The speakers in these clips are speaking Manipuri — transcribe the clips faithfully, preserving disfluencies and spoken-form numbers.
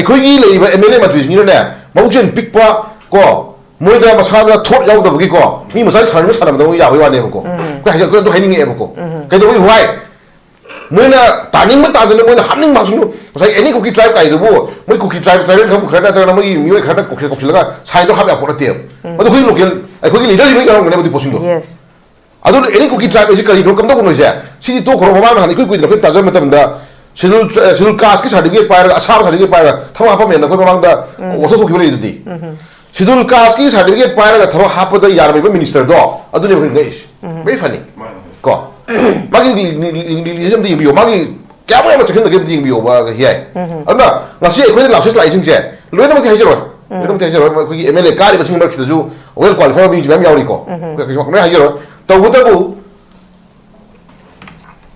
ꯑꯩꯈꯣꯏꯒꯤ ꯂꯩꯔꯤꯕ ꯑꯦꯝ ꯑꯦꯜ ꯑꯦ ꯃꯟꯇ꯭ꯔꯤꯁꯤꯡꯁꯤꯅꯅꯦ, ꯃꯕꯨꯛꯆꯦꯜ ꯄꯤꯛꯄ ꯀꯣ, ꯃꯣꯏꯗ ꯃꯁꯥꯗ ꯊꯣꯠ ꯌꯥꯎꯗꯕꯒꯤ ꯀꯣ, ꯃꯤ ꯃꯆꯥ ꯁꯥꯟꯅꯕ ꯁꯥꯟꯅꯕꯗꯧꯅ ꯌꯥꯕꯒꯤ ꯋꯥꯅꯦꯕꯀꯣ꯫ ꯑꯩꯈꯣꯏ ꯍꯥꯏꯖ-, ꯑꯩꯈꯣꯏ ꯑꯗꯨ ꯍꯥꯏꯅꯤꯡꯉꯛꯑꯦꯕꯀꯣ꯫ ꯀꯩꯗꯧꯕꯒꯤ ꯋꯥꯏ? ꯃꯣꯏꯅ ꯇꯥꯅꯤꯡꯕ ꯇꯥꯗꯅ ꯃꯣꯏꯅ ꯍꯥꯞꯅꯤꯡꯕ ꯍꯥꯞꯁꯅꯨ꯫ ꯉꯁꯥꯏ ꯑꯦꯅꯤ ꯀꯨꯀꯤ ꯇ꯭ꯔꯥꯏꯕ ꯀꯥꯏꯗꯨꯕꯨ ꯃꯣꯏ ꯀꯨꯀꯤ ꯇ꯭ꯔꯥꯏꯕ, ꯇ꯭ꯔꯥꯏꯕꯦꯜ ꯀꯥꯡꯕꯨ ꯈꯔ ꯅꯠꯇ꯭ꯔꯒꯅ ꯃꯣꯏꯒꯤ ꯃꯤꯑꯣꯏ ꯈꯔꯅ ꯀꯧꯁꯤꯜ-, ꯀꯧꯁꯤꯜꯂꯒ ꯁꯥꯏꯟꯗꯣ ꯍꯥꯞ ꯌꯥꯄꯣꯠ ꯅꯠꯇꯦꯕ꯫ ꯑꯗꯨ ꯑꯩꯈꯣꯏꯒꯤ ꯂꯣꯀꯦꯜ, ꯑꯩꯈꯣꯏꯒꯤ ꯂꯤꯗꯔꯁꯤꯡꯅ ꯌꯥꯎꯔꯝꯒꯅꯦꯕ ꯑꯗꯨꯒꯤ ꯄꯣꯠꯁꯤꯡꯗꯣ꯫ Yes. ꯑꯗꯨꯅ ꯑꯦꯅꯤ ꯀꯨꯀꯤ ꯇ꯭ꯔꯥꯏꯕ ꯍꯥꯏꯁꯤ ꯀꯔꯤꯅꯣ, ꯀꯝꯗꯧꯕꯅꯣ ꯍꯥꯏꯁꯦ? ꯁꯤꯗꯤ ꯇꯣꯛꯈ꯭ꯔꯣ꯫ ꯃꯃꯥꯡ ꯅꯍꯥꯟ ꯏꯀꯨꯏ ꯀꯨꯏꯗꯅ ꯑꯩꯈꯣꯏꯅ ꯇꯥꯖꯕ ꯃꯇꯝꯗ ꯁꯦꯗꯨꯜ ꯇ꯭ꯔ-, ꯁꯦꯗꯨꯜ ꯀꯥꯁꯀꯤ ꯁꯥꯔꯇꯤꯐꯤꯀꯦꯠ ꯄꯥꯏꯔꯒ, ꯑꯁꯥꯕ ꯁꯥꯔꯇꯤꯐꯤꯀꯦꯠ ꯄꯥꯏꯔꯒ ꯊꯕꯛ ꯍꯥꯞꯄꯝꯃꯦꯅ ꯑꯩꯈꯣꯏ ꯃꯃꯥꯡꯗ ꯋꯥꯊꯣꯛ ꯊꯣꯛꯈꯤꯕ ꯂꯩꯗꯨꯗꯤ꯫ ꯁꯦꯗꯨꯜ ꯀꯥꯁꯀꯤ ꯁꯥꯔꯇꯤꯐꯤꯀꯦꯠ ꯄꯥꯏꯔꯒ ꯊꯕꯛ ꯍꯥꯞꯄꯗ ꯌꯥꯔꯝꯃꯤꯕ ꯃꯤꯅꯤꯁꯇꯔꯗꯣ ꯑꯗꯨꯅꯦꯕ ꯑꯩꯈꯣꯏꯅ ꯉꯛꯏꯁꯦ꯫ Very funny꯫ ꯀꯣ, ꯃꯥꯒꯤ ꯂꯤ-, ꯂꯤ-, ꯂꯤ-, ꯂꯤ-, ꯂꯤꯁ ꯑꯝꯇ ꯌꯦꯡꯕꯤꯌꯣ꯫ ꯃꯥꯒꯤ ꯀꯌꯥꯃꯨꯛ ꯌꯥꯝꯅ ꯆꯦꯛꯁꯤꯟꯗꯒꯦ ꯑꯝꯇ ꯌꯦꯡꯕꯤꯌꯣꯕ ꯌꯥꯏ꯫ ꯑꯗꯨꯅ ꯉꯁꯤ ꯑꯩꯈꯣꯏꯅ ꯂꯥꯞꯁꯦꯁ ꯂꯥꯛꯏꯁꯤꯡꯁꯦ ꯂꯣꯏꯅꯃꯛꯇꯤ ꯍꯥꯏꯖꯔꯣꯏ꯫ ꯂꯣꯏꯅꯃꯛꯇꯤ ꯍꯥꯏꯖꯔꯣꯏ꯫ ꯑꯩꯈꯣꯏꯒꯤ ꯑꯦꯝ ꯑꯦꯜ ꯑꯦ ꯀꯥꯔꯤꯕꯁꯤꯡ ꯃꯔꯛꯁꯤꯗꯁꯨ ꯋꯦꯜ ꯀ꯭ꯋꯥꯂꯤꯐꯥꯏ ꯑꯣꯏꯕ ꯃꯤꯁꯨ ꯃꯌꯥꯝ ꯌꯥꯎꯔꯤꯀꯣ꯫ ꯑꯩꯈꯣꯏ ꯀꯩꯁꯨ ꯂꯣꯏ ꯍꯥꯏꯖꯔꯣꯏ꯫ ꯇꯧꯕꯇꯕꯨ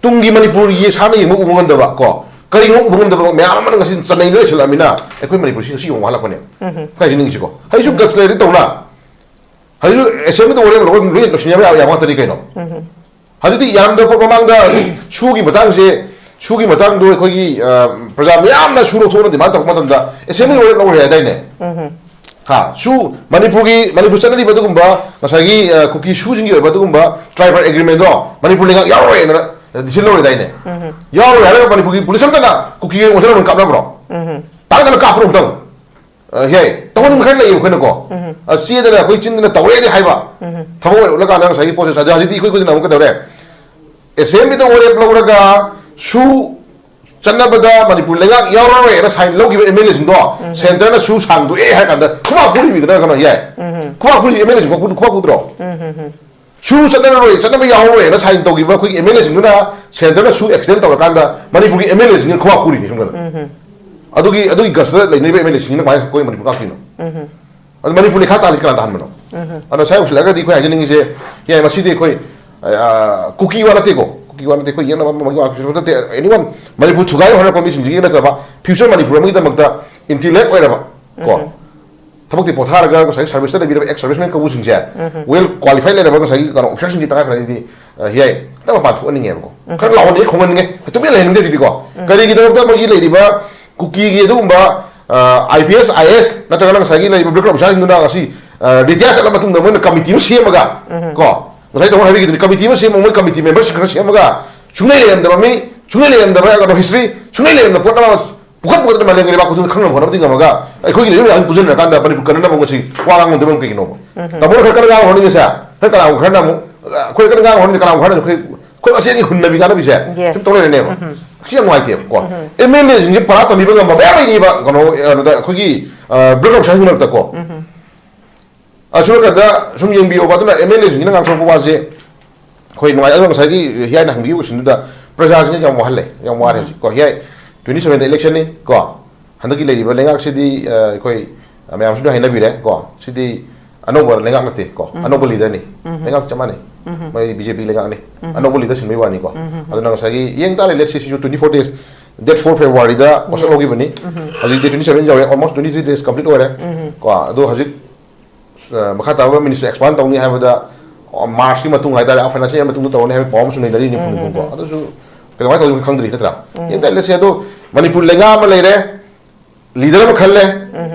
ꯇꯨꯡꯒꯤ ꯃꯅꯤꯄꯨꯔꯒꯤ ꯁꯥꯟꯅ ꯌꯦꯡꯕ ꯎꯕ ꯉꯝꯗꯕ ꯀꯣ, ꯀꯔꯤꯒꯨꯝꯕ ꯎꯕ ꯉꯝꯗꯕ ꯃꯌꯥꯝ ꯑꯃꯅ ꯉꯁꯤ ꯆꯠꯅꯩ ꯂꯣꯏ ꯂꯩꯁꯤꯜꯂꯛꯑꯃꯤꯅ ꯑꯩꯈꯣꯏ ꯃꯅꯤꯄꯨꯔꯁꯤ ꯉꯁꯤ ꯌꯦꯡꯕ ꯋꯥꯍꯜꯂꯛꯄꯅꯦ꯫ ꯀꯥꯏꯁꯤ ꯅꯤꯡꯁꯤꯀꯣ? ꯍꯧꯖꯤꯛꯁꯨ ꯒꯠꯁ ꯂꯩꯔꯗꯤ ꯇꯧꯅ꯫ ꯍꯧꯖꯤꯛꯁꯨ ꯑꯦꯁꯦꯝꯕ꯭ꯂꯤꯗ ꯋꯥꯔꯦꯞ ꯂꯧꯔꯒ ꯂꯣꯏ ꯂꯣꯏꯁꯤꯟꯕ ꯌꯥꯕ ꯌꯥꯕ ꯉꯥꯛꯇꯅꯤ ꯀꯩꯅꯣ꯫ ꯍꯧꯖꯤꯛꯇꯤ ꯌꯥꯝꯗꯕ ꯃꯃꯥꯡꯗ ꯁꯨꯒꯤ ꯃꯇꯥꯡꯁꯦ, ꯁꯨꯒꯤ ꯃꯇꯥꯡꯗꯣ ꯑꯩꯈꯣꯏꯒꯤ, ꯑ, ꯄ꯭ꯔꯖꯥ ꯃꯌꯥꯝꯅ ꯁꯨ ꯂꯧꯊꯣꯛꯅ ꯗꯤꯃꯥꯟ ꯇꯧꯔꯛꯄ ꯃꯇꯝꯗ ꯑꯦꯁꯦꯝꯕ꯭ꯂꯤ ꯋꯥꯔꯦꯞ ꯂꯧꯔꯦ ꯍꯥꯏꯗꯥꯏꯅꯦ? ꯍꯥ, ꯁꯨ ꯃꯅꯤꯄꯨꯔꯒꯤ, ꯃꯅꯤꯄꯨꯔ ꯆꯠꯅꯔꯤꯕ ꯑꯗꯨꯒꯨꯝꯕ ꯉꯁꯥꯏꯒꯤ, ꯑ, ꯀꯨꯀꯤ ꯁꯨꯁꯤꯡꯒꯤ ꯑꯣꯏꯕ ꯑꯗꯨꯒꯨꯝꯕ ꯇ꯭ꯔꯥꯏꯕꯦꯜ ꯑꯦꯒ꯭ꯔꯤꯃꯦꯟꯗꯣ ꯃꯅꯤꯄꯨꯔ ꯂꯩꯉꯥꯛ ꯌꯥꯎꯔꯣꯏꯅ ꯗꯤꯁꯤꯖꯟ ꯂꯧꯔꯦꯗꯥꯏꯅꯦ? ꯌꯥꯎꯔꯣꯏ ꯍꯥꯏꯔꯒ ꯃꯅꯤꯄꯨꯔꯒꯤ ꯄꯨꯂꯤꯁ ꯑꯃꯇꯅ ꯀꯨꯀꯤꯒꯤ ꯑꯣꯏꯅ ꯑꯣꯟꯁꯤꯟ ꯑꯣꯏꯅ ꯀꯥꯞꯅꯕ꯭ꯔꯣ? ꯇꯥꯡꯗꯅ ꯀꯥꯞꯄ꯭ꯔꯣ ꯑꯝꯇꯪ? ꯑ, ꯌꯥꯏ, ꯇꯧꯍꯟꯕ ꯈꯔ ꯂꯩꯌꯦꯕ ꯑꯩꯈꯣꯏꯅꯀꯣ꯫ ꯑ, ꯆꯦꯗꯅ ꯑꯩꯈꯣꯏ ꯆꯤꯟꯗꯅ ꯇꯧꯔꯦꯗꯤ ꯍꯥꯏꯕ꯫ ꯊꯕꯛ ꯑꯣꯏꯔꯛꯂꯀꯥꯟꯗ ꯉꯁꯥꯏꯒꯤ ꯄꯣꯠꯁꯦ ꯁꯥꯗꯦ꯫ ꯍꯧꯖꯤꯛꯇꯤ ꯑꯩꯈꯣꯏ ꯈꯨꯗꯤꯡꯃꯛ ꯑꯃꯨꯛ ꯀꯩꯗꯧꯔꯦ? ꯑꯦꯁꯦꯝꯕ꯭ꯂꯤꯗ ꯋꯥꯔꯦꯞ ꯂꯧꯔꯒ ꯁꯨ ꯆꯠꯅꯕꯗ ꯃꯅꯤꯄꯨꯔ ꯂꯩꯉꯥꯛ ꯌꯥꯎꯔꯔꯣꯏꯅ ꯁꯥꯏꯟ ꯂꯧꯈꯤꯕ ꯑꯦꯝ ꯑꯦꯜ ꯑꯦꯁꯤꯡꯗꯣ ꯁꯦꯟꯇꯔꯅ ꯁꯨ ꯁꯥꯡꯗꯣꯛꯑꯦ ꯍꯥꯏ ꯀꯥꯟꯗ ꯈꯨꯕꯥꯛ ꯈꯨꯔꯤꯕꯤꯗꯅ ꯀꯩꯅꯣ ꯌꯥꯏ꯫ ꯈꯨꯕꯥꯛ ꯈꯨꯔꯤ ꯑꯦꯝ ꯑꯦꯜ ꯑꯦꯁꯤꯡ ꯈꯨꯕꯥꯛ ꯈꯨꯗ꯭ꯔꯣ? ꯁꯨ ꯆꯠꯅꯔꯔꯣꯏ, ꯆꯠꯅꯕ ꯌꯥꯎꯔꯔꯣꯏꯅ ꯁꯥꯏꯟ ꯇꯧꯈꯤꯕ ꯑꯩꯈꯣꯏꯒꯤ ꯑꯦꯝ ꯑꯦꯜ ꯑꯦꯁꯤꯡꯗꯨꯅ ꯁꯦꯟꯇꯔꯅ ꯁꯨ ꯑꯦꯛꯁꯇꯦꯟ ꯇꯧꯔꯀꯥꯟꯗ ꯃꯅꯤꯄꯨꯔꯒꯤ ꯑꯦꯝ ꯑꯦꯜ ꯑꯦꯁꯤꯡꯅ ꯈꯨꯕꯥꯛ ꯈꯨꯔꯤꯅꯤ ꯁꯨꯝ ꯀꯩꯅꯣ꯫ ꯑꯗꯨꯒꯤ, ꯑꯗꯨꯒꯤ ꯒꯁꯇ ꯂꯩꯅꯔꯤꯕ ꯑꯦꯝ ꯑꯦꯜ ꯑꯦꯁꯤꯡꯅ ꯀꯃꯥꯏꯅ ꯑꯩꯈꯣꯏ ꯃꯅꯤꯄꯨꯔ ꯉꯥꯛꯇꯣꯏꯅꯣ? ꯑꯗꯣ ꯃꯅꯤꯄꯨꯔ ꯂꯩꯈꯥ ꯇꯥꯍꯜꯂꯤꯁꯤ ꯀꯅꯥ ꯇꯥꯍꯟꯕꯅꯣ? ꯑꯗꯣ ꯁ꯭ꯋꯥꯏ ꯎꯁꯤꯜꯂꯛꯑꯒꯗꯤ ꯑꯩꯈꯣꯏ ꯍꯥꯏꯖꯅꯤꯡꯉꯤꯁꯦ, ꯌꯥꯏ, ꯃꯁꯤꯗꯤ ꯑꯩꯈꯣꯏ, ꯑ, ꯀꯨꯀꯤ ꯋꯥ ꯅꯠꯇꯦꯀꯣ, ꯀꯨꯀꯤ ꯋꯥ ꯅꯠꯇꯦ, ꯑꯩꯈꯣꯏ ꯌꯦꯛꯅꯕ ꯑꯃꯒꯤ ꯋꯥ ꯀꯩꯁꯨ ꯅꯠꯇꯦ꯫ ꯑꯦꯅꯤ ꯋꯥꯟ, ꯃꯅꯤꯄꯨꯔ ꯊꯨꯒꯥꯏ ꯍꯣꯠꯅꯔꯛꯄ ꯃꯤꯁꯤꯡꯁꯤꯒꯤ ꯅꯠꯇꯕ, ꯐ꯭ꯌꯨꯆꯔ ꯃꯅꯤꯄꯨꯔ ꯑꯃꯒꯤꯗꯃꯛꯇ ꯏꯟꯇꯤꯂꯦꯛ ꯑꯣꯏꯔꯕ ꯀꯣ, ꯊꯕꯛꯇꯤ ꯄꯣꯊꯥꯔꯒ ꯉꯁꯥꯏ ꯁꯥꯔꯚꯤꯁꯇ ꯂꯩꯕꯤꯔꯕ ꯑꯦꯛꯁ ꯁꯥꯔꯚꯤꯁꯃꯦꯟ ꯀꯥꯡꯕꯨꯁꯤꯡꯁꯦ, ꯋꯦꯜ ꯀ꯭ꯋꯥꯂꯤꯐꯥꯏ ꯂꯩꯔꯕ ꯉꯁꯥꯏꯒꯤ ꯀꯩꯅꯣ ꯑꯣꯐꯤꯁꯔꯁꯤꯡꯗꯤ ꯇꯉꯥꯏ ꯐꯗꯅꯗꯤ, ꯑ, ꯌꯥꯏ, ꯈꯤꯇꯪ ꯃꯄꯥꯟ ꯊꯣꯛꯍꯟꯅꯤꯡꯉꯦꯕꯀꯣ꯫ ꯈꯔ ꯂꯥꯎꯍꯟꯅꯤꯡꯉꯦ, ꯈꯣꯡꯍꯟꯅꯤꯡꯉꯦ꯫ ꯇꯨꯃꯤꯟꯅ ꯂꯩꯍꯟꯅꯤꯡꯗꯦ ꯍꯧꯖꯤꯛꯇꯤꯀꯣ꯫ ꯀꯔꯤꯒꯤꯗꯃꯛꯇ ꯃꯣꯏꯒꯤ ꯂꯩꯔꯤꯕ ꯀꯨꯀꯤꯒꯤ ꯑꯗꯨꯒꯨꯝꯕ ꯑꯥꯏ ꯄꯤ ꯑꯦꯁ, ꯑꯥꯏ ꯑꯦꯁ ꯅꯠꯇ꯭ꯔꯒꯅ ꯉꯁꯥꯏꯒꯤ ꯂꯩꯔꯤꯕ ꯕ꯭ꯂꯦꯛ ꯑꯣꯐꯤꯁꯥꯔꯁꯤꯡꯗꯨꯅ ꯉꯁꯤ ꯔꯤꯇꯥꯌꯔ ꯆꯠꯂ ꯃꯇꯨꯡꯗ ꯃꯣꯏꯅ ꯀꯃꯤꯇꯤ ꯑꯃ ꯁꯦꯝꯃꯒ, ꯀꯣ, ꯉꯁꯥꯏ ꯇꯥꯃꯣꯅ ꯍꯥꯏꯕꯤꯈꯤꯗꯨꯅꯤ, ꯀꯃꯤꯇꯤ ꯑꯃ ꯁꯦꯝꯃꯒ, ꯃꯣꯏ ꯀꯃꯤꯇꯤ ꯃꯦꯝꯕꯔꯁꯤꯡ ꯈꯔ ꯁꯦꯝꯃꯒ, ꯁꯨꯡꯂꯩ ꯂꯩꯔꯝꯗꯕ ꯃꯤ, ꯁꯨꯡꯂꯩ ꯂꯩꯔꯝꯗꯕ ꯀꯩꯅꯣ, ꯍꯤꯁꯇ꯭ꯔꯤ ꯁꯨꯡꯂꯩ ꯂꯩꯔꯝꯗꯕ ꯄꯣꯠ ꯑꯃ ꯄꯨꯈꯠ ꯄꯨꯈꯠꯇꯅ ꯃꯥꯂꯦꯝꯒꯤ ꯂꯩꯕꯥꯛ ꯈꯨꯗꯤꯡꯃꯛ ꯈꯪꯅꯕ ꯍꯣꯠꯅꯕꯗꯤ ꯉꯝꯃꯒ, ꯑꯩꯈꯣꯏꯒꯤ ꯂꯩꯔꯤꯕ ꯃꯌꯥꯝ ꯄꯨꯟꯁꯤꯟꯅꯔꯀꯥꯟꯗ ꯃꯅꯤꯄꯨꯔ ꯀꯟꯅꯅꯕ ꯉꯁꯤ ꯋꯥ ꯉꯥꯡꯉꯝꯗꯕ ꯀꯩꯒꯤꯅꯣꯕ? ꯇꯥꯃꯣꯅ ꯈꯔ ꯀꯟꯅ ꯉꯥꯡ ꯍꯧꯔꯅꯤꯡꯉꯤꯁꯦ, ꯈꯔ ꯀꯅꯥꯒꯨꯝꯕ ꯈꯔꯅ ꯑꯃꯨꯛ, ꯑꯩꯈꯣꯏ ꯀꯟꯅ ꯉꯥꯡ ꯍꯧꯔꯅꯤꯡꯉꯤꯁꯦ, ꯀꯅꯥꯒꯨꯝꯕ ꯈꯔꯅ ꯑꯩꯈꯣꯏ, ꯑꯩꯈꯣꯏ ꯃꯁꯦꯟꯒꯤ ꯍꯨꯟꯅꯕꯤ ꯀꯥꯟꯅꯕꯤꯁꯦ ꯁꯨꯝ ꯇꯧ ꯂꯩꯔꯅꯦꯕ꯫ ꯁꯤ ꯌꯥꯝ ꯅꯨꯡꯉꯥꯏꯇꯦꯕꯀꯣ꯫ ꯑꯦꯝ ꯑꯦꯜ ꯑꯦꯁꯤꯡꯁꯦ ꯄꯔꯥ ꯇꯝꯕꯤꯕ ꯉꯝꯕ ꯃꯌꯥꯝ ꯂꯩꯔꯤꯕ, ꯀꯩꯅꯣ, ꯀꯩꯅꯣꯗ, ꯑꯩꯈꯣꯏꯒꯤ ꯕ꯭ꯂꯦꯛ ꯑꯣꯐꯤꯁꯥꯔꯒꯤ ꯃꯔꯛꯇꯀꯣ꯫ ꯑꯁꯨꯝ ꯀꯥꯟꯗ ꯁꯨꯝ ꯌꯦꯡꯕꯤꯌꯣꯕ꯫ ꯑꯗꯨꯅ ꯑꯦꯝ ꯑꯦꯜ ꯑꯦꯁꯤꯡꯁꯤꯅ ꯉꯥꯡꯊꯣꯔꯛꯄ ꯋꯥꯁꯦ ꯑꯩꯈꯣꯏ ꯅꯨꯡꯉꯥꯏ꯫ ꯑꯗꯣ ꯉꯁꯥꯏꯒꯤ ꯍꯤꯌꯥꯏꯅ ꯍꯪꯕꯤꯈꯤꯕ ꯀꯣꯏꯁꯟꯗꯨꯗ ꯄ꯭ꯔꯖꯥꯁꯤꯡꯅ ꯌꯥꯝ ꯋꯥꯍꯜꯂꯦ, ꯌꯥꯝ ꯋꯥꯔꯦ ꯍꯧꯖꯤꯛ ꯀꯣ꯫ ꯍꯤꯌꯥꯏ, ꯇ꯭ꯋꯦꯟꯇꯤ ꯁꯚꯦꯟꯗ ꯏꯂꯦꯛꯁꯟꯅꯤ ꯀꯣ꯫ ꯍꯟꯗꯛꯀꯤ ꯂꯩꯔꯤꯕ ꯂꯩꯉꯥꯛꯁꯤꯗꯤ, ꯑ, ꯑꯩꯈꯣꯏ, ꯑ, ꯃꯌꯥꯝꯁꯨ ꯍꯥꯏꯅꯕꯤꯔꯦ ꯀꯣ꯫ ꯁꯤꯗꯤ ꯑꯅꯧꯕ ꯂꯩꯉꯥꯛ ꯅꯠꯇꯦ ꯀꯣ, ꯑꯅꯧꯕ ꯂꯤꯗꯔꯅꯤ꯫ ꯂꯩꯉꯥꯛ ꯆꯞ ꯃꯥꯟꯅꯩ꯫ ꯃꯣꯏ ꯕꯤ ꯖꯦ ꯄꯤ ꯂꯩꯉꯥꯛꯅꯤ꯫ ꯑꯅꯧꯕ ꯂꯤꯗꯔ ꯁꯤꯟꯕꯒꯤ ꯋꯥꯅꯤꯀꯣ꯫ ꯑꯗꯨꯅ ꯉꯁꯥꯏꯒꯤ ꯌꯦꯡ ꯇꯥꯔꯦ, ꯂꯦꯠꯁ ꯁꯤ, ꯁꯤꯁꯨ twenty four days, date for ꯐꯦꯕ꯭ꯔꯨꯋꯥꯔꯤꯗ ꯋꯥꯁꯛ ꯂꯧꯈꯤꯕꯅꯤ꯫ ꯍꯧꯖꯤꯛꯇꯤ ꯇ꯭ꯋꯦꯟꯇꯤ ꯁꯚꯦꯟ ꯌꯧꯔꯦ, almost twenty three days complete ꯑꯣꯏꯔꯦ ꯀꯣ꯫ ꯑꯗꯣ ꯍꯧꯖꯤꯛ, ꯑ, ꯃꯈꯥ ꯇꯥꯕ ꯃꯤꯅꯤꯁꯇꯔ ꯑꯦꯛꯁꯄꯥꯟ ꯇꯧꯅꯤ ꯍꯥꯏꯕꯗ, ꯑ, ꯃꯥꯔꯆꯀꯤ ꯃꯇꯨꯡ ꯍꯥꯏꯇꯥꯔꯦ, ꯐꯥꯏꯅꯥꯟꯁꯤꯌꯦꯜ ꯃꯇꯨꯡꯗ ꯇꯧꯔꯅꯤ ꯍꯥꯏꯕꯒꯤ ꯄꯥꯎ ꯑꯃꯁꯨ ꯂꯩꯅꯔꯤꯅꯤ ꯈꯨꯟ ꯈꯨꯟꯀꯣ꯫ ꯑꯗꯨꯁꯨ ꯀꯩꯗꯧꯉꯩ ꯇꯧꯗꯣꯏꯅꯣ ꯈꯪꯗ꯭ꯔꯤ, ꯅꯠꯇ꯭ꯔꯥ? ꯌꯦꯡ ꯇꯥꯔꯦ, ꯂꯦꯠꯁ ꯁꯤ꯫ ꯑꯗꯣ ꯃꯅꯤꯄꯨꯔ ꯂꯩꯉꯥꯛ ꯑꯃ ꯂꯩꯔꯦ, ꯂꯤꯗꯔ ꯑꯃ ꯈꯜꯂꯦ꯫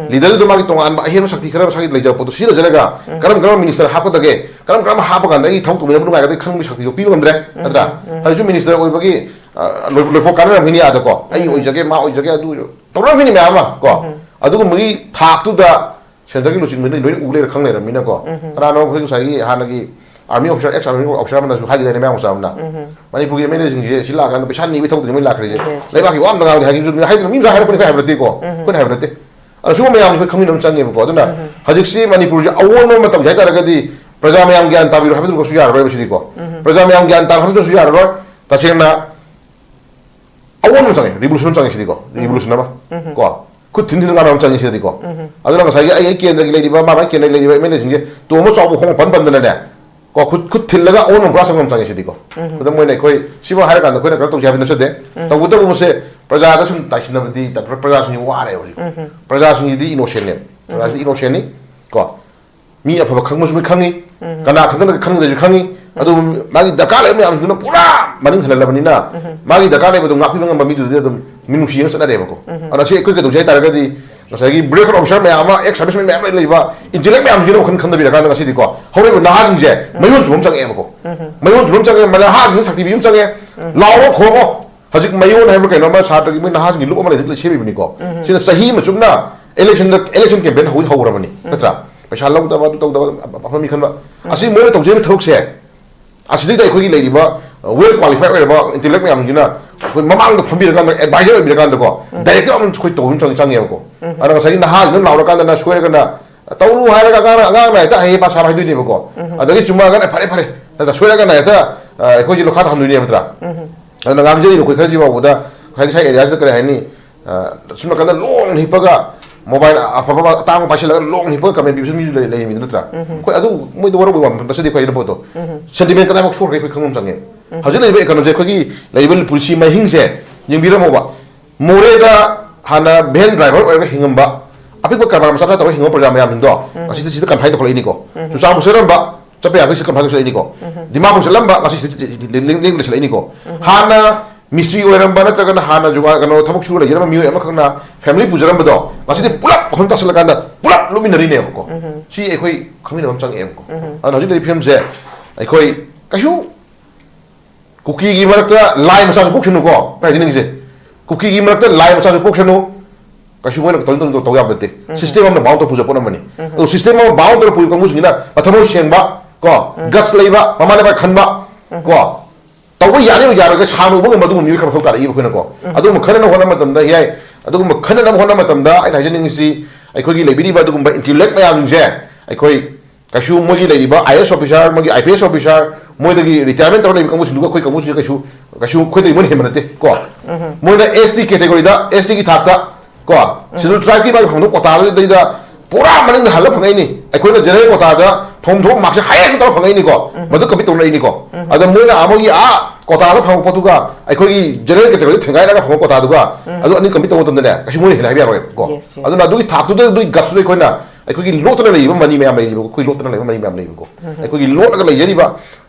ꯂꯤꯗꯔꯗꯨ ꯃꯥꯒꯤ ꯇꯣꯉꯥꯟꯕ ꯑꯍꯦꯟꯕ ꯁꯛꯇꯤ ꯈꯔ ꯃꯁꯥꯒꯤ ꯂꯩꯖꯕ ꯄꯣꯠꯇꯣ ꯁꯤꯖꯤꯟꯅꯖꯔꯒ ꯀꯔꯝ ꯀꯔꯝꯕ ꯃꯤꯅꯤꯁꯇꯔ ꯍꯥꯞꯀꯗꯒꯦ, ꯀꯔꯝ ꯀꯔꯝꯕ ꯍꯥꯞꯄ ꯀꯥꯟꯗ ꯑꯩꯒꯤ ꯊꯕꯛ ꯇꯧꯃꯤꯟꯅꯕ ꯅꯨꯡꯉꯥꯏꯒꯗꯒꯦ ꯈꯪꯕꯒꯤ ꯁꯛꯇꯤꯗꯣ ꯄꯤꯕ ꯉꯝꯗ꯭ꯔꯦ, ꯅꯠꯇ꯭ꯔꯥ? ꯍꯧꯖꯤꯛꯁꯨ ꯃꯤꯅꯤꯁꯇꯔ ꯑꯣꯏꯕꯒꯤ, ꯑ, ꯂꯣꯏ-, ꯂꯣꯏꯐꯥꯎ ꯀꯥꯟꯅꯔꯝꯒꯅꯤ ꯑꯥꯗꯀꯣ꯫ ꯑꯩ ꯑꯣꯏꯖꯒꯦ, ꯃꯥ ꯑꯣꯏꯖꯒꯦ, ꯑꯗꯨ ꯇꯧꯔꯝꯒꯅꯤ ꯃꯌꯥꯝ ꯑꯃ ꯀꯣ꯫ ꯑꯗꯨꯒꯨꯝꯕꯒꯤ ꯊꯥꯛꯇꯨꯗ ꯁꯦꯟꯇꯔꯒꯤ ꯂꯨꯆꯤꯡꯕꯗꯤ ꯂꯣꯏꯅ ꯎ ꯂꯩꯔ ꯈꯪ ꯂꯩꯔꯝꯃꯤꯅꯀꯣ꯫ ꯀꯅꯥꯅꯣ ꯑꯩꯈꯣꯏ ꯉꯁꯥꯏꯒꯤ ꯍꯥꯟꯅꯒꯤ army officer, ex army officer ꯑꯃꯅꯁꯨ ꯍꯥꯏꯈꯤꯗꯥꯏꯅꯦ, ꯃꯌꯥꯡ ꯃꯆꯥ ꯑꯃꯅ? ꯃꯅꯤꯄꯨꯔꯒꯤ ꯑꯦꯝ ꯑꯦꯜ ꯑꯦꯁꯤꯡꯁꯦ ꯁꯤ ꯂꯥꯛꯑꯀꯥꯟꯗ ꯄꯩꯁꯥ ꯅꯤꯕꯒꯤ ꯊꯕꯛꯇꯅꯤ ꯃꯣꯏ ꯂꯥꯛꯈ꯭ꯔꯤꯁꯦ꯫ ꯂꯩꯕꯥꯛꯀꯤ ꯋꯥ ꯑꯝꯇ ꯉꯥꯡꯗꯦ ꯍꯥꯏꯈꯤꯕꯁꯨ ꯍꯥꯏꯗꯅ ꯃꯤ ꯑꯃꯁꯨ ꯍꯥꯏꯔꯛꯄꯅꯤ, ꯑꯩꯈꯣꯏ ꯍꯥꯏꯕ ꯅꯠꯇꯦꯀꯣ꯫ ꯑꯩꯈꯣꯏꯅ ꯍꯥꯏꯕ ꯅꯠꯇꯦ꯫ ꯑꯗꯣ ꯁꯤꯒꯨꯝꯕ ꯃꯌꯥꯝꯁꯦ ꯑꯩꯈꯣꯏ ꯈꯪꯃꯤꯟꯅꯕ ꯑꯃ ꯆꯪꯉꯦꯕꯀꯣ꯫ ꯑꯗꯨꯅ ꯍꯧꯖꯤꯛꯁꯤ ꯃꯅꯤꯄꯨꯔꯁꯦ ꯑꯑꯣꯟꯕ ꯃꯇꯝꯁꯦ ꯍꯥꯏꯇꯥꯔꯒꯗꯤ ꯄ꯭ꯔꯖꯥ ꯃꯌꯥꯝ ꯒ꯭ꯌꯥꯟ ꯇꯥꯕꯤꯔꯣ ꯍꯥꯏꯕꯗꯨꯃꯁꯨ ꯌꯥꯔꯔꯣꯏꯕ ꯁꯤꯗꯤꯀꯣ꯫ ꯄ꯭ꯔꯖꯥ ꯃꯌꯥꯝ ꯒ꯭ꯌꯥꯟ ꯇꯥꯔꯣ ꯍꯥꯏꯕꯗꯨꯁꯨ ꯌꯥꯔꯔꯣꯏ꯫ ꯇꯁꯦꯡꯅ ꯑꯑꯣꯟꯕ ꯑꯃ ꯆꯪꯉꯦ, ꯔꯤꯚꯣꯂꯨꯁꯟ ꯑꯃ ꯆꯪꯉꯦ ꯁꯤꯗꯤꯀꯣ꯫ ꯔꯤꯚꯣꯂꯨꯁꯟ ꯑꯃ ꯀꯣ, ꯈꯨꯠ ꯊꯤꯟ ꯊꯤꯟ ꯀꯥꯟꯅꯕ ꯑꯃ ꯆꯪꯉꯦ ꯁꯤꯗꯤꯀꯣ꯫ ꯑꯗꯨꯅ ꯉꯁꯥꯏꯒꯤ ꯑꯩ, ꯑꯩ ꯀꯦꯟꯗ꯭ꯔꯒꯤ ꯂꯩꯔꯤꯕ, ꯃꯥ ꯃꯥꯒꯤ ꯀꯦꯟꯗ꯭ꯔꯒꯤ ꯂꯩꯔꯤꯕ ꯑꯦꯝ ꯑꯦꯜ ꯑꯦꯁꯤꯡꯁꯦ ꯇꯣꯡꯕ ꯆꯥꯎꯕ ꯈꯣꯡ ꯄꯟ ꯄꯟꯗꯅꯅꯦ ꯀꯣ, ꯈꯨꯠ, ꯈꯨꯠ ꯊꯤꯜꯂꯒ ꯑꯑꯣꯟꯕ ꯄꯨꯔꯥ ꯆꯪꯕ ꯑꯃ ꯆꯪꯉꯦ ꯁꯤꯗꯤꯀꯣ꯫ ꯈꯨꯗꯝ ꯑꯣꯏꯅ ꯑꯩꯈꯣꯏ ꯁꯤꯃ ꯍꯥꯏꯔꯀꯥꯟꯗ ꯑꯩꯈꯣꯏꯅ ꯀꯩꯅꯣ ꯇꯧꯁꯦ ꯍꯥꯏꯕ ꯅꯠꯆꯗꯦ꯫ ꯇꯧꯕꯇꯕꯨ ꯃꯁꯦ ꯄ꯭ꯔꯖꯥꯗ ꯁꯨꯝ ꯇꯥꯏꯁꯤꯟꯅꯕꯗꯤ ꯇ-, ꯄ꯭ꯔꯖꯥꯁꯤꯡꯁꯤ ꯋꯥꯔꯦꯕ ꯍꯧꯖꯤꯛ꯫ ꯄ꯭ꯔꯖꯥꯁꯤꯡꯁꯤꯗꯤ ꯏꯅꯣꯁꯦꯟꯅꯦꯕ꯫ ꯄ꯭ꯔꯖꯥꯁꯤꯗꯤ ꯏꯅꯣꯁꯦꯟꯅꯤ ꯀꯣ꯫ ꯃꯤ ꯑꯐꯕ ꯈꯪꯕꯁꯨ ꯂꯣꯏ ꯈꯪꯉꯤ, ꯀꯅꯥ ꯈꯪꯗ-, ꯈꯪꯗ꯭ꯔꯁꯨ ꯈꯪꯉꯤ꯫ ꯑꯗꯨꯕꯨ ꯃꯥꯒꯤ ꯗꯔꯀꯥꯔ ꯂꯩꯕ ꯃꯌꯥꯝꯁꯤꯡꯗꯨꯅ ꯄꯨꯔꯥ ꯃꯅꯤꯡ ꯍꯜꯍꯜꯂꯕꯅꯤꯅ, ꯃꯥꯒꯤ ꯗꯔꯀꯥꯔ ꯂꯩꯕꯗꯣ ꯉꯥꯛꯄꯤꯕ ꯉꯝꯕ ꯃꯤꯗꯨꯗꯤ ꯑꯗꯨꯝ ꯃꯤꯅꯨꯡꯁꯤ ꯑꯃ ꯆꯠꯅꯔꯦꯕꯀꯣ꯫ ꯑꯗꯨꯅ ꯁꯤ ꯑꯩꯈꯣꯏ ꯀꯩꯗꯧꯁꯦ ꯍꯥꯏ ꯇꯥꯔꯒꯗꯤ, ꯉꯁꯥꯏꯒꯤ ꯕ꯭ꯔꯦꯛ ꯑꯣꯐꯤꯁꯥꯔ ꯃꯌꯥꯝ ꯑꯃ, ꯑꯦꯛꯁ ꯁꯥꯔꯚꯤꯁ ꯃꯌꯥꯝ ꯑꯃ ꯂꯩꯕ ꯏꯟꯇꯦꯂꯦꯛ ꯃꯌꯥꯝꯁꯤꯅ ꯋꯥꯈꯜ ꯈꯟꯊꯕꯤꯔꯀꯥꯟꯗ ꯉꯁꯤꯗꯤꯀꯣ, ꯍꯧꯔꯛꯏꯕ ꯅꯍꯥꯁꯤꯡꯁꯦ ꯃꯌꯣꯟ ꯆꯨꯝꯕ ꯑꯃ ꯆꯪꯉꯛꯑꯦꯕꯀꯣ꯫ ꯃꯌꯣꯟ ꯆꯨꯝꯕ ꯑꯃ ꯆꯪꯉꯛꯑꯦ, ꯅꯍꯥꯁꯤꯡꯁꯦ ꯁꯛꯇꯤ ꯄꯤꯕ ꯑꯃ ꯆꯪꯉꯛꯑꯦ꯫ ꯂꯥꯎꯔꯣ ꯈꯣꯡꯉꯣ꯫ ꯍꯧꯖꯤꯛ ꯃꯌꯣꯟ ꯍꯥꯏꯕ ꯀꯩꯅꯣ ꯑꯃ ꯁꯥꯇ꯭ꯔꯒꯤ ꯃꯣꯏ ꯅꯍꯥꯁꯤꯡꯒꯤ ꯂꯨꯞ ꯑꯃ ꯂꯩ, ꯁꯦꯝꯃꯤꯕꯅꯤꯀꯣ꯫ ꯁꯤꯅ ꯆꯍꯤ ꯑꯃ ꯆꯨꯞꯅ ꯏꯂꯦꯛꯁꯟꯗ, ꯏꯂꯦꯛꯁꯟ ꯀꯦꯝꯄꯦꯟ ꯍꯧ-, ꯍꯧꯔꯕꯅꯤ, ꯅꯠꯇ꯭ꯔꯥ? ꯄꯩꯁꯥ ꯂꯧꯗꯕ, ꯑꯗꯨ ꯇꯧꯗꯕ, ꯑꯐ-, ꯑꯐꯕ ꯃꯤ ꯈꯟꯕ꯫ ꯑꯁꯤ ꯃꯣꯏꯅ ꯇꯧꯖꯔꯤꯕ ꯊꯕꯛꯁꯦ, ꯑꯁꯤꯗꯩꯗ ꯑꯩꯈꯣꯏꯒꯤ ꯂꯩꯔꯤꯕ ꯋꯦꯜ ꯀ꯭ꯋꯥꯂꯤꯐꯥꯏ ꯑꯣꯏꯔꯕ ꯏꯟꯇꯦꯂꯦꯛ ꯃꯌꯥꯝꯁꯤꯅ ꯑꯩꯈꯣꯏ ꯃꯃꯥꯡꯗ ꯐꯝꯕꯤꯔꯀꯥꯟꯗ, ꯑꯦꯗꯚꯥꯏꯖꯔ ꯑꯣꯏꯕꯤꯔꯀꯥꯟꯗꯀꯣ, ꯗꯥꯏꯔꯦꯛꯇꯔ ꯑꯃ ꯑꯩꯈꯣꯏ ꯇꯧꯕ ꯑꯃ ꯆꯪ-, ꯆꯪꯉꯦꯕꯀꯣ꯫ ꯑꯗꯨꯅ ꯉꯁꯥꯏꯒꯤ ꯅꯍꯥꯁꯤꯡꯗꯨꯅ ꯂꯥꯎꯔꯀꯥꯟꯗꯅ ꯁꯣꯏꯔꯒꯅ ꯇꯧꯔꯨ ꯍꯥꯏꯔꯒ ꯑꯉꯥꯡꯅ, ꯑꯉꯥꯡꯅ ꯍꯦꯛꯇ ꯑꯍꯩ ꯄꯥ ꯁꯥꯕ ꯍꯥꯏꯗꯣꯏꯅꯦꯕꯀꯣ꯫ ꯑꯗꯒꯤ ꯆꯨꯝꯃꯛꯑꯒꯅ "ꯐꯔꯦ, ꯐꯔꯦ", ꯅꯠꯇ꯭ꯔ ꯁꯣꯏꯔꯒꯅ ꯍꯦꯛꯇ, ꯑ, ꯑꯩꯈꯣꯏꯁꯦ ꯂꯣꯈꯥ ꯊꯝꯗꯣꯏꯅꯦꯕ, ꯅꯠꯇ꯭ꯔꯥ? ꯑꯗꯨꯅ ꯉꯥꯡꯖꯔꯤꯕ ꯑꯩꯈꯣꯏ ꯈꯔꯁꯤ ꯐꯥꯎꯕꯗ ꯉꯁꯥꯏ, ꯉꯁꯥꯏ ꯑꯦꯔꯤꯌꯥꯁꯤꯗ ꯀꯔꯤ ꯍꯥꯏꯅꯤ, ꯑ, ꯁꯨꯝ ꯅꯥꯀꯟꯗ ꯂꯣꯡꯅ ꯍꯤꯞꯄꯒ ꯃꯣꯕꯥꯏꯜ ꯑꯐꯕ ꯑꯇꯥꯡꯕ ꯄꯥꯏꯁꯤꯜꯂꯒ ꯂꯣꯡꯅ ꯍꯤꯞꯄꯒ ꯀꯃꯦꯟ ꯄꯤꯕꯁꯨ ꯃꯤꯁꯨ ꯂꯩ-, ꯂꯩꯔꯤꯃꯤꯗ, ꯅꯠꯇ꯭ꯔꯥ? ꯑꯩꯈꯣꯏ ꯑꯗꯨ ꯃꯣꯏꯗ ꯋꯥꯔꯧꯕ ꯋꯥꯐꯝ ꯅꯠꯆꯗꯦ ꯑꯩꯈꯣꯏ ꯑꯗꯨ ꯄꯣꯠꯇꯣ꯫ ꯁꯦꯟꯇꯤꯃꯦꯟ ꯀꯗꯥꯏꯐꯥꯎ ꯁꯣꯛꯈ꯭ꯔꯒꯦ ꯑꯩꯈꯣꯏ ꯈꯪꯕ ꯑꯃ ꯆꯪꯉꯦ꯫ ꯍꯧꯖꯤꯛ ꯂꯩꯔꯤꯕ ꯏꯀꯣꯅꯣꯃꯤꯁꯦ, ꯑꯩꯈꯣꯏꯒꯤ ꯂꯩꯔꯤꯕ ꯄꯨꯟꯁꯤ ꯃꯍꯤꯡꯁꯦ ꯌꯦꯡꯕꯤꯔꯝꯃꯣꯕ꯫ ꯃꯣꯔꯦꯗ ꯍꯥꯟꯅ ꯚꯦꯟ ꯗ꯭ꯔꯥꯏꯚꯔ ꯑꯣꯏꯔꯒ ꯍꯤꯡꯉꯝꯕ, ꯑꯄꯤꯛꯄ ꯀꯔꯕꯥꯔ ꯃꯆꯥ ꯃꯆꯥ ꯇꯧꯔꯒ ꯍꯤꯡꯉꯝꯕ ꯄ꯭ꯔꯖꯥ ꯃꯌꯥꯝꯁꯤꯡꯗꯣ ꯉꯁꯤꯗꯤ ꯁꯤꯗ ꯀꯟꯐꯥꯏꯟ ꯇꯧꯈꯠꯂꯛꯏꯅꯤꯀꯣ꯫ ꯆꯨꯔꯆꯥꯟꯄꯨꯔ ꯆꯠꯂꯝꯕ, ꯆꯠꯄ ꯌꯥꯕꯒꯤ ꯁꯤꯗ ꯀꯟꯐꯥꯏꯟ ꯇꯧꯁꯤꯜꯂꯛꯏꯅꯤꯀꯣ꯫ ꯗꯤꯃꯥꯄꯨꯔ ꯆꯠꯂꯝꯕ ꯉꯁꯤ ꯁꯤꯗ ꯂꯦꯡ-, ꯂꯦꯡ-, ꯂꯦꯡꯗ ꯂꯩꯁꯤꯜꯂꯛꯏꯅꯤꯀꯣ꯫ ꯍꯥꯟꯅ ꯃꯤꯁꯇ꯭ꯔꯤ ꯑꯣꯏꯔꯝꯕ ꯅꯠꯇ꯭ꯔꯒꯅ ꯍꯥꯟꯅ ꯖꯨꯒꯥ-, ꯀꯩꯅꯣ, ꯊꯕꯛ ꯁꯨꯔ ꯂꯩꯖꯔꯝꯕ ꯃꯤꯑꯣꯏ ꯑꯃꯈꯛꯅ ꯐꯦꯃꯤꯂꯤ ꯄꯨꯖꯔꯝꯕꯗꯣ ꯉꯁꯤꯗꯤ ꯄꯨꯂꯞ ꯋꯥꯈꯜ ꯇꯥꯁꯤꯜꯂꯀꯥꯟꯗ ꯄꯨꯂꯞ ꯂꯨꯞꯃꯤꯟꯅꯔꯤꯅꯦꯕꯀꯣ꯫ ꯁꯤ ꯑꯩꯈꯣꯏ ꯈꯪꯃꯤꯟꯅꯕ ꯑꯃ ꯆꯪꯉꯛꯑꯦꯕꯀꯣ꯫ ꯑꯗꯨꯅ ꯍꯧꯖꯤꯛ ꯂꯩꯔꯤꯕ ꯐꯤꯕꯝꯁꯦ ꯑꯩꯈꯣꯏ ꯀꯩꯁꯨ ꯀꯨꯀꯤꯒꯤ ꯃꯔꯛꯇ ꯂꯥꯏ ꯃꯆꯥꯁꯨ ꯄꯣꯛꯁꯅꯨꯀꯣ꯫ ꯀꯩ ꯍꯥꯏꯅꯤꯡꯉꯤꯁꯦ? ꯀꯨꯀꯤꯒꯤ ꯃꯔꯛꯇ ꯂꯥꯏ ꯃꯆꯥꯁꯨ ꯄꯣꯛꯁꯅꯨ꯫ ꯀꯩꯁꯨ ꯃꯣꯏꯅ ꯇꯧꯅꯤꯡ ꯇꯧꯅꯤꯡ ꯇꯧ ꯌꯥꯕ ꯅꯠꯇꯦ꯫ ꯁꯤꯁꯇꯦꯝ ꯑꯃꯅ ꯕꯥꯎꯟ ꯇꯧꯔ ꯄꯨꯖ ꯄꯣꯠ ꯑꯃꯅꯤ꯫ ꯑꯗꯣ ꯁꯤꯁꯇꯦꯝ ꯑꯃ ꯕꯥꯎꯟ ꯇꯧꯔ ꯄꯨꯔꯤꯕ ꯀꯥꯡꯕꯨꯁꯤꯡꯁꯤꯅ ꯃꯊꯃꯣꯏ ꯁꯦꯡꯕ ꯀꯣ, ꯒꯠꯁ ꯂꯩꯕ, ꯃꯃꯥ ꯂꯩꯕꯥꯛ ꯈꯟꯕ ꯀꯣ, ꯇꯧꯕ ꯌꯥꯅꯤ ꯌꯥꯔꯣꯏꯒ ꯁꯥꯟꯅ ꯎꯕ ꯉꯝꯕ ꯑꯗꯨꯒꯨꯝꯕ ꯃꯤꯑꯣꯏ ꯈꯔ ꯃꯊꯧ ꯇꯥꯔꯛꯏꯕ ꯑꯩꯈꯣꯏꯅꯀꯣ꯫ ꯑꯗꯨꯒꯨꯝꯕ ꯈꯟꯅꯅꯕ ꯍꯣꯠꯅꯕ ꯃꯇꯝꯗ ꯌꯥꯏ, ꯑꯗꯨꯒꯨꯝꯕ ꯈꯟꯅꯅꯕ ꯍꯣꯠꯅꯕ ꯃꯇꯝꯗ ꯑꯩꯅ ꯍꯥꯏꯖꯅꯤꯡꯉꯤꯁꯤ, ꯑꯩꯈꯣꯏꯒꯤ ꯂꯩꯕꯤꯔꯤꯕ ꯑꯗꯨꯒꯨꯝꯕ ꯏꯟꯇꯦꯂꯦꯛ ꯃꯌꯥꯝꯁꯤꯡꯁꯦ ꯑꯩꯈꯣꯏ ꯀꯩꯁꯨ ꯃꯣꯏꯒꯤ ꯂꯩꯔꯤꯕ ꯑꯥꯏ ꯑꯦꯁ ꯑꯣꯐꯤꯁꯥꯔ, ꯃꯣꯏꯒꯤ ꯑꯥꯏ ꯄꯤ ꯑꯦꯁ ꯑꯣꯐꯤꯁꯥꯔ, ꯃꯣꯏꯗꯒꯤ ꯔꯤꯇꯥꯌꯔꯃꯦꯟ ꯇꯧꯔ ꯂꯩꯕ ꯀꯥꯡꯕꯨꯁꯤꯡꯗꯨꯒ ꯑꯩꯈꯣꯏ ꯀꯥꯡꯕꯨꯁꯤꯒ ꯀꯩꯁꯨ, ꯀꯩꯁꯨ ꯑꯩꯈꯣꯏꯗꯒꯤ ꯃꯣꯏꯅ ꯍꯦꯟꯕ ꯅꯠꯇꯦ ꯀꯣ꯫ ꯃꯣꯏꯅ ꯑꯦꯁ ꯇꯤ ꯀꯦꯇꯦꯒꯣꯔꯤꯗ, ꯑꯦꯁ ꯇꯤꯒꯤ ꯊꯥꯛꯇ ꯀꯣ, ꯁꯦꯗꯨꯜ ꯇ꯭ꯔꯥꯏꯕꯀꯤ ꯃꯥꯒꯤ ꯐꯪꯐꯝ ꯀꯣꯇꯥꯗꯨꯗꯩꯗ ꯄꯨꯔꯥ ꯃꯅꯤꯡꯗ ꯍꯜꯂ ꯐꯪꯉꯛꯏꯅꯤ꯫ ꯑꯩꯈꯣꯏꯅ ꯖꯦꯅꯔꯦꯜ ꯀꯣꯇꯥꯗ ꯐꯪꯐꯝ ꯊꯣꯛꯄ ꯃꯥꯔꯛꯁꯦ ꯍꯥꯏꯌꯦꯁ ꯇꯧꯔ ꯐꯪꯉꯛꯏꯅꯤꯀꯣ꯫ ꯃꯗꯨ ꯀꯝꯄꯤꯠ ꯇꯧꯅꯔꯛꯏꯅꯤꯀꯣ꯫ ꯑꯗ ꯃꯣꯏꯅ ꯑꯥ ꯃꯣꯏꯒꯤ ꯑꯥ ꯀꯣꯇꯥꯗ ꯐꯪꯕ ꯄꯣꯠꯇꯨꯒ ꯑꯩꯈꯣꯏꯒꯤ ꯖꯦꯅꯔꯦꯜ ꯀꯦꯇꯦꯒꯣꯔꯤꯗ ꯊꯦꯡꯒꯥꯏꯔꯒ ꯐꯪꯕ ꯀꯣꯇꯥꯗꯨꯒ ꯑꯗꯨ ꯑꯅꯤ ꯀꯝꯄꯤꯠ ꯇꯧꯕ ꯃꯇꯝꯗꯅꯦ ꯀꯩꯁꯨ ꯃꯣꯏꯅ ꯍꯦꯟꯅ ꯍꯥꯏꯕ ꯌꯥꯔꯣꯏꯕꯀꯣ꯫ Yes, yes. ꯑꯗꯨꯅ ꯑꯗꯨꯒꯤ ꯊꯥꯛꯇꯨꯗ, ꯑꯗꯨꯒꯤ ꯒꯠꯁꯇꯨꯗ ꯑꯩꯈꯣꯏꯅ ꯑꯩꯈꯣꯏꯒꯤ ꯂꯣꯠꯇꯅ ꯂꯩꯔꯤꯕ ꯃꯅꯤ ꯃꯌꯥꯝ ꯂꯩꯔꯤꯕꯀꯣ, ꯑꯩꯈꯣꯏ ꯂꯣꯠꯇꯅ ꯂꯩꯕ ꯃꯅꯤ ꯃꯌꯥꯝ ꯂꯩꯕꯀꯣ꯫ ꯑꯩꯈꯣꯏꯒꯤ ꯂꯣꯠꯂꯒ ꯂꯩꯖꯔꯤꯕ,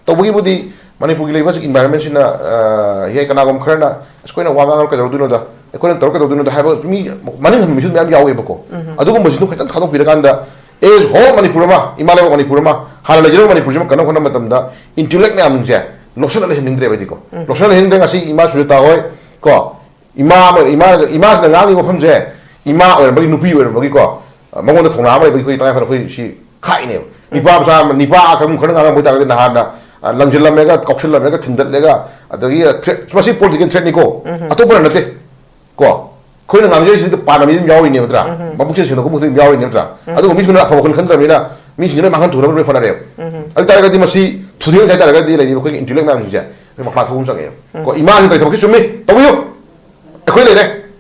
ꯇꯧꯕꯒꯤꯕꯨꯗꯤ ꯃꯅꯤꯄꯨꯔꯒꯤ ꯂꯩꯔꯤꯕ ꯍꯧꯖꯤꯛ ꯏꯟꯚꯥꯏꯔꯣꯟꯃꯦꯟꯁꯤꯅ, ꯑ, ꯍꯦꯛ ꯀꯅꯥꯒꯨꯝꯕ ꯈꯔꯅ "ꯑꯁ, ꯑꯩꯈꯣꯏꯅ ꯋꯥ ꯉꯥꯡꯉꯒ ꯀꯩꯗꯧꯗꯣꯏꯅꯣꯗ, ꯑꯩꯈꯣꯏꯅ ꯇꯧꯔ ꯀꯩꯗꯧꯗꯣꯏꯅꯣꯗ ꯍꯥꯏꯕ ꯃꯤ ꯃꯅꯤꯡ ꯍꯟꯕ ꯃꯤꯁꯨ ꯃꯌꯥꯝ ꯌꯥꯎꯋꯦꯕꯀꯣ꯫ ꯎꯝ꯫ ꯑꯗꯨꯒꯨꯝꯕꯁꯤꯡꯗꯣ ꯈꯤꯇꯪ ꯊꯥꯗꯣꯛꯄꯤꯔꯀꯥꯟꯗ, as whole ꯃꯅꯤꯄꯨꯔ ꯑꯃ, ꯏꯃꯥ ꯂꯩꯕꯥꯛ ꯃꯅꯤꯄꯨꯔ ꯑꯃ, ꯍꯥꯟꯅ ꯂꯩꯖꯔꯝꯕ ꯃꯅꯤꯄꯨꯔꯁꯤꯃ ꯀꯟꯅ ꯍꯣꯠꯅꯕ ꯃꯇꯝꯗ intellect ꯃꯌꯥꯝꯁꯤꯡꯁꯦ ꯂꯧꯁꯤꯜꯂ ꯂꯩꯍꯟꯅꯤꯡꯗ꯭ꯔꯦꯕ ꯑꯩꯗꯤꯀꯣ꯫ ꯎꯝ꯫ ꯂꯧꯁꯤꯜꯂ ꯂꯩꯍꯟꯅꯤꯡꯗ꯭ꯔꯦ꯫ ꯉꯁꯤ ꯏꯃꯥ ꯁꯨꯖꯥꯇꯥ ꯍꯣꯏ ꯀꯣ, ꯏꯃꯥ ꯑꯃ, ꯏꯃꯥ, ꯏꯃꯥꯁꯤꯅ ꯉꯥꯡꯉꯤꯕ ꯋꯥꯐꯝꯁꯦ, ꯏꯃꯥ ꯑꯣꯏꯔꯝꯕꯒꯤ, ꯅꯨꯄꯤ ꯑꯣꯏꯔꯝꯕꯒꯤꯀꯣ, ꯃꯉꯣꯟꯗ ꯊꯧꯅꯥ ꯑꯃ ꯂꯩꯕꯒꯤ ꯑꯩꯈꯣꯏ ꯇꯉꯥꯏ ꯐꯗꯅ ꯑꯩꯈꯣꯏ ꯁꯤ ꯈꯥꯛꯏꯅꯦꯕ꯫ ꯎꯝ꯫ ꯅꯤꯄꯥ ꯃꯆꯥ, ꯅꯤꯄꯥ ꯑꯀꯪ ꯈꯔ ꯉꯥꯡꯉꯝꯕ ꯑꯣꯏꯇꯥꯔꯒꯗꯤ ꯅꯍꯥꯟꯅ, ꯑ, ꯂꯪꯁꯤꯜꯂꯝꯃꯦꯒ, ꯀꯥꯎꯁꯤꯜꯂꯝꯃꯦꯒ, ꯊꯤꯟꯗꯠꯂꯦꯒ, ꯑꯗꯒꯤ threat, ꯃꯁꯤ political threatꯅꯤꯀꯣ, ꯎꯝ꯫ ꯑꯇꯣꯞꯄꯅ ꯅꯠꯇꯦ꯫ ꯀꯣ, ꯑꯩꯈꯣꯏꯅ ꯉꯥꯡꯖꯔꯤꯁꯤꯗ ꯄꯥꯟꯅꯕ ꯃꯤ ꯑꯗꯨꯝ ꯌꯥꯎꯔꯤꯅꯦ ꯅꯠꯇ꯭ꯔꯥ? ꯎꯝ꯫ ꯃꯕꯨꯛ ꯆꯦꯜ ꯁꯦꯡꯗꯣꯛꯄ ꯃꯈꯩ ꯑꯗꯨꯝ ꯌꯥꯎꯔꯤꯅꯦ ꯅꯠꯇ꯭ꯔꯥ? ꯎꯝ꯫ ꯑꯗꯨꯒ ꯃꯤꯁꯤꯡꯗꯨꯅ ꯑꯐꯕ ꯋꯥꯈꯜ ꯈꯟꯗ꯭ꯔꯕꯅꯤꯅ ꯃꯤꯁꯤꯡꯁꯤ ꯂꯣꯏ ꯃꯥꯡꯍꯟ ꯊꯣꯛꯅꯕ ꯂꯣꯏ ꯍꯣꯠꯅꯔꯦꯕ꯫ ꯎꯝ꯫ ꯑꯗꯨ ꯇꯥꯔꯒꯗꯤ ꯃꯁꯤ ꯊꯨꯗꯦꯛꯅꯁꯦ ꯍꯥꯏꯇꯥꯔꯒꯗꯤ ꯂꯩꯔꯤꯕ ꯑꯩꯈꯣꯏꯒꯤ intellect ꯃꯌꯥꯝꯁꯤꯡꯁꯦ ꯑꯩꯈꯣꯏ ꯃꯄꯥꯟ ꯊꯣꯛꯄ ꯑꯃ ꯆꯪꯉꯛꯑꯦꯕ꯫ ꯎꯝ꯫ ꯀꯣ, ꯏꯃꯥꯁꯤꯅ ꯇꯧꯔꯤ ꯊꯕꯛꯁꯤ ꯆꯨꯝꯃꯤ, ꯇꯧꯕꯤꯌꯨ꯫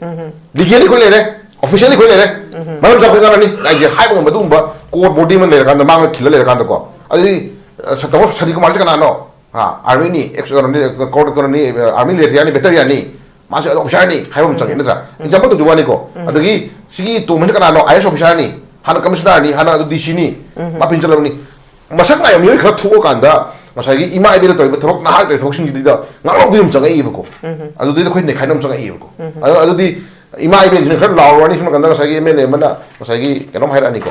ꯎꯝ꯫ Legally ꯑꯩꯈꯣꯏ ꯂꯩꯔꯦ, ꯎꯝ꯫ Officially ꯑꯩꯈꯣꯏ ꯂꯩꯔꯦ, ꯎꯝ꯫ ꯃꯔꯝ ꯆꯥꯕ ꯑꯩꯈꯣꯏ ꯉꯥꯡꯉꯅꯤ ꯍꯥꯏꯁꯦ ꯍꯥꯏꯕ ꯉꯝꯕ ꯑꯗꯨꯒꯨꯝꯕ core body ꯑꯃ ꯂꯩꯔꯀꯥꯟꯗ, ꯃꯥꯡꯗ ꯈꯤꯜꯂ ꯂꯩꯔꯀꯥꯟꯗꯀꯣ꯫ ꯑꯗꯨꯗꯤ, ꯑ, ꯁ-, ꯇꯥꯃꯣ ꯁꯅꯤꯜ ꯀꯨꯃꯥꯔꯁꯦ ꯀꯅꯥꯅꯣ? ꯑꯥ, armyꯅꯤ, ex-, ꯀꯩꯅꯣꯅꯤ, ꯀꯣꯔ-, ꯀꯩꯅꯣꯅꯤ, army ꯂꯩꯔꯗꯤ ꯌꯥꯅꯤ, veteranꯅꯤ, ꯃꯥꯁꯦ officerꯅꯤ ꯍꯥꯏꯕ ꯑꯃ ꯆꯪꯉꯦ, ꯅꯠꯇ꯭ꯔꯥ? ꯎꯝ꯫ Example ꯇꯧꯖꯕ ꯋꯥꯅꯤꯀꯣ꯫ ꯎꯝ꯫ ꯑꯗꯒꯤ ꯁꯤꯒꯤ ꯇꯣꯝꯕꯁꯤꯅ ꯀꯅꯥꯅꯣ? IAS officerꯅꯤ, ꯍꯥꯟꯅ commissionerꯅꯤ, ꯍꯥꯟꯅ ꯑꯗꯨ DCꯅꯤ, ꯎꯝ꯫ ꯃꯥ pension ꯂꯧꯕꯅꯤ꯫ ꯃꯁꯛ ꯅꯥꯏꯕ ꯃꯤꯑꯣꯏ ꯈꯔ ꯊꯣꯛꯑꯀꯥꯟꯗ ꯉꯁꯥꯏꯒꯤ ꯏꯃꯥ ꯏꯕꯦꯟꯅ ꯇꯧꯔꯤꯕ ꯊꯕꯛ, ꯅꯍꯥꯛ ꯇꯧꯔꯤꯕ ꯊꯕꯛꯁꯤꯡꯁꯤꯗ ꯉꯥꯛꯂꯧꯕꯤ ꯑꯃ ꯆꯪꯉꯛꯏꯕꯀꯣ꯫ ꯎꯝ꯫ ꯑꯗꯨꯗꯩꯗ ꯑꯩꯈꯣꯏ ꯅꯩꯈꯥꯏꯅꯕ ꯑꯃ ꯆꯪꯉꯛꯏꯕꯀꯣ꯫ ꯎꯝ꯫ ꯑꯗꯨ-, ꯑꯗꯨꯗꯤ ꯏꯃꯥ ꯏꯕꯦꯟꯁꯤꯅ ꯈꯔ ꯂꯥꯎꯔꯨꯔꯅꯤ, ꯁꯣꯝ ꯅꯥꯀꯟꯗ ꯉꯁꯥꯏꯒꯤ MLA ꯑꯃꯅ ꯉꯁꯥꯏꯒꯤ ꯀꯩꯅꯣꯝ ꯍꯥꯏꯔꯛꯑꯅꯤꯀꯣ꯫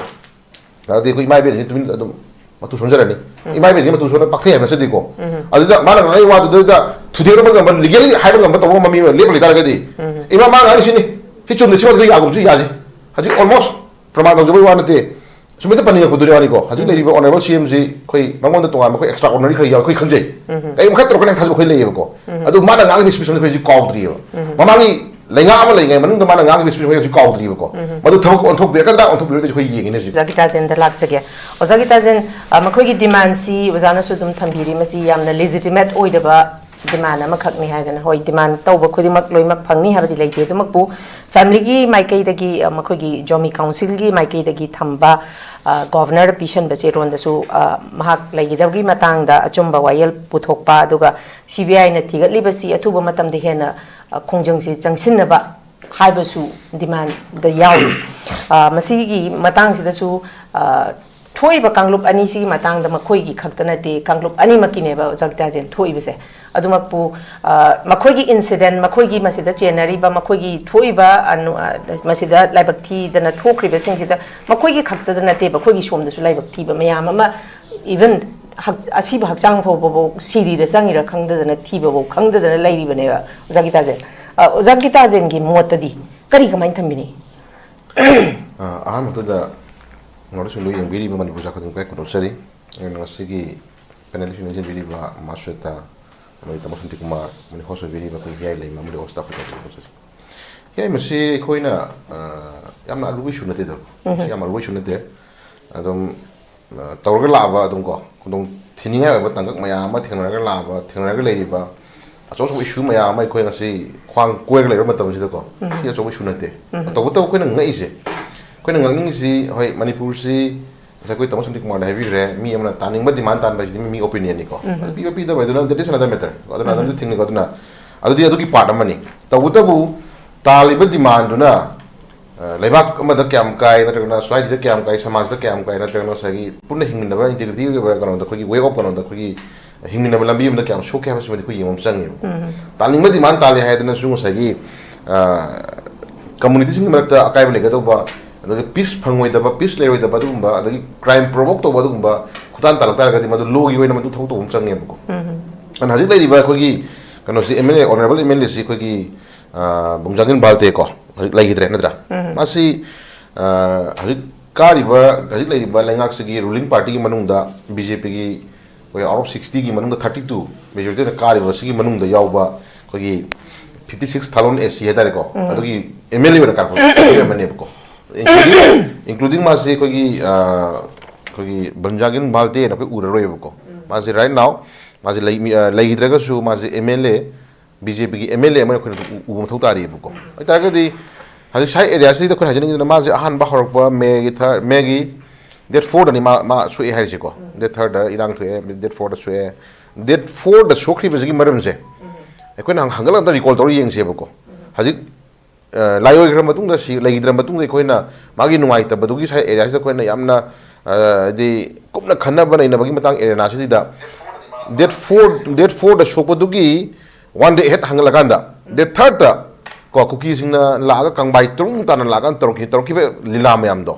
ꯑꯗꯨꯗꯤ ꯑꯩꯈꯣꯏ ꯏꯃꯥ ꯏꯕꯦꯟꯁꯤꯅ ꯇꯨꯃꯤꯟ ꯑꯗꯨꯝ ꯃꯇꯨ ꯁꯣꯟꯖꯔꯅꯤ꯫ ꯎꯝ꯫ ꯏꯃꯥ ꯏꯕꯦꯟꯁꯤꯅ ꯃꯇꯨ ꯁꯣꯟꯅ ꯄꯥꯛꯊꯩ ꯍꯥꯏꯕ ꯅꯠꯆꯗꯦꯀꯣ꯫ ꯎꯝ꯫ ꯑꯗꯨꯗ ꯃꯥꯅ ꯉꯥꯡꯉꯤ ꯋꯥꯗꯨꯗ ꯊꯨꯗꯦꯛꯅꯕ ꯉꯝꯕ, legally ꯍꯥꯏꯕ ꯉꯝꯕ ꯇꯧꯕ ꯉꯝꯕ ꯃꯤ ꯑꯃ ꯂꯦꯞꯄ ꯂꯩꯇꯥꯔꯒꯗꯤ, ꯎꯝ꯫ ꯏꯃꯥ ꯃꯥꯅ ꯉꯥꯡꯉꯤꯁꯤꯅꯤ, ꯁꯤ ꯆꯨꯝꯗꯦ, ꯁꯤ ꯋꯥꯗꯨ ꯌꯥꯒꯨꯝꯁꯨ ꯌꯥꯁꯤ꯫ ꯍꯧꯖꯤꯛ almost ꯄ꯭ꯔꯃꯥꯟ ꯇꯧꯖꯕꯒꯤ ꯋꯥ ꯅꯠꯇꯦ꯫ ꯁꯨꯃꯥꯏꯅ ꯄꯟꯅꯤꯡꯉꯛꯄꯗꯨꯒꯤ ꯋꯥꯅꯤꯀꯣ꯫ ꯍꯧꯖꯤꯛ ꯎꯝ꯫ ꯂꯩꯔꯤꯕ honourable CMꯁꯤ ꯑꯩꯈꯣꯏ ꯃꯉꯣꯟꯗ ꯇꯣꯉꯥꯟꯕ ꯑꯩꯈꯣꯏ extraordinary ꯈꯔ ꯌꯥꯎꯏ ꯑꯩꯈꯣꯏ ꯈꯪꯖꯩ꯫ ꯎꯝ꯫ ꯀꯩꯒꯨꯝꯕ ꯈꯔ ꯇꯧꯔꯛꯀꯅꯤ ꯍꯥꯏꯅ ꯊꯥꯖꯕ ꯑꯩꯈꯣꯏ ꯂꯩꯌꯦꯕꯀꯣ꯫ ꯎꯝ꯫ ꯑꯗꯨ ꯃꯥꯅ ꯉꯥꯡꯉꯤꯕ speech ꯑꯃꯗꯤ ꯑꯩꯈꯣꯏ ꯍꯧꯖꯤꯛ ꯀꯥꯎꯗ꯭ꯔꯤꯑꯕ꯫ ꯎꯝ꯫ ꯃꯃꯥꯡꯒꯤ ꯂꯩꯉꯥꯛ ꯑꯃ ꯂꯩꯔꯤꯉꯩ ꯃꯅꯨꯡꯗ ꯃꯥꯅ ꯉꯥꯡꯉꯤꯕ speech ꯑꯩꯈꯣꯏ ꯍꯧꯖꯤꯛ ꯀꯥꯎꯗ꯭ꯔꯤꯕꯀꯣ꯫ ꯎꯝ꯫ ꯃꯗꯨ ꯊꯕꯛ ꯑꯣꯟꯊꯣꯛꯄꯤꯔꯛꯀꯗ꯭ꯔꯥ ꯑꯣꯟꯊꯣꯛꯄꯤꯔꯣꯏꯗ꯭ꯔꯥ ꯑꯩꯈꯣꯏ ꯌꯦꯡꯉꯤꯅꯦ ꯍꯧꯖꯤꯛ꯫ ꯑꯣꯖꯥ ꯒꯤꯇꯥꯖꯦꯟꯗ ꯂꯥꯛꯆꯒꯦ꯫ ꯑꯣꯖꯥ ꯒꯤꯇꯥꯖꯦꯟ, ꯑ, ꯃꯈꯣꯏꯒꯤ demandꯁꯤ ꯑꯣꯖꯥꯅꯁꯨ ꯑꯗꯨꯝ ꯊꯝꯕꯤꯔꯤ, ꯃꯁꯤ ꯌꯥꯝꯅ legitimate ꯑꯣꯏꯗꯕ demand ꯑꯃꯈꯛꯅꯤ ꯍꯥꯏꯗꯅ꯫ ꯍꯣꯏ, demand ꯇꯧꯕ ꯈꯨꯗꯤꯡꯃꯛ ꯂꯣꯏꯅꯃꯛ ꯐꯪꯅꯤ ꯍꯥꯏꯕꯗꯤ ꯂꯩꯇꯦ꯫ ꯑꯗꯨꯃꯛꯄꯨ familyꯒꯤ ꯃꯥꯏꯀꯩꯗꯒꯤ, ꯑ, ꯃꯈꯣꯏꯒꯤ ꯖꯣꯃꯤ councilꯒꯤ ꯃꯥꯏꯀꯩꯗꯒꯤ ꯊꯝꯕ, ꯑ, governorꯗ ꯄꯤꯁꯟꯕ ꯆꯦꯔꯣꯟꯗꯁꯨ, ꯑ, ꯃꯍꯥꯛ ꯂꯩꯈꯤꯗꯕꯒꯤ ꯃꯇꯥꯡꯗ ꯑꯆꯨꯝꯕ ꯋꯥꯌꯦꯜ ꯄꯨꯊꯣꯛꯄ, ꯑꯗꯨꯒ CBIꯅ ꯊꯤꯒꯠꯂꯤꯕꯁꯤ ꯑꯊꯨꯕ ꯃꯇꯝꯗ ꯍꯦꯟꯅ, ꯑ, ꯈꯣꯡꯖꯪꯁꯤ ꯆꯪꯁꯤꯟꯅꯕ ꯍꯥꯏꯕꯁꯨ demandꯗ ꯌꯥꯎꯔꯤ꯫ ꯑ, ꯃꯁꯤꯒꯤ ꯃꯇꯥꯡꯁꯤꯗꯁꯨ, ꯑ, ꯊꯣꯛꯏꯕ ꯀꯥꯡꯂꯨꯞ ꯑꯅꯤꯁꯤꯒꯤ ꯃꯇꯥꯡꯗ ꯃꯈꯣꯏꯒꯤ ꯈꯛꯇ ꯅꯠꯇꯦ, ꯀꯥꯡꯂꯨꯞ ꯑꯅꯤꯃꯛꯀꯤꯅꯦꯕ ꯑꯣꯖꯥ ꯒꯤꯇꯥꯖꯦꯟ ꯊꯣꯛꯏꯕꯁꯦ꯫ ꯑꯗꯨꯃꯛꯄꯨ, ꯑ, ꯃꯈꯣꯏꯒꯤ incident, ꯃꯈꯣꯏꯒꯤ ꯃꯁꯤꯗ ꯆꯦꯟꯅꯔꯤꯕ, ꯃꯈꯣꯏꯒꯤ ꯊꯣꯛꯏꯕ, ꯑ, ꯅꯨ-, ꯑ, ꯃꯁꯤꯗ ꯂꯥꯏꯕꯛ ꯊꯤꯗꯅ ꯊꯣꯛꯈ꯭ꯔꯤꯕꯁꯤꯡꯁꯤꯗ ꯃꯈꯣꯏꯒꯤ ꯈꯛꯇꯗ ꯅꯠꯇꯦꯕ, ꯑꯩꯈꯣꯏꯒꯤ ꯁꯣꯝꯗꯁꯨ ꯂꯥꯏꯕꯛ ꯊꯤꯕ ꯃꯌꯥꯝ ꯑꯃ, even ꯍꯛ-, ꯑꯁꯤꯕ ꯍꯛꯆꯥꯡ ꯐꯥꯎꯕꯐꯥꯎ ꯁꯤꯔꯤꯔ ꯆꯪꯉꯤꯔ ꯈꯪꯗꯗꯅ, ꯊꯤꯕꯐꯥꯎ ꯈꯪꯗꯗꯅ ꯂꯩꯔꯤꯕꯅꯦꯕ ꯑꯣꯖꯥ ꯒꯤꯇꯥꯖꯦꯟ꯫ ꯑ, ꯑꯣꯖꯥ ꯒꯤꯇꯥꯖꯦꯟꯒꯤ ꯃꯣꯠꯇꯗꯤ ꯀꯔꯤ, ꯀꯃꯥꯏꯅ ꯊꯝꯕꯤꯅꯤꯡꯏ? ꯑ, ꯑꯍꯥꯟꯕꯗ ꯅꯣꯔꯠ ꯏꯁ ꯋꯤꯟꯗꯣ ꯌꯦꯡꯕꯤꯔꯤꯕ ꯃꯅꯤꯄꯨꯔ ꯈꯨꯗꯤꯡꯃꯛ ꯀꯨꯗꯣꯝ ꯆꯥꯔꯤ꯫ ꯑꯩꯅ ꯉꯁꯤꯒꯤ ꯄꯦꯅꯦꯜ ꯁꯤꯡꯅ ꯌꯦꯡꯁꯤꯟꯕꯤꯔꯤꯕ ꯃꯥ ꯁ꯭ꯋꯦꯇꯥ, ꯑꯃꯗꯤ ꯇꯥꯃꯣ ꯁꯥꯟꯇꯤꯀꯨꯃꯥꯔ, ꯑꯃꯗꯤ ꯍꯣꯁ ꯑꯣꯏꯕꯤꯔꯤꯕ ꯑꯩꯈꯣꯏ ꯍꯤꯌꯥꯏ ꯂꯩꯃ ꯑꯃꯗꯤ ꯑꯣꯁꯇꯥ ꯐꯨꯠꯕꯣꯜ ꯀ꯭ꯂꯕ꯫ ꯍꯤꯌꯥꯏ, ꯃꯁꯤ ꯑꯩꯈꯣꯏꯅ, ꯑ, ꯌꯥꯝꯅ ꯑꯔꯨꯕ ꯏꯁꯨ ꯅꯠꯇꯦꯗ꯫ ꯃꯁꯤ ꯌꯥꯝ ꯑꯔꯨꯕ ꯏꯁꯨ ꯅꯠꯇꯦ꯫ ꯑꯗꯨꯝ, ꯑ, ꯇꯧꯔꯒ ꯂꯥꯛꯑꯕ, ꯑꯗꯨꯝ ꯀꯣ, ꯈꯨꯗꯣꯡ ꯊꯤꯅꯤꯡꯉꯥꯏ ꯑꯣꯏꯕ ꯇꯥꯡꯀꯛ ꯃꯌꯥꯝ ꯑꯃ ꯊꯦꯡꯅꯔꯒ ꯂꯥꯛꯑꯕ, ꯊꯦꯡꯅꯔꯒ ꯂꯩꯔꯤꯕ ꯑꯆꯧ ꯑꯆꯧꯕ ꯏꯁꯨ ꯃꯌꯥꯝ ꯑꯃ ꯑꯩꯈꯣꯏ ꯉꯁꯤ ꯈ꯭ꯋꯥꯡ ꯀꯣꯏꯔꯒ ꯂꯩꯔꯕ ꯃꯇꯝꯁꯤꯗꯀꯣ, ꯁꯤ ꯑꯆꯧꯕ ꯏꯁꯨ ꯅꯠꯇꯦ꯫ ꯇꯧꯕꯇꯕꯨ ꯑꯩꯈꯣꯏꯅ ꯉꯛꯏꯁꯦ, ꯑꯩꯈꯣꯏꯅ ꯉꯛꯅꯤꯡꯉꯤꯁꯤ, ꯍꯣꯏ, ꯃꯅꯤꯄꯨꯔꯁꯤ ꯉꯁꯥꯏ ꯑꯩꯈꯣꯏ ꯇꯥꯃꯣ ꯁꯥꯟꯇꯤꯀꯨꯃꯥꯔꯅ ꯍꯥꯏꯕꯤꯈ꯭ꯔꯦ, ꯃꯤ ꯑꯃꯅ ꯇꯥꯅꯤꯡꯕ demand ꯇꯥꯟꯕ ꯍꯥꯏꯁꯤꯗꯤ ꯃꯤ, ꯃꯤ opinion ꯅꯤꯀꯣ꯫ ꯑꯗꯨ ꯄꯤꯕ ꯄꯤꯗꯕ ꯍꯥꯏꯗꯨꯅ that is another matter꯫ ꯑꯗꯨꯅ ꯑꯗꯨꯝꯗꯤ ꯊꯤꯡꯅꯤꯀꯣ꯫ ꯑꯗꯨꯅ ꯑꯗꯨꯗꯤ ꯑꯗꯨꯒꯤ part ꯑꯃꯅꯤ꯫ ꯇꯧꯕꯇꯕꯨ ꯇꯥꯜꯂꯤꯕ demandꯗꯨꯅ, ꯑ, ꯂꯩꯕꯥꯛ ꯑꯃꯗ ꯀꯌꯥꯝ ꯀꯥꯏ, ꯅꯠꯇ꯭ꯔꯒꯅ societyꯗ ꯀꯌꯥꯝ ꯀꯥꯏ, ꯁꯃꯥꯖꯗ ꯀꯌꯥꯝ ꯀꯥꯏ, ꯅꯠꯇ꯭ꯔꯒꯅ ꯉꯁꯥꯏꯒꯤ ꯄꯨꯟꯅ ꯍꯤꯡꯃꯤꯟꯅꯕ integrity ꯑꯣꯏꯕ ꯀꯩꯅꯣꯗ, ꯑꯩꯈꯣꯏꯒꯤ way of ꯀꯩꯅꯣꯗ, ꯑꯩꯈꯣꯏꯒꯤ ꯍꯤꯡꯃꯤꯟꯅꯕ ꯂꯝꯕꯤ ꯑꯃꯗ ꯀꯌꯥꯝ ꯁꯣꯛꯀꯦ ꯍꯥꯏꯕꯁꯤꯃꯗꯤ ꯑꯩꯈꯣꯏ ꯌꯦꯡꯕ ꯑꯃ ꯆꯪꯉꯦꯕ꯫ ꯇꯥꯅꯤꯡꯕ demand ꯇꯥꯜꯂꯦ ꯍꯥꯏꯗꯅꯁꯨ ꯉꯁꯥꯏꯒꯤ, ꯑ, communityꯁꯤꯡꯒꯤ ꯃꯔꯛꯇ ꯑꯀꯥꯏꯕ ꯂꯩꯒꯗꯧꯕ, ꯑꯗꯒꯤ peace ꯐꯪꯉꯣꯏꯗꯕ, peace ꯂꯩꯔꯣꯏꯗꯕ ꯑꯗꯨꯒꯨꯝꯕ, ꯑꯗꯒꯤ crime provoke ꯇꯧꯕ ꯑꯗꯨꯒꯨꯝꯕ ꯈꯨꯇꯥꯟ ꯇꯥꯜꯂꯛ ꯇꯥꯔꯒꯗꯤ ꯃꯗꯨ lawꯒꯤ ꯑꯣꯏꯅ ꯃꯗꯨ ꯊꯕꯛ ꯇꯧꯕ ꯑꯃ ꯆꯪꯉꯦꯕꯀꯣ꯫ ꯑꯗꯨꯅ ꯍꯧꯖꯤꯛ ꯂꯩꯔꯤꯕ ꯑꯩꯈꯣꯏꯒꯤ ꯀꯩꯅꯣꯁꯤ, MLA, honourable MLAꯁꯤ ꯑꯩꯈꯣꯏꯒꯤ, ꯑ, ꯕꯨꯡꯖꯥꯒꯤꯟ ꯕꯥꯜꯇꯦꯀꯣ, ꯍꯧꯖꯤꯛ ꯂꯩꯈꯤꯗ꯭ꯔꯦ ꯅꯠꯇ꯭ꯔꯥ? ꯃꯥꯁꯤ, ꯑ, ꯍꯧꯖꯤꯛ ꯀꯥꯔꯤꯕ, ꯍꯧꯖꯤꯛ ꯂꯩꯔꯤꯕ ꯂꯩꯉꯥꯛꯁꯤꯒꯤ ruling partyꯒꯤ ꯃꯅꯨꯡꯗ BJPꯒꯤ ꯑꯩꯈꯣꯏ out of sixtyꯒꯤ ꯃꯅꯨꯡꯗ thirty two majority ꯑꯣꯏꯅ ꯀꯥꯔꯤꯕ ꯁꯤꯒꯤ ꯃꯅꯨꯡꯗ ꯌꯥꯎꯕ ꯑꯩꯈꯣꯏꯒꯤ fifty six ꯊꯥꯂꯣꯟ AC ꯍꯥꯏꯇꯥꯔꯦꯀꯣ, ꯑꯗꯨꯒꯤ MLA ꯑꯣꯏꯅ ꯀꯥꯔꯛꯄ ꯑꯃꯅꯦꯕꯀꯣ꯫ Including, including ꯃꯥꯁꯤ ꯑꯩꯈꯣꯏꯒꯤ, ꯑ, ꯑꯩꯈꯣꯏꯒꯤ ꯕꯟꯖꯥꯒꯤꯟ ꯕꯥꯜꯇꯦꯅ ꯑꯩꯈꯣꯏ ꯎꯔꯔꯣꯏꯕꯀꯣ꯫ ꯃꯥꯁꯤ right now, ꯃꯥꯁꯤ ꯂꯩ-, ꯃꯤ-, ꯑ, ꯂꯩꯈꯤꯗ꯭ꯔꯒꯁꯨ ꯃꯥꯁꯤ MLA, BJPꯒꯤ MLA ꯑꯃ ꯑꯩꯈꯣꯏꯅ ꯎ-, ꯎꯕ ꯃꯊꯧ ꯇꯥꯔꯤꯕꯀꯣ꯫ ꯑꯣꯏꯇꯥꯔꯒꯗꯤ ꯍꯧꯖꯤꯛ side areaꯁꯤꯗ ꯑꯩꯈꯣꯏꯅ ꯍꯥꯏꯖꯅꯤꯡꯉꯤꯗꯨꯅ ꯃꯥꯁꯦ ꯑꯍꯥꯟꯕ ꯍꯧꯔꯛꯄ Mayꯒꯤ third, Mayꯒꯤ date fourꯗꯅꯤ ꯃꯥ, ꯃꯥ ꯁꯣꯛꯑꯦ ꯍꯥꯏꯔꯤꯁꯦꯀꯣ꯫ Date thirdꯗ ꯏꯔꯥꯡ ꯊꯣꯛꯑꯦ, date fourꯗ ꯁꯣꯛꯑꯦ꯫ Date fourꯗ ꯁꯣꯛꯈ꯭ꯔꯤꯕꯁꯤꯒꯤ ꯃꯔꯝꯁꯦ ꯑꯩꯈꯣꯏꯅ ꯍꯪ-, ꯍꯪꯒꯠ ꯍꯟꯗ recall ꯇꯧꯔ ꯌꯦꯡꯁꯦꯕꯀꯣ꯫ ꯍꯧꯖꯤꯛ, ꯑ, ꯂꯥꯏꯑꯣꯏꯈ꯭ꯔ ꯃꯇꯨꯡꯗ, ꯁꯤ ꯂꯩꯈꯤꯗ꯭ꯔ ꯃꯇꯨꯡꯗ ꯑꯩꯈꯣꯏꯅ ꯃꯥꯒꯤ ꯅꯨꯡꯉꯥꯏꯇꯕꯗꯨꯒꯤ side areaꯁꯤꯗ ꯑꯩꯈꯣꯏꯅ ꯌꯥꯝꯅ, ꯍꯥꯏꯗꯤ ꯀꯨꯞꯅ ꯈꯟꯅꯕ ꯅꯩꯅꯕꯒꯤ ꯃꯇꯥꯡ ꯑꯦꯔꯦꯅꯥꯁꯤꯗ ꯗꯦꯠ ꯐꯣꯔ ꯗꯦꯠ ꯐꯣꯔꯗ ꯁꯣꯛꯄꯗꯨꯒꯤ ꯋꯥꯟ ꯗꯦ ꯍꯦꯠ ꯍꯪꯒꯠꯂꯀꯥꯟꯗ ꯗꯦꯠ ꯊꯥꯔꯠꯇ ꯀꯣ ꯀꯨꯀꯤꯁꯤꯡꯅ ꯂꯥꯛꯑꯒ ꯀꯪꯕꯥꯏ ꯇꯔꯨꯡ ꯇꯥꯅ ꯂꯥꯛꯑꯀꯥꯟꯗ ꯇꯧꯔꯛꯈꯤ ꯇꯧꯔꯛꯈꯤꯕ ꯂꯤꯂꯥ ꯃꯌꯥꯝꯗꯣ,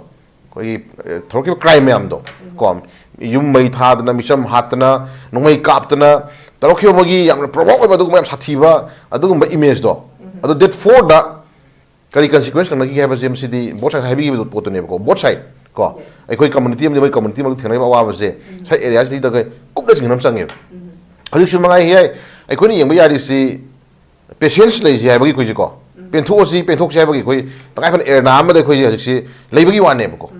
ꯑꯩꯈꯣꯏꯒꯤ ꯊꯧꯔꯛꯈꯤꯕ ꯀ꯭ꯔꯥꯏꯝ ꯃꯌꯥꯝꯗꯣ ꯀꯣ, ꯌꯨꯝ ꯃꯩ ꯊꯥꯗꯅ, ꯃꯤꯆꯝ ꯍꯥꯠꯇꯅ, ꯅꯣꯡꯃꯩ ꯀꯥꯞꯇꯅ ꯇꯧꯔꯛꯈꯤꯕ ꯃꯣꯏꯒꯤ ꯌꯥꯝꯅ ꯄ꯭ꯔꯣꯚꯣꯛ ꯑꯣꯏꯕ ꯑꯗꯨꯒꯨꯝꯕ ꯌꯥꯝ ꯁꯥꯊꯤꯕ ꯑꯗꯨꯒꯨꯝꯕ ꯏꯃꯦꯖꯇꯣ, ꯑꯗꯣ ꯗꯦꯠ ꯐꯣꯔꯗ ꯀꯔꯤ ꯀꯟꯁꯤꯀ꯭ꯋꯦꯟꯁ ꯅꯪꯅꯈꯤꯒꯦ ꯍꯥꯏꯕꯁꯦ ꯃꯁꯤꯗꯤ ꯕꯣꯠ ꯁꯥꯏꯠ ꯍꯥꯏꯕꯤꯈꯤꯕ ꯄꯣꯠꯇꯨꯅꯦꯕꯀꯣ, ꯕꯣꯠ ꯁꯥꯏꯠ ꯀꯣ, ꯑꯩꯈꯣꯏ ꯀꯝꯃꯨꯅꯤꯇꯤ ꯑꯃꯗꯤ ꯃꯣꯏ ꯀꯝꯃꯨꯅꯤꯇꯤ ꯑꯃꯗ ꯊꯦꯡꯅꯔꯤꯕ ꯑꯋꯥꯕꯁꯦ ꯁꯥꯏꯠ ꯑꯦꯔꯤꯌꯥꯁꯤꯗ ꯀꯨꯞꯅ ꯆꯤꯡꯅꯕ ꯆꯪꯉꯦꯕ꯫ ꯍꯧꯖꯤꯛꯁꯨ ꯃꯉꯥꯏ ꯍꯥꯏ, ꯑꯩꯈꯣꯏꯅ ꯌꯦꯡꯕ ꯌꯥꯔꯤꯁꯤ ꯄꯦꯁꯦꯟꯁ ꯂꯩꯁꯤ ꯍꯥꯏꯕꯒꯤ ꯑꯩꯈꯣꯏꯁꯦꯀꯣ, ꯄꯦꯟꯊꯣꯛꯑꯁꯤ ꯄꯦꯟꯊꯣꯛꯁꯤ ꯍꯥꯏꯕꯒꯤ ꯑꯩꯈꯣꯏ ꯇꯉꯥꯏ ꯐꯗꯅ ꯑꯦꯔꯦꯅꯥ ꯑꯃꯗ ꯑꯩꯈꯣꯏꯁꯦ ꯍꯧꯖꯤꯛꯁꯤ ꯂꯩꯕꯒꯤ ꯋꯥꯅꯦꯕꯀꯣ,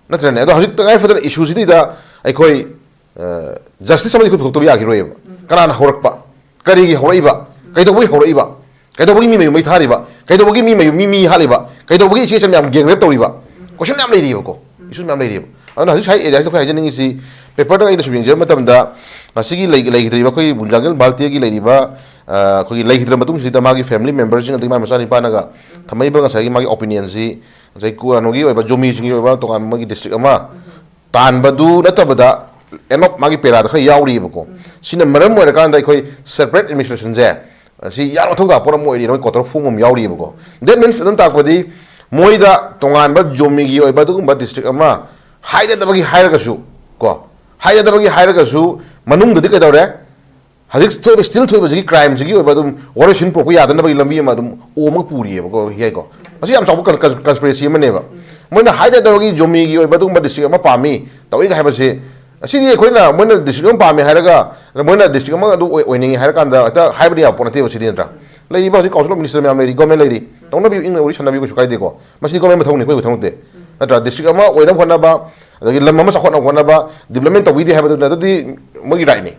ꯅꯠꯇ꯭ꯔꯅꯦ? ꯑꯗꯣ ꯍꯧꯖꯤꯛ ꯇꯉꯥꯏ ꯐꯗꯅ ꯏꯁꯨꯁꯤꯗꯩꯗ ꯑꯩꯈꯣꯏ ꯖꯁꯇꯤꯁ ꯑꯃꯗꯤ ꯑꯩꯈꯣꯏ ꯄꯨꯊꯣꯛꯇꯕ ꯌꯥꯈꯤꯔꯣꯏꯕ꯫ ꯀꯅꯥꯅ ꯍꯧꯔꯛꯄ? ꯀꯔꯤꯒꯤ ꯍꯧꯔꯛꯏꯕ? ꯀꯩꯗꯧꯕꯒꯤ ꯍꯧꯔꯛꯏꯕ? ꯀꯩꯗꯧꯕꯒꯤ ꯃꯤ ꯃꯌꯨꯝ ꯃꯩ ꯊꯥꯔꯤꯕ? ꯀꯩꯗꯧꯕꯒꯤ ꯃꯤ ꯃꯌꯨꯝ ꯃꯤ ꯃꯤ ꯍꯥꯠꯂꯤꯕ? ꯀꯩꯗꯧꯕꯒꯤ ꯏꯆꯦ ꯏꯆꯟ ꯃꯌꯥꯝ ꯒꯦꯡ ꯔꯦꯞ ꯇꯧꯔꯤꯕ? ꯀꯣꯏꯁꯟ ꯃꯌꯥꯝ ꯂꯩꯔꯤꯕꯀꯣ, ꯏꯁꯨ ꯃꯌꯥꯝ ꯂꯩꯔꯤꯕ꯫ ꯑꯗꯨꯅ ꯍꯧꯖꯤꯛ ꯁꯥꯏ ꯑꯦꯔꯤꯌꯥꯁꯤꯗ ꯑꯩꯈꯣꯏ ꯍꯥꯏꯖꯅꯤꯡꯉꯤꯁꯤ, ꯄꯦꯄꯔꯗ ꯑꯩꯅ ꯁꯨꯝ ꯌꯦꯡꯖꯕ ꯃꯇꯝꯗ ꯉꯁꯤꯒꯤ ꯂꯩ- ꯂꯩꯈꯤꯗ꯭ꯔꯤꯕ ꯑꯩꯈꯣꯏ ꯕꯨꯟꯖꯥꯡꯒꯤꯜ ꯚꯥꯔꯇꯤꯌꯥꯒꯤ ꯂꯩꯔꯤꯕ, ꯑ, ꯑꯩꯈꯣꯏꯒꯤ ꯂꯩꯈꯤꯗ꯭ꯔ ꯃꯇꯨꯡꯁꯤꯗ ꯃꯥꯒꯤ ꯐꯦꯃꯤꯂꯤ ꯃꯦꯝꯕꯔꯁꯤꯡ ꯑꯗꯒꯤ ꯃꯥꯒꯤ ꯃꯆꯥꯅꯤꯄꯥꯅꯒ ꯊꯝꯃꯛꯏꯕ ꯉꯁꯥꯏꯒꯤ ꯃꯥꯒꯤ ꯑꯣꯄꯤꯅꯤꯌꯟꯁꯤ ꯉꯁꯥꯏ ꯀꯩꯅꯣꯒꯤ ꯑꯣꯏꯕ ꯖꯣꯃꯤꯁꯤꯡꯒꯤ ꯑꯣꯏꯕ ꯇꯣꯉꯥꯟꯕ ꯃꯣꯏꯒꯤ ꯗꯤꯁꯇ꯭ꯔꯤꯛ ꯑꯃ ꯇꯥꯟꯕꯗꯨ ꯅꯠꯇꯕꯗ ꯑꯦꯟ ꯑꯣꯞ ꯃꯥꯒꯤ ꯄꯦꯔꯥꯗ ꯈꯔ ꯌꯥꯎꯔꯤꯑꯕꯀꯣ꯫ ꯁꯤꯅ ꯃꯔꯝ ꯑꯣꯏꯔꯀꯥꯟꯗ ꯑꯩꯈꯣꯏ ꯁꯦꯄꯔꯦꯠ ꯑꯦꯗꯃꯤꯅꯤꯁꯇ꯭ꯔꯦꯁꯟꯁꯦ ꯁꯤ ꯌꯥꯝꯅ ꯃꯊꯧ ꯇꯥꯕ ꯄꯣꯠ ꯑꯃ ꯑꯣꯏꯔꯤ, ꯃꯣꯏ ꯀꯣꯇꯔ ꯐꯣꯡꯕ ꯑꯃ ꯌꯥꯎꯔꯤꯑꯕꯀꯣ꯫ ꯗꯦꯠ ꯃꯤꯟꯁ ꯑꯗꯨꯝ ꯇꯥꯛꯄꯗꯤ ꯃꯣꯏꯗ ꯇꯣꯉꯥꯟꯕ ꯖꯣꯃꯤꯒꯤ ꯑꯣꯏꯕ ꯑꯗꯨꯒꯨꯝꯕ ꯗꯤꯁꯇ꯭ꯔꯤꯛ ꯑꯃ ꯍꯥꯏꯗꯅꯕꯒꯤ ꯍꯥꯏꯔꯒꯁꯨ ꯀꯣ, ꯍꯥꯏꯗꯅꯕꯒꯤ ꯍꯥꯏꯔꯒꯁꯨ ꯃꯅꯨꯡꯗꯗꯤ ꯀꯩꯗꯧꯔꯦ? ꯍꯧꯖꯤꯛ ꯊꯣꯛꯏꯕ, ꯁ꯭ꯇꯤꯜ ꯊꯣꯛꯏꯕꯁꯤꯒꯤ ꯀ꯭ꯔꯥꯏꯝꯁꯤꯒꯤ ꯑꯣꯏꯕ ꯑꯗꯨꯝ ꯋꯥꯔꯣꯏꯁꯤꯟ ꯄꯨꯔꯛꯄ ꯌꯥꯗꯅꯕꯒꯤ ꯂꯝꯕꯤ ꯑꯃ ꯑꯗꯨꯝ ꯑꯣꯝꯃꯒ ꯄꯨꯔꯤꯑꯕꯀꯣ, ꯌꯥꯏꯀꯣ꯫ ꯃꯁꯤ ꯌꯥꯝ ꯆꯥꯎꯕ ꯀꯟ- ꯀꯟ- ꯀꯟꯁꯄꯤꯔꯦꯁꯤ ꯑꯃꯅꯦꯕ꯫ ꯃꯣꯏꯅ ꯍꯥꯏꯗꯅꯕꯒꯤ ꯖꯣꯃꯤꯒꯤ ꯑꯣꯏꯕ ꯑꯗꯨꯒꯨꯝꯕ ꯗꯤꯁꯇ꯭ꯔꯤꯛ ꯑꯃ ꯄꯥꯝꯃꯤ, ꯇꯧꯏꯒ ꯍꯥꯏꯕꯁꯦ, ꯑꯁꯤꯗꯤ ꯑꯩꯈꯣꯏꯅ ꯃꯣꯏꯅ ꯗꯤꯁꯇ꯭ꯔꯤꯛ ꯑꯃ ꯄꯥꯝꯃꯦ ꯍꯥꯏꯔꯒ ꯃꯣꯏꯅ ꯗꯤꯁꯇ꯭ꯔꯤꯛ ꯑꯃ ꯑꯗꯨ ꯑꯣꯏ- ꯑꯣꯏꯅꯤꯡꯉꯤ ꯍꯥꯏꯔ ꯀꯥꯟꯗ ꯍꯦꯛꯇ ꯍꯥꯏꯕꯗꯤ ꯌꯥꯕ ꯄꯣꯠ ꯅꯠꯇꯦꯕ ꯁꯤꯗꯤ, ꯅꯠꯇ꯭ꯔꯥ? ꯂꯩꯔꯤꯕ ꯍꯧꯖꯤꯛ ꯀꯥꯎꯟꯁꯤꯜ ꯑꯣꯐ ꯃꯤꯅꯤꯁꯇꯔ ꯃꯌꯥꯝ ꯂꯩꯔꯤ, ꯒꯣꯔꯃꯦꯟ ꯂꯩꯔꯤ, ꯇꯧꯅꯕꯤꯌꯨ, ꯏꯪꯅ ꯋꯥꯔꯤ ꯁꯥꯟꯅꯕꯤꯌꯨ, ꯀꯩꯁꯨ ꯀꯥꯏꯗꯦꯀꯣ꯫ ꯃꯁꯤꯗꯤ ꯒꯣꯔꯃꯦꯟ ꯃꯊꯧꯅꯤ, ꯑꯩꯈꯣꯏ ꯃꯊꯧ ꯅꯠꯇꯦ, ꯅꯠꯇ꯭ꯔꯥ? ꯗꯤꯁꯇ꯭ꯔꯤꯛ ꯑꯃ ꯑꯣꯏꯅꯕ ꯍꯣꯠꯅꯕ, ꯑꯗꯒꯤ ꯂꯝ ꯑꯃ ꯆꯥꯎꯈꯠꯅꯕ ꯍꯣꯠꯅꯕ, ꯗꯤꯕ꯭ꯂꯞꯃꯦꯟ ꯇꯧꯕꯤꯗꯦ ꯍꯥꯏꯕꯗꯨꯅ ꯑꯗꯨꯗꯤ ꯃꯣꯏꯒꯤ ꯔꯥꯏꯠꯅꯤ꯫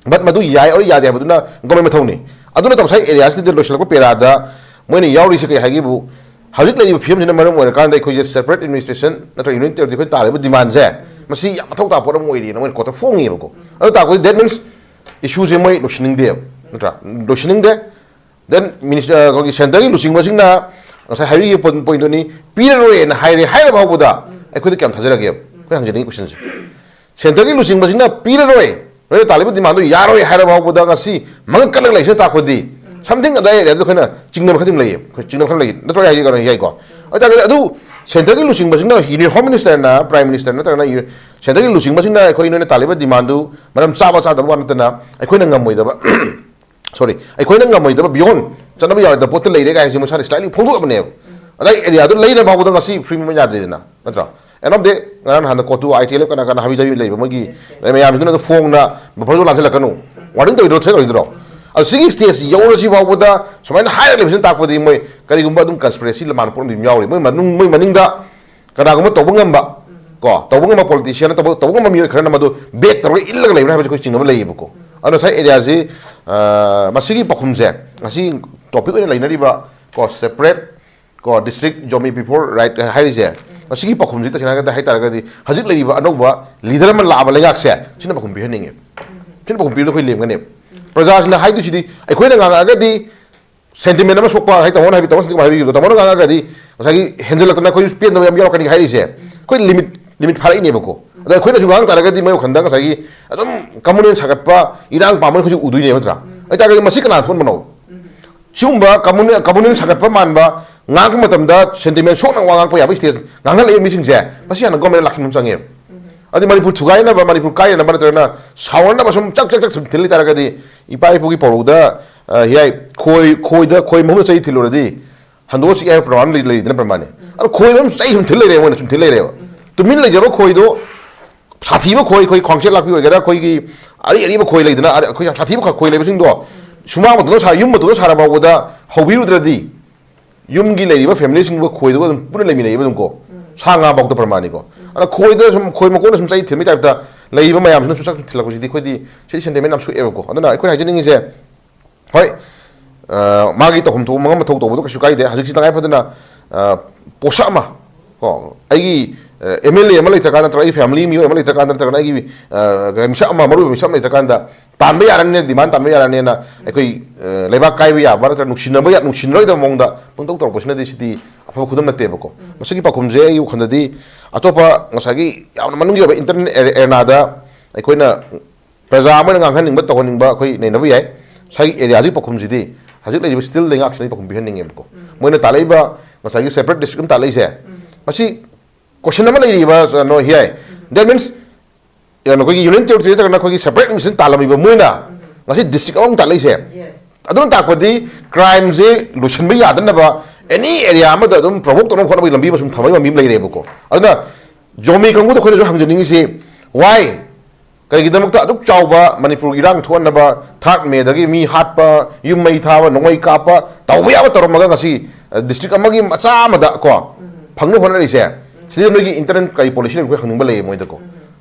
ꯕꯠ ꯃꯗꯨ ꯌꯥꯏ ꯑꯣꯔ ꯌꯥꯗꯦ ꯍꯥꯏꯕꯗꯨꯅ ꯒꯣꯔꯃꯦꯟ ꯃꯊꯧꯅꯤ꯫ ꯑꯗꯨ ꯅꯠꯇꯕ ꯉꯁꯥꯏ ꯑꯦꯔꯤꯌꯥꯁꯤꯗ ꯂꯣꯏꯁꯤꯜꯂꯛꯄ ꯄꯦꯔꯥꯗ ꯃꯣꯏꯅ ꯌꯥꯎꯔꯤꯁꯦ ꯀꯩ ꯍꯥꯏꯒꯦꯕꯨ, ꯍꯧꯖꯤꯛ ꯂꯩꯔꯤꯕ ꯐꯤꯕꯝꯁꯤꯅ ꯃꯔꯝ ꯑꯣꯏꯔꯀꯥꯟꯗ ꯑꯩꯈꯣꯏꯁꯦ ꯁꯦꯄꯔꯦꯠ ꯑꯦꯗꯃꯤꯅꯤꯁꯇ꯭ꯔꯦꯁꯟ ꯅꯠꯇ꯭ꯔꯒ ꯌꯨꯅꯤꯌꯟ ꯇꯦꯔꯤꯇꯣꯔꯤ ꯑꯩꯈꯣꯏꯅ ꯇꯥꯔꯤꯕ ꯗꯤꯃꯥꯟꯁꯦ ꯃꯁꯤ ꯌꯥꯝ ꯃꯊꯧ ꯇꯥꯕ ꯄꯣꯠ ꯑꯃ ꯑꯣꯏꯔꯤꯅ ꯃꯣꯏꯅ ꯀꯣꯠꯇ ꯐꯣꯡꯉꯦꯕꯀꯣ꯫ ꯑꯗꯨ ꯇꯥꯛꯄꯗꯤ ꯗꯦꯠ ꯃꯤꯟꯁ ꯏꯁꯨꯁꯦ ꯃꯣꯏ ꯂꯣꯏꯁꯤꯟꯅꯤꯡꯗꯦꯕ, ꯅꯠꯇ꯭ꯔꯥ? ꯂꯣꯏꯁꯤꯟꯅꯤꯡꯗꯦ꯫ ꯗꯦꯟ ꯃꯤꯅꯤꯁꯇꯔ, ꯑꯩꯈꯣꯏꯒꯤ ꯁꯦꯟꯇꯔꯒꯤ ꯂꯨꯆꯤꯡꯕꯁꯤꯡꯅ ꯉꯁꯥꯏ ꯍꯥꯏꯕꯤꯈꯤꯕ ꯄꯣꯏꯟ- ꯄꯣꯏꯟꯗꯨꯅꯤ, ꯄꯤꯔꯔꯣꯏꯅ ꯍꯥꯏꯔꯦ ꯍꯥꯏꯔ ꯐꯥꯎꯕꯗ ꯑꯩꯈꯣꯏꯗ ꯀꯌꯥꯝ ꯊꯥꯖꯔꯒꯦꯕ? ꯑꯩꯈꯣꯏꯅ ꯍꯪꯖꯅꯤꯡꯉꯤ ꯀꯣꯏꯁꯟꯁꯦ꯫ ꯁꯦꯟꯇꯔꯒꯤ ꯂꯨꯆꯤꯡꯕꯁꯤꯅ ꯄꯤꯔꯔꯣꯏ, ꯅꯣꯏꯅ ꯇꯥꯜꯂꯤꯕ ꯗꯤꯃꯥꯟꯗꯨ ꯌꯥꯔꯣꯏ ꯍꯥꯏꯔꯕ ꯐꯥꯎꯕꯗ ꯉꯁꯤ ꯃꯉꯛ ꯀꯜꯂꯒ ꯂꯩꯁꯤꯅ ꯇꯥꯛꯄꯗꯤ, ꯁꯝꯊꯤꯡ ꯑꯗꯥꯏ ꯑꯦꯔꯤꯌꯥꯗ ꯑꯩꯈꯣꯏꯅ ꯆꯤꯡꯅꯕ ꯈꯔꯗꯤ ꯑꯗꯨꯝ ꯂꯩꯌꯦ꯫ ꯑꯩꯈꯣꯏ ꯆꯤꯡꯅꯕ ꯈꯔ ꯂꯩ, ꯅꯠꯇ꯭ꯔꯣ? ꯍꯥꯏꯁꯦ ꯀꯩꯅꯣ ꯌꯥꯏꯀꯣ꯫ ꯑꯗꯨ ꯇꯥꯔꯒꯗꯤ ꯑꯗꯨ ꯁꯦꯟꯇꯔꯒꯤ ꯂꯨꯆꯤꯡꯕꯁꯤꯡꯅ, ꯌꯨꯅꯤꯌꯟ ꯍꯣꯝ ꯃꯤꯅꯤꯁꯇꯔꯅ, ꯄ꯭ꯔꯥꯏꯝ ꯃꯤꯅꯤꯁꯇꯔ ꯅꯠꯇ꯭ꯔꯒꯅ ꯌꯨ-, ꯁꯦꯟꯇꯔꯒꯤ ꯂꯨꯆꯤꯡꯕꯁꯤꯡꯅ ꯑꯩꯈꯣꯏ ꯅꯣꯏꯅ ꯇꯥꯜꯂꯤꯕ ꯗꯤꯃꯥꯟꯗꯨ ꯃꯔꯝ ꯆꯥꯕ ꯆꯥꯗꯕ ꯋꯥ ꯅꯠꯇꯅ ꯑꯩꯈꯣꯏꯅ ꯉꯝꯃꯣꯏꯗꯕ, ꯁꯣꯔꯤ, ꯑꯩꯈꯣꯏꯅ ꯉꯝꯃꯣꯏꯗꯕ, ꯕꯤꯌꯣꯟ ꯆꯠꯅꯕ ꯌꯥꯔꯣꯏꯗꯕ ꯄꯣꯠꯇ ꯂꯩꯔꯦ ꯀꯥꯏꯁꯦ ꯃꯁꯥꯅ ꯁ꯭ꯂꯥꯏꯠꯂꯤ ꯐꯣꯡꯗꯣꯛꯑꯕꯅꯦꯕ꯫ ꯑꯗꯥꯏ ꯑꯦꯔꯤꯌꯥꯗꯨ ꯂꯩꯅꯕ ꯐꯥꯎꯕꯗ ꯉꯁꯤ ꯐ꯭ꯔꯤ ꯃꯨꯚꯃꯦꯟ ꯌꯥꯗ꯭ꯔꯤꯗꯅ, ꯅꯠꯇ꯭ꯔꯣ? ꯑꯦꯟ ꯑꯣꯐ ꯗꯦ, ꯉꯔꯥꯡ ꯅꯍꯥꯟꯗ ꯀꯣꯇꯨ, ꯑꯥꯏ ꯇꯤ ꯑꯦꯜ ꯑꯦꯐ ꯀꯅꯥ ꯀꯅꯥ ꯍꯥꯕꯤ ꯖꯥꯕꯤ ꯂꯩꯕ ꯃꯣꯏꯒꯤ ꯃꯌꯥꯝꯁꯤꯅ ꯑꯗꯨ ꯐꯣꯡꯅ ꯕꯐꯔ ꯖꯣꯟ ꯂꯥꯟꯁꯤꯜꯂꯛꯀꯅꯨ, ꯋꯥꯔꯅꯤꯡ ꯇꯧꯔꯤꯗ꯭ꯔꯣ, ꯊ꯭ꯔꯦꯠ ꯇꯧꯔꯤꯗ꯭ꯔꯣ? ꯑꯗꯨ ꯁꯤꯒꯤ ꯁ꯭ꯇꯦꯖ ꯌꯧꯔꯁꯤ ꯐꯥꯎꯕꯗ ꯁꯨꯃꯥꯏꯅ ꯍꯥꯏꯔꯒ ꯂꯩꯕꯁꯤꯅ ꯇꯥꯛꯄꯗꯤ ꯃꯣꯏ ꯀꯔꯤꯒꯨꯝꯕ ꯑꯗꯨꯝ ꯀꯟꯁꯄꯤꯔꯦꯁꯤ ꯂꯃꯥꯟ ꯄꯣꯠ ꯑꯃꯗꯤ ꯑꯗꯨꯝ ꯌꯥꯎꯔꯤ꯫ ꯃꯣꯏ ꯃꯅꯨꯡ-, ꯃꯣꯏ ꯃꯅꯤꯡꯗ ꯀꯅꯥꯒꯨꯝꯕ ꯇꯧꯕ ꯉꯝꯕ, ꯀꯣ, ꯇꯧꯕ ꯉꯝꯕ ꯄꯣꯂꯤꯇꯤꯁꯤꯌꯥꯟꯅ ꯇꯧꯕ, ꯇꯧꯕ ꯉꯝꯕ ꯃꯤꯑꯣꯏ ꯈꯔꯅ ꯃꯗꯨ ꯕꯦꯛ ꯇꯧꯔꯒ ꯏꯜꯂꯒ ꯂꯩꯕ꯭ꯔꯥ ꯍꯥꯏꯕꯁꯤ ꯑꯩꯈꯣꯏ ꯆꯤꯡꯅꯕ ꯂꯩꯌꯦꯕꯀꯣ꯫ ꯑꯗꯨꯅ ꯉꯁꯥꯏ ꯑꯦꯔꯤꯌꯥꯁꯤ, ꯑ, ꯃꯁꯤꯒꯤ ꯄꯥꯎꯈꯨꯝꯁꯦ, ꯉꯁꯤ ꯇꯣꯄꯤꯛ ꯑꯣꯏꯅ ꯂꯩꯅꯔꯤꯕ, ꯀꯣ, ꯁꯦꯄꯔꯦꯠ, ꯀꯣ, ꯗꯤꯁꯇ꯭ꯔꯤꯛ ꯖꯣꯃꯤ ꯕꯤꯐꯣꯔ ꯔꯥꯏꯠ ꯍꯥꯏꯔꯤꯁꯦ, ꯃꯁꯤꯒꯤ ꯄꯥꯎꯈꯨꯝꯁꯤ ꯇꯁꯦꯡꯅ ꯍꯥꯏꯔꯒꯗꯤ, ꯍꯥꯏ ꯇꯥꯔꯒꯗꯤ ꯍꯧꯖꯤꯛ ꯂꯩꯔꯤꯕ ꯑꯅꯧꯕ ꯂꯤꯗꯔ ꯑꯃ ꯂꯥꯛꯑꯕ ꯂꯩꯉꯥꯛꯁꯦ, ꯁꯤꯅ ꯄꯥꯎꯈꯨꯝ ꯄꯤꯍꯟꯅꯤꯡꯉꯦ꯫ ꯁꯤꯅ ꯄꯥꯎꯈꯨꯝ ꯄꯤꯕꯗ ꯑꯩꯈꯣꯏ ꯂꯦꯝꯒꯅꯦꯕ꯫ ꯄ꯭ꯔꯖꯥꯁꯤꯡꯅ ꯍꯥꯏꯗꯣꯏꯁꯤꯗꯤ, ꯑꯩꯈꯣꯏꯅ ꯉꯥꯡꯉꯛꯑꯒꯗꯤ ꯁꯦꯟꯇꯤꯃꯦꯟ ꯑꯃ ꯁꯣꯛꯄ ꯍꯥꯏ, ꯇꯥꯃꯣꯅ ꯍꯥꯏꯕꯤ-, ꯇꯥꯃꯣꯅ ꯍꯥꯏꯕꯤꯈꯤꯕꯗꯣ, ꯇꯥꯃꯣꯅ ꯉꯥꯡꯉꯒꯗꯤ ꯉꯁꯥꯏꯒꯤ ꯍꯦꯟꯖꯜꯂꯛꯇꯅ ꯑꯩꯈꯣꯏꯁꯨ ꯄꯦꯟꯗꯕ ꯌꯥꯝ ꯌꯥꯎꯔꯛꯀꯅꯤ ꯍꯥꯏꯔꯤꯁꯦ꯫ ꯑꯩꯈꯣꯏ ꯂꯤꯃꯤꯠ, ꯂꯤꯃꯤꯠ ꯐꯥꯔꯛꯏꯅꯦꯕꯀꯣ꯫ ꯑꯗꯣ ꯑꯩꯈꯣꯏꯅꯁꯨ ꯉꯥꯡ ꯇꯥꯔꯒꯗꯤ ꯃꯣꯏ ꯋꯥꯈꯜꯗ ꯉꯁꯥꯏꯒꯤ ꯑꯗꯨꯝ ꯀꯝꯃꯨꯅꯦꯜ ꯁꯥꯒꯠꯄ, ꯏꯔꯥꯡ ꯄꯥꯝꯕꯅ ꯑꯩꯈꯣꯏꯁꯨ ꯎꯗꯣꯏꯅꯦꯕ, ꯅꯠꯇ꯭ꯔꯥ? ꯑꯗꯨ ꯇꯥꯔꯒꯗꯤ ꯃꯁꯤ ꯀꯅꯥ ꯊꯣꯛꯍꯟꯕꯅꯣ? ꯁꯤꯒꯨꯝꯕ ꯀꯝꯃꯨꯅꯦꯜ, ꯀꯝꯃꯨꯅꯦꯜ ꯁꯥꯒꯠꯄ ꯃꯥꯟꯕ ꯉꯥꯡꯉꯛꯄ ꯃꯇꯝꯗ ꯁꯦꯟꯇꯤꯃꯦꯟ ꯁꯣꯛꯅ ꯋꯥ ꯉꯥꯡꯉꯛꯄ ꯌꯥꯕ ꯁ꯭ꯇꯦꯖ ꯉꯥꯡꯍꯜꯂꯛꯏꯕ ꯃꯤꯁꯤꯡꯁꯦ, ꯃꯁꯤ ꯍꯥꯟꯅ ꯒꯣꯔꯃꯦꯟ ꯂꯥꯛꯁꯤꯟꯕ ꯑꯃ ꯆꯪꯉꯦꯕ꯫ ꯑꯗꯩ ꯃꯅꯤꯄꯨꯔ ꯊꯨꯒꯥꯏꯅꯕ, ꯃꯅꯤꯄꯨꯔ ꯀꯥꯏꯅꯅꯕ ꯅꯠꯇ꯭ꯔꯒꯅ ꯁꯥꯎꯅꯅꯕ ꯁꯨꯝ ꯆꯛ ꯆꯛ ꯆꯛ ꯁꯨꯝ ꯊꯤꯜ ꯂꯩꯇꯥꯔꯒꯗꯤ, ꯏꯄꯥ ꯏꯄꯨꯒꯤ ꯄꯧꯔꯧꯗ, ꯑ, ꯍꯤꯌꯥꯏ, ꯈꯣꯏ, ꯈꯣꯏꯗ ꯈꯣꯏ ꯃꯍꯨꯝꯅ ꯆꯩ ꯊꯤꯜꯂꯨꯔꯗꯤ ꯍꯟꯗꯣꯛꯑ ꯆꯤꯛꯑꯦ ꯍꯥꯏꯕ ꯄ꯭ꯔꯃꯥꯟ ꯂꯩ-, ꯂꯩꯗꯅ ꯄ꯭ꯔꯃꯥꯟꯅꯤ꯫ ꯑꯗꯣ ꯈꯣꯏ ꯃꯍꯨꯝ ꯆꯩ ꯁꯨꯝ ꯊꯤꯜ ꯂꯩꯔꯦ, ꯃꯣꯏꯅ ꯁꯨꯝ ꯊꯤꯜ ꯂꯩꯔꯦꯕ꯫ ꯇꯨꯃꯤꯟ ꯂꯩꯖꯕ ꯈꯣꯏꯗꯣ, ꯁꯥꯊꯤꯕ ꯈꯣꯏ, ꯑꯩꯈꯣꯏ ꯈ꯭ꯋꯥꯡꯆꯦꯠ ꯂꯥꯛꯄꯤ ꯑꯣꯏꯒꯦꯔꯥ, ꯑꯩꯈꯣꯏꯒꯤ ꯑꯔꯤ ꯑꯔꯤꯕ ꯈꯣꯏ ꯂꯩꯗꯅ, ꯑꯔꯤ-, ꯑꯩꯈꯣꯏ ꯌꯥꯝ ꯁꯥꯊꯤꯕ ꯈ-, ꯈꯣꯏ ꯂꯩꯕꯁꯤꯡꯗꯣ, ꯁꯨꯃꯥꯡ ꯃꯇꯣꯟꯗ ꯁꯥ-, ꯌꯨꯝ ꯃꯇꯣꯟꯗ ꯁꯥꯔ ꯐꯥꯎꯕꯗ ꯍꯧꯕꯤꯔꯨꯗ꯭ꯔꯗꯤ, ꯌꯨꯝꯒꯤ ꯂꯩꯔꯤꯕ ꯐꯦꯃꯤꯂꯤꯁꯤꯡꯗꯨꯒ ꯈꯣꯏꯗꯨꯒ ꯑꯗꯨꯝ ꯄꯨꯟꯅ ꯂꯩꯃꯤꯟꯅꯩꯕ ꯑꯗꯨꯝ ꯀꯣ꯫ ꯁꯥ ꯉꯥ ꯐꯥꯎꯗ ꯄ꯭ꯔꯃꯥꯟꯅꯤꯀꯣ꯫ ꯑꯗ ꯈꯣꯏꯗ ꯁꯨꯝ, ꯈꯣꯏ ꯃꯀꯣꯟꯗ ꯁꯨꯝ ꯆꯩ ꯊꯤꯟꯕꯒꯤ ꯇꯥꯏꯞꯇ ꯂꯩꯔꯤꯕ ꯃꯌꯥꯝꯁꯤꯅ ꯁꯨꯝ ꯆꯛ ꯊꯤꯜꯂꯛꯄꯁꯤꯗꯤ ꯑꯩꯈꯣꯏꯗꯤ ꯁꯤꯗꯤ ꯁꯦꯟꯇꯤꯃꯦꯟ ꯌꯥꯝ ꯁꯣꯛꯑꯦꯕꯀꯣ꯫ ꯑꯗꯨꯅ ꯑꯩꯈꯣꯏꯅ ꯍꯥꯏꯖꯅꯤꯡꯉꯤꯁꯦ, ꯍꯣꯏ, ꯑ, ꯃꯥꯒꯤ ꯇꯧꯐꯝ ꯊꯣꯛꯄ ꯃꯉꯝ ꯃꯊꯧ ꯇꯧꯕꯗꯣ ꯀꯩꯁꯨ ꯀꯥꯏꯗꯦ꯫ ꯍꯧꯖꯤꯛꯁꯤ ꯇꯉꯥꯏ ꯐꯗꯅ, ꯑ, ꯄꯣꯠꯁꯛ ꯑꯃ, ꯀꯣ, ꯑꯩꯒꯤ, ꯑ, ꯑꯦꯝ ꯑꯦꯜ ꯑꯦ ꯑꯃ ꯂꯩꯇ꯭ꯔꯀꯥꯟꯗ ꯅꯠꯇ꯭ꯔꯒ ꯑꯩꯒꯤ ꯐꯦꯃꯤꯂꯤ ꯃꯤꯑꯣꯏ ꯑꯃ ꯂꯩꯇ꯭ꯔꯀꯥꯟꯗ ꯅꯠꯇ꯭ꯔꯒꯅ ꯑꯩꯒꯤ, ꯑ, ꯃꯤꯁꯛ ꯑꯃ, ꯃꯔꯨꯑꯣꯏꯕ ꯃꯤꯁꯛ ꯑꯃ ꯂꯩꯇ꯭ꯔꯀꯥꯟꯗ ꯇꯥꯟꯕ ꯌꯥꯔꯅꯤꯅ, ꯗꯤꯃꯥꯟ ꯇꯥꯟꯕ ꯌꯥꯔꯅꯤꯅ ꯑꯩꯈꯣꯏ, ꯑ, ꯂꯩꯕꯥꯛ ꯀꯥꯏꯕ ꯌꯥꯕ ꯅꯠꯇ꯭ꯔꯒ ꯅꯨꯡꯁꯤꯅꯕ ꯌꯥ-, ꯅꯨꯡꯁꯤꯅꯔꯣꯏꯗꯕ ꯃꯑꯣꯡꯗ ꯄꯪꯇꯧ ꯇꯧꯔꯛꯄꯁꯤꯅꯗꯤ ꯁꯤꯗꯤ ꯑꯐꯕ ꯈꯨꯗꯝ ꯅꯠꯇꯦꯕꯀꯣ꯫ ꯃꯁꯤꯒꯤ ꯄꯥꯎꯈꯨꯝꯁꯦ ꯑꯩꯒꯤ ꯋꯥꯈꯜꯗꯗꯤ ꯑꯇꯣꯞꯄ ꯉꯁꯥꯏꯒꯤ ꯌꯥꯝꯅ ꯃꯅꯨꯡꯒꯤ ꯑꯣꯏꯕ ꯏꯟꯇꯔꯅꯦꯜ ꯑꯦꯔꯦꯅꯥꯗ ꯑꯩꯈꯣꯏꯅ ꯄ꯭ꯔꯖꯥ ꯑꯃꯅ ꯉꯥꯡꯍꯟꯅꯤꯡꯕ ꯇꯧꯍꯟꯅꯤꯡꯕ ꯑꯩꯈꯣꯏ ꯅꯩꯅꯕ ꯌꯥꯏ꯫ ꯉꯁꯥꯏꯒꯤ ꯑꯦꯔꯤꯌꯥꯁꯤꯒꯤ ꯄꯥꯎꯈꯨꯝꯁꯤꯗꯤ ꯍꯧꯖꯤꯛ ꯂꯩꯔꯤꯕ ꯁ꯭ꯇꯤꯜ ꯂꯩꯉꯥꯛꯁꯤꯅ ꯄꯥꯎꯈꯨꯝ ꯄꯤꯍꯟꯅꯤꯡꯉꯦꯕꯀꯣ꯫ ꯃꯣꯏꯅ ꯇꯥꯜꯂꯛꯏꯕ ꯉꯁꯥꯏꯒꯤ ꯁꯦꯄꯔꯦꯠ ꯗꯤꯁꯇ꯭ꯔꯤꯛ ꯑꯃ ꯇꯥꯜꯂꯛꯏꯁꯦ, ꯃꯁꯤ ꯀꯣꯏꯁꯟ ꯑꯃ ꯂꯩꯔꯤꯕ ꯅꯣ ꯍꯤꯌꯥꯏ꯫ That means ꯌꯥꯝꯅ ꯑꯩꯈꯣꯏꯒꯤ ꯌꯨꯅꯤꯌꯟ ꯇꯦꯔꯤꯇꯣꯔꯤ ꯅꯠꯇ꯭ꯔꯒꯅ ꯑꯩꯈꯣꯏꯒꯤ ꯁꯦꯄꯔꯦꯠ ꯑꯦꯗꯃꯤꯅꯤꯁꯇ꯭ꯔꯦꯁꯟ ꯇꯥꯜꯂꯝꯃꯤꯕ ꯃꯣꯏꯅ ꯉꯁꯤ ꯗꯤꯁꯇ꯭ꯔꯤꯛ ꯑꯃꯃꯨꯛ ꯇꯥꯜꯂꯛꯏꯁꯦ꯫ ꯑꯗꯨꯅ ꯇꯥꯛꯄꯗꯤ ꯀ꯭ꯔꯥꯏꯝꯁꯦ ꯂꯣꯏꯁꯤꯟꯕ ꯌꯥꯗꯅꯕ ꯑꯦꯅꯤ ꯑꯦꯔꯤꯌꯥ ꯑꯃꯗ ꯑꯗꯨꯝ ꯄ꯭ꯔꯣꯚꯣꯛ ꯇꯧꯅꯕ ꯍꯣꯠꯅꯕꯒꯤ ꯂꯝꯕꯤ ꯑꯃ ꯁꯨꯝ ꯊꯝꯕꯒꯤ ꯂꯝꯕꯤ ꯑꯃ ꯂꯩꯔꯦꯕꯀꯣ꯫ ꯑꯗꯨꯅ ꯖꯣꯃꯤ ꯀꯥꯡꯕꯨꯗ ꯑꯩꯈꯣꯏꯅꯁꯨ ꯍꯪꯖꯅꯤꯡꯉꯤꯁꯤ, ꯋꯥꯏ ꯀꯩꯒꯤꯗꯃꯛꯇ ꯑꯗꯨꯛ ꯆꯥꯎꯕ ꯃꯅꯤꯄꯨꯔꯒꯤ ꯏꯔꯥꯡ ꯊꯣꯛꯍꯟꯅꯕ, ꯊꯥꯔꯠ ꯃꯦꯗꯒꯤ ꯃꯤ ꯍꯥꯠꯄ, ꯌꯨꯝ ꯃꯩ ꯊꯥꯕ, ꯅꯣꯡꯃꯩ ꯀꯥꯞꯄ, ꯇꯧꯕ ꯌꯥꯕ ꯇꯧꯔꯝꯃꯒ ꯉꯁꯤ ꯗꯤꯁꯇ꯭ꯔꯤꯛ ꯑꯃꯒꯤ ꯃꯆꯥ ꯑꯃꯗ ꯀꯣ ꯐꯪꯅꯕ ꯍꯣꯠꯅꯔꯤꯁꯦ? ꯁꯤꯗ ꯅꯣꯏꯒꯤ ꯏꯟꯇꯔꯅꯦꯜ ꯀꯔꯤ ꯄꯣꯂꯤꯁꯤ ꯂꯩꯕ ꯑꯩꯈꯣꯏ ꯍꯪꯅꯤꯡꯕ ꯂꯩꯌꯦ ꯃꯣꯏꯗꯀꯣ꯫